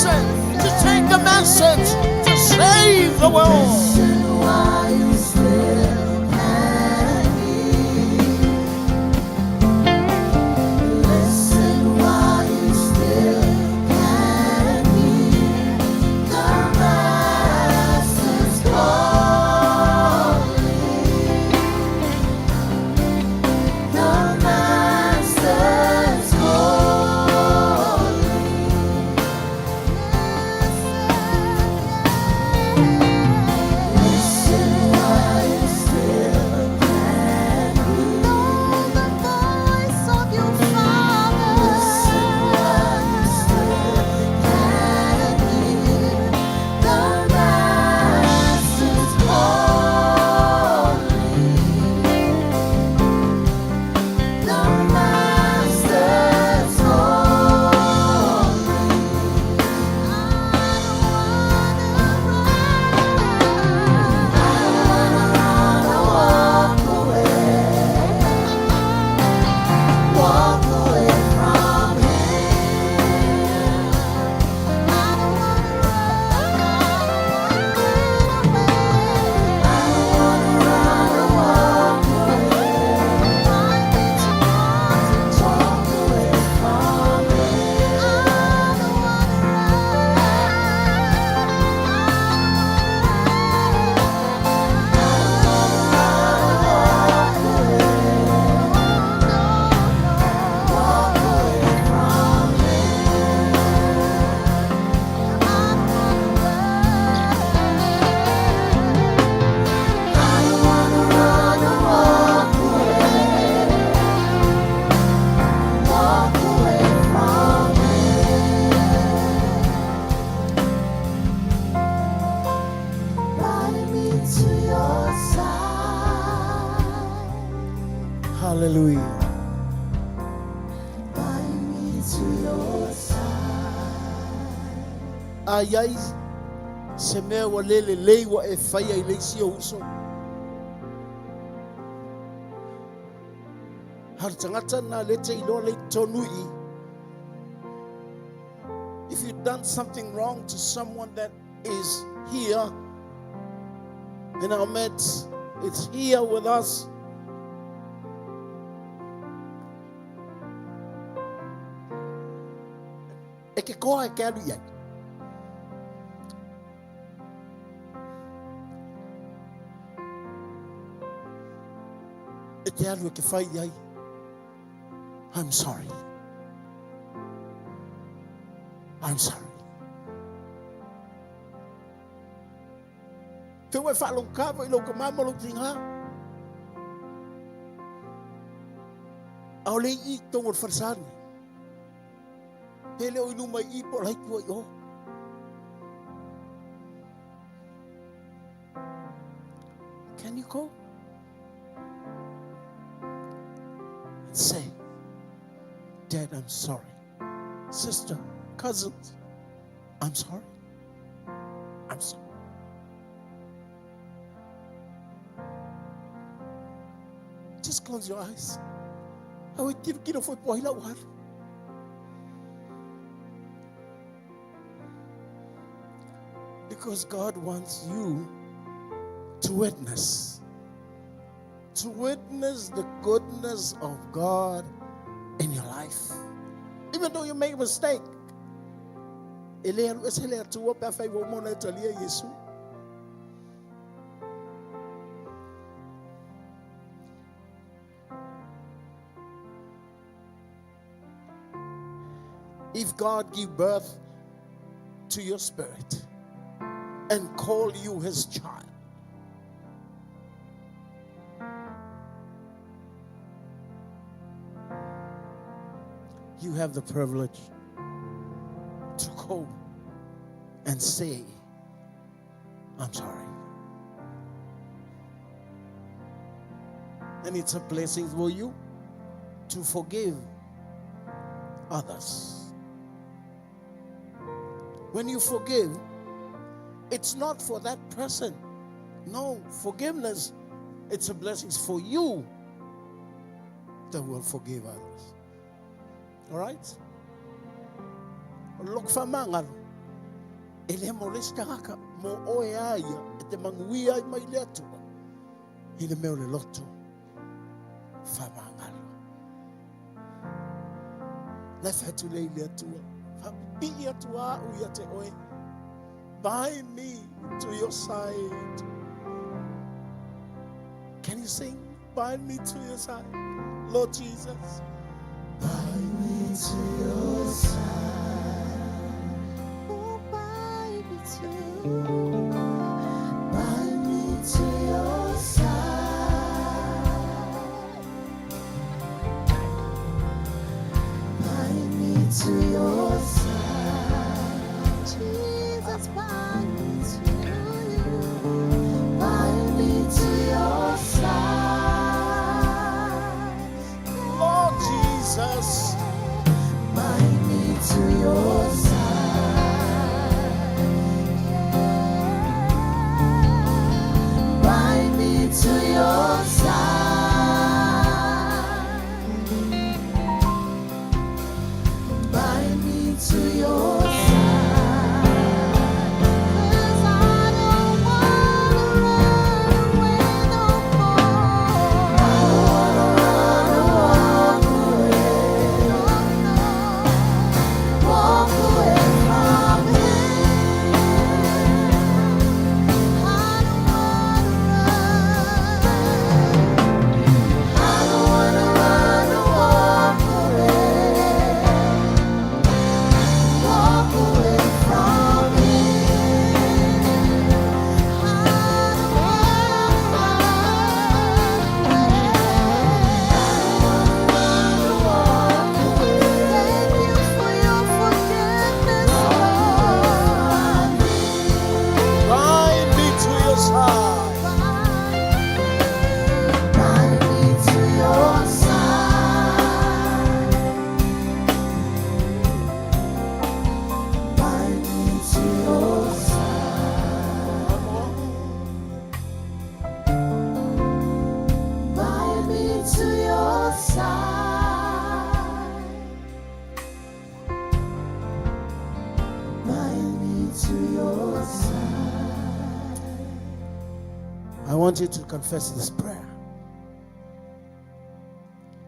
sent to take the message to save the world. Listen while you still can hear. Listen while you still can hear. The Master's calling. The Master's calling. Listen while you still can hear. Know the voice of your Father. Listen while you still can hear. The Master's calling. The Master's calling. I don't wanna walk away, walk away from Him. I don't wanna run I don't wanna run or walk away, walk away from Him. Walk away from Him. I don't wanna run or walk away, walk away from Him. Bind me to your side, Hallelujah. bind me to your side. A iai se mea ua le lelei ua e faia i le isi ou uso. A o le tagata lena lea e te iloa lea e i totonu i i. If you've done something wrong to someone that is here in our midst, it's here with us. E ke koa e ke alu i ai. E te alu e ke fai i ai. I'm sorry. I'm sorry. Te ua e whaalongkava i lau ka mama lou tiga. A o le i i totonu o le falesa lenei. Pe le o i luma i i po o la e i tua i o. Can you go? And say, Dad, I'm sorry. Sister, cousins, I'm sorry. I'm sorry. Just close your eyes. Au e tiro kino foi po lau alu. Because God wants you to witness. To witness the goodness of God in your life. Even though you make a mistake. E le alu ese le Atua pe afai ua uma ona e talia Iesu. If God give birth to your spirit and call you his child, you have the privilege to go and say, I'm sorry. And it's a blessing for you to forgive others. When you forgive, it's not for that person. No, forgiveness, it's a blessing for you that will forgive others. All right? Lok fa mangalo. E le mo le isi tagata, mo oe a ia e te manuia ai mai le Atua i le mea o le loto faamagalo. La e fai atu lea i le Atua, faapipii atu au ia te oe. Bind me to your side. Can you sing? Bind me to your side, Lord Jesus. Bind me to your side. Oh, bind me to, bind me to your side. Bind me to your side. Jesus, bind me to you. Bind me to your side. Lord Jesus, Bind me to your side. Bind me to your side. Bind me to your side. 'Cause I don't wanna run away no more. I don't wanna run or walk away. No, no. Walk away from him. I don't wanna run. I don't wanna run or walk away. Walk away from him. I don't wanna run away. I don't wanna run or walk away. Thank you for your forgiveness, Lord. Bind me to your side. Bind me to your side. Bind me to your side. Bind me to your side. Bind me to your side. I want you to confess this prayer.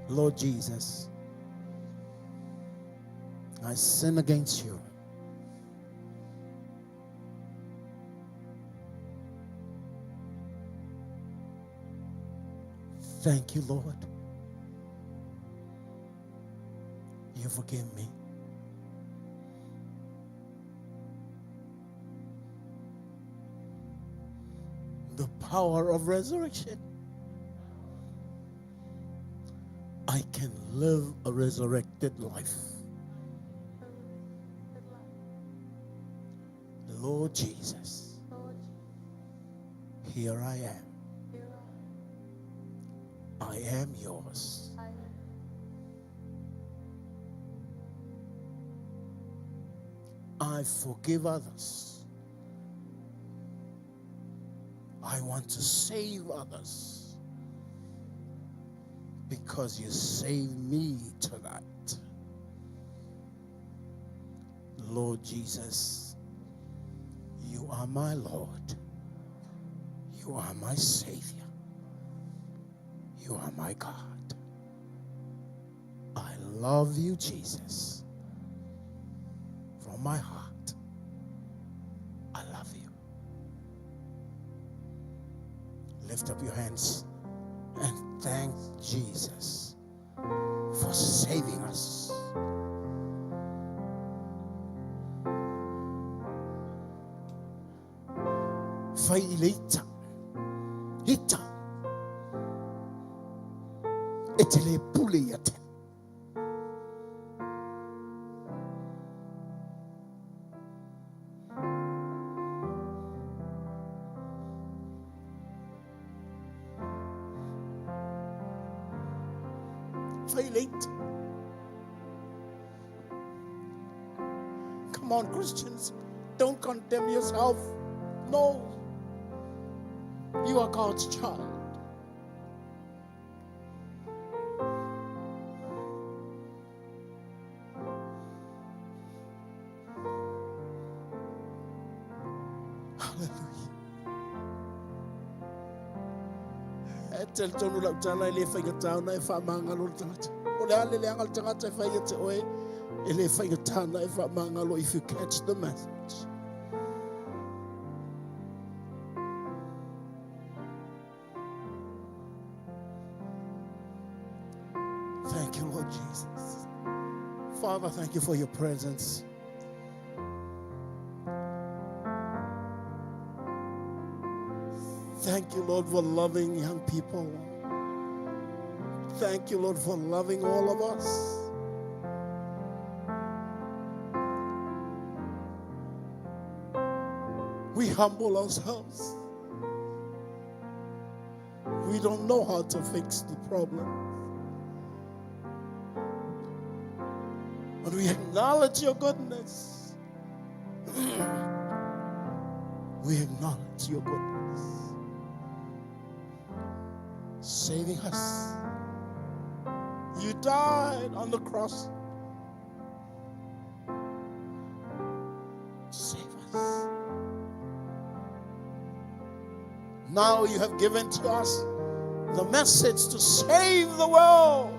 Lord Jesus, I sin against you. Thank you, Lord. You forgive me. The power of resurrection. I can live a resurrected life. Lord Jesus, here I am. I am yours. I forgive others. I want to save others because you saved me tonight. Lord Jesus, you are my Lord. You are my Savior. You are my God. I love you, Jesus. From my heart, I love you. Lift up your hands and thank Jesus for saving us. Fai i le ita. Ita. E te le pule ia te. Fai le ita. Come on, Christians. Don't condemn yourself. No. You are God's child. Hallelujah. E talitonu lau tala e le faigata ona e faamagalo le tagata. O le a le leaga le tagata e fai ia te oe, e le faigata ona e faamagalo if you catch the message. Thank you, Lord Jesus. Father, thank you for your presence. Thank you, Lord, for loving young people. Thank you, Lord, for loving all of us. We humble ourselves. We don't know how to fix the problem. But we acknowledge your goodness. We acknowledge your goodness. Saving us. You died on the cross. Save us. Now you have given to us the message to save the world.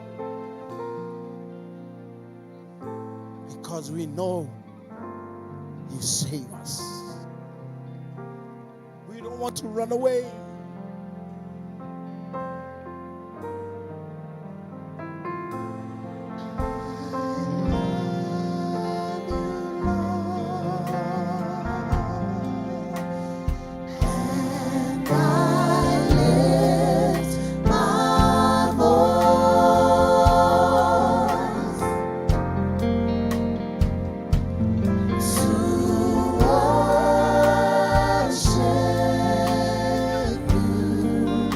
Because we know you save us. We don't want to run away. And I lift my voice to worship you,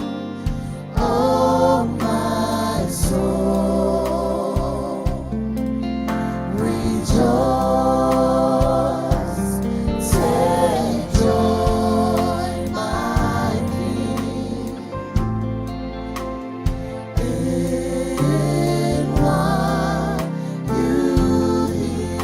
oh my soul. Rejoice, take joy, my King, in what you hear.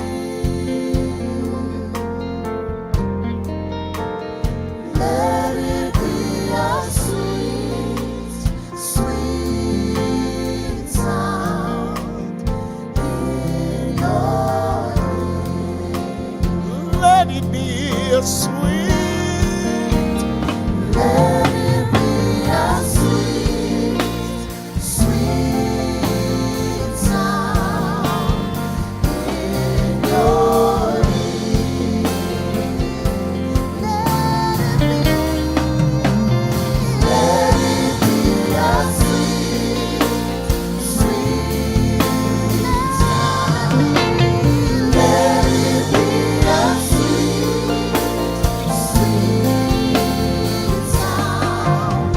Let it be a sweet, sweet sound in your ear. Let it be a sweet, Let it be a sweet, sweet sound in your ear. Let it be a sweet, sweet sound. Let it be a sweet, sweet sound.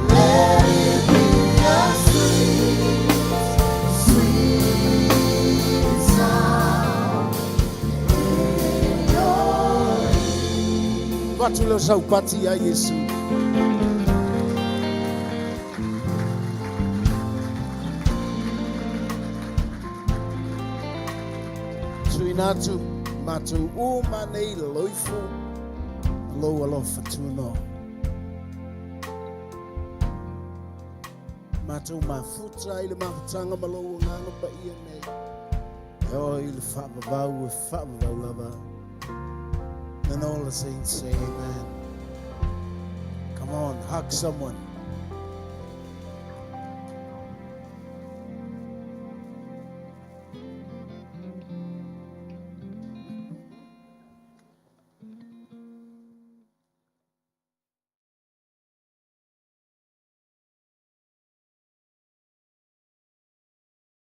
Let it be a sweet, sweet sound in your ear. Avatu leo saupati ia Iesu. Tuuina atu matou uma nei loifu lou alofa tunoa. Matou mafuta i le mafutaga ma lou agaga paia nei. E oo i le faavavau e faavavau lava. And all the saints say amen. Come on, hug someone.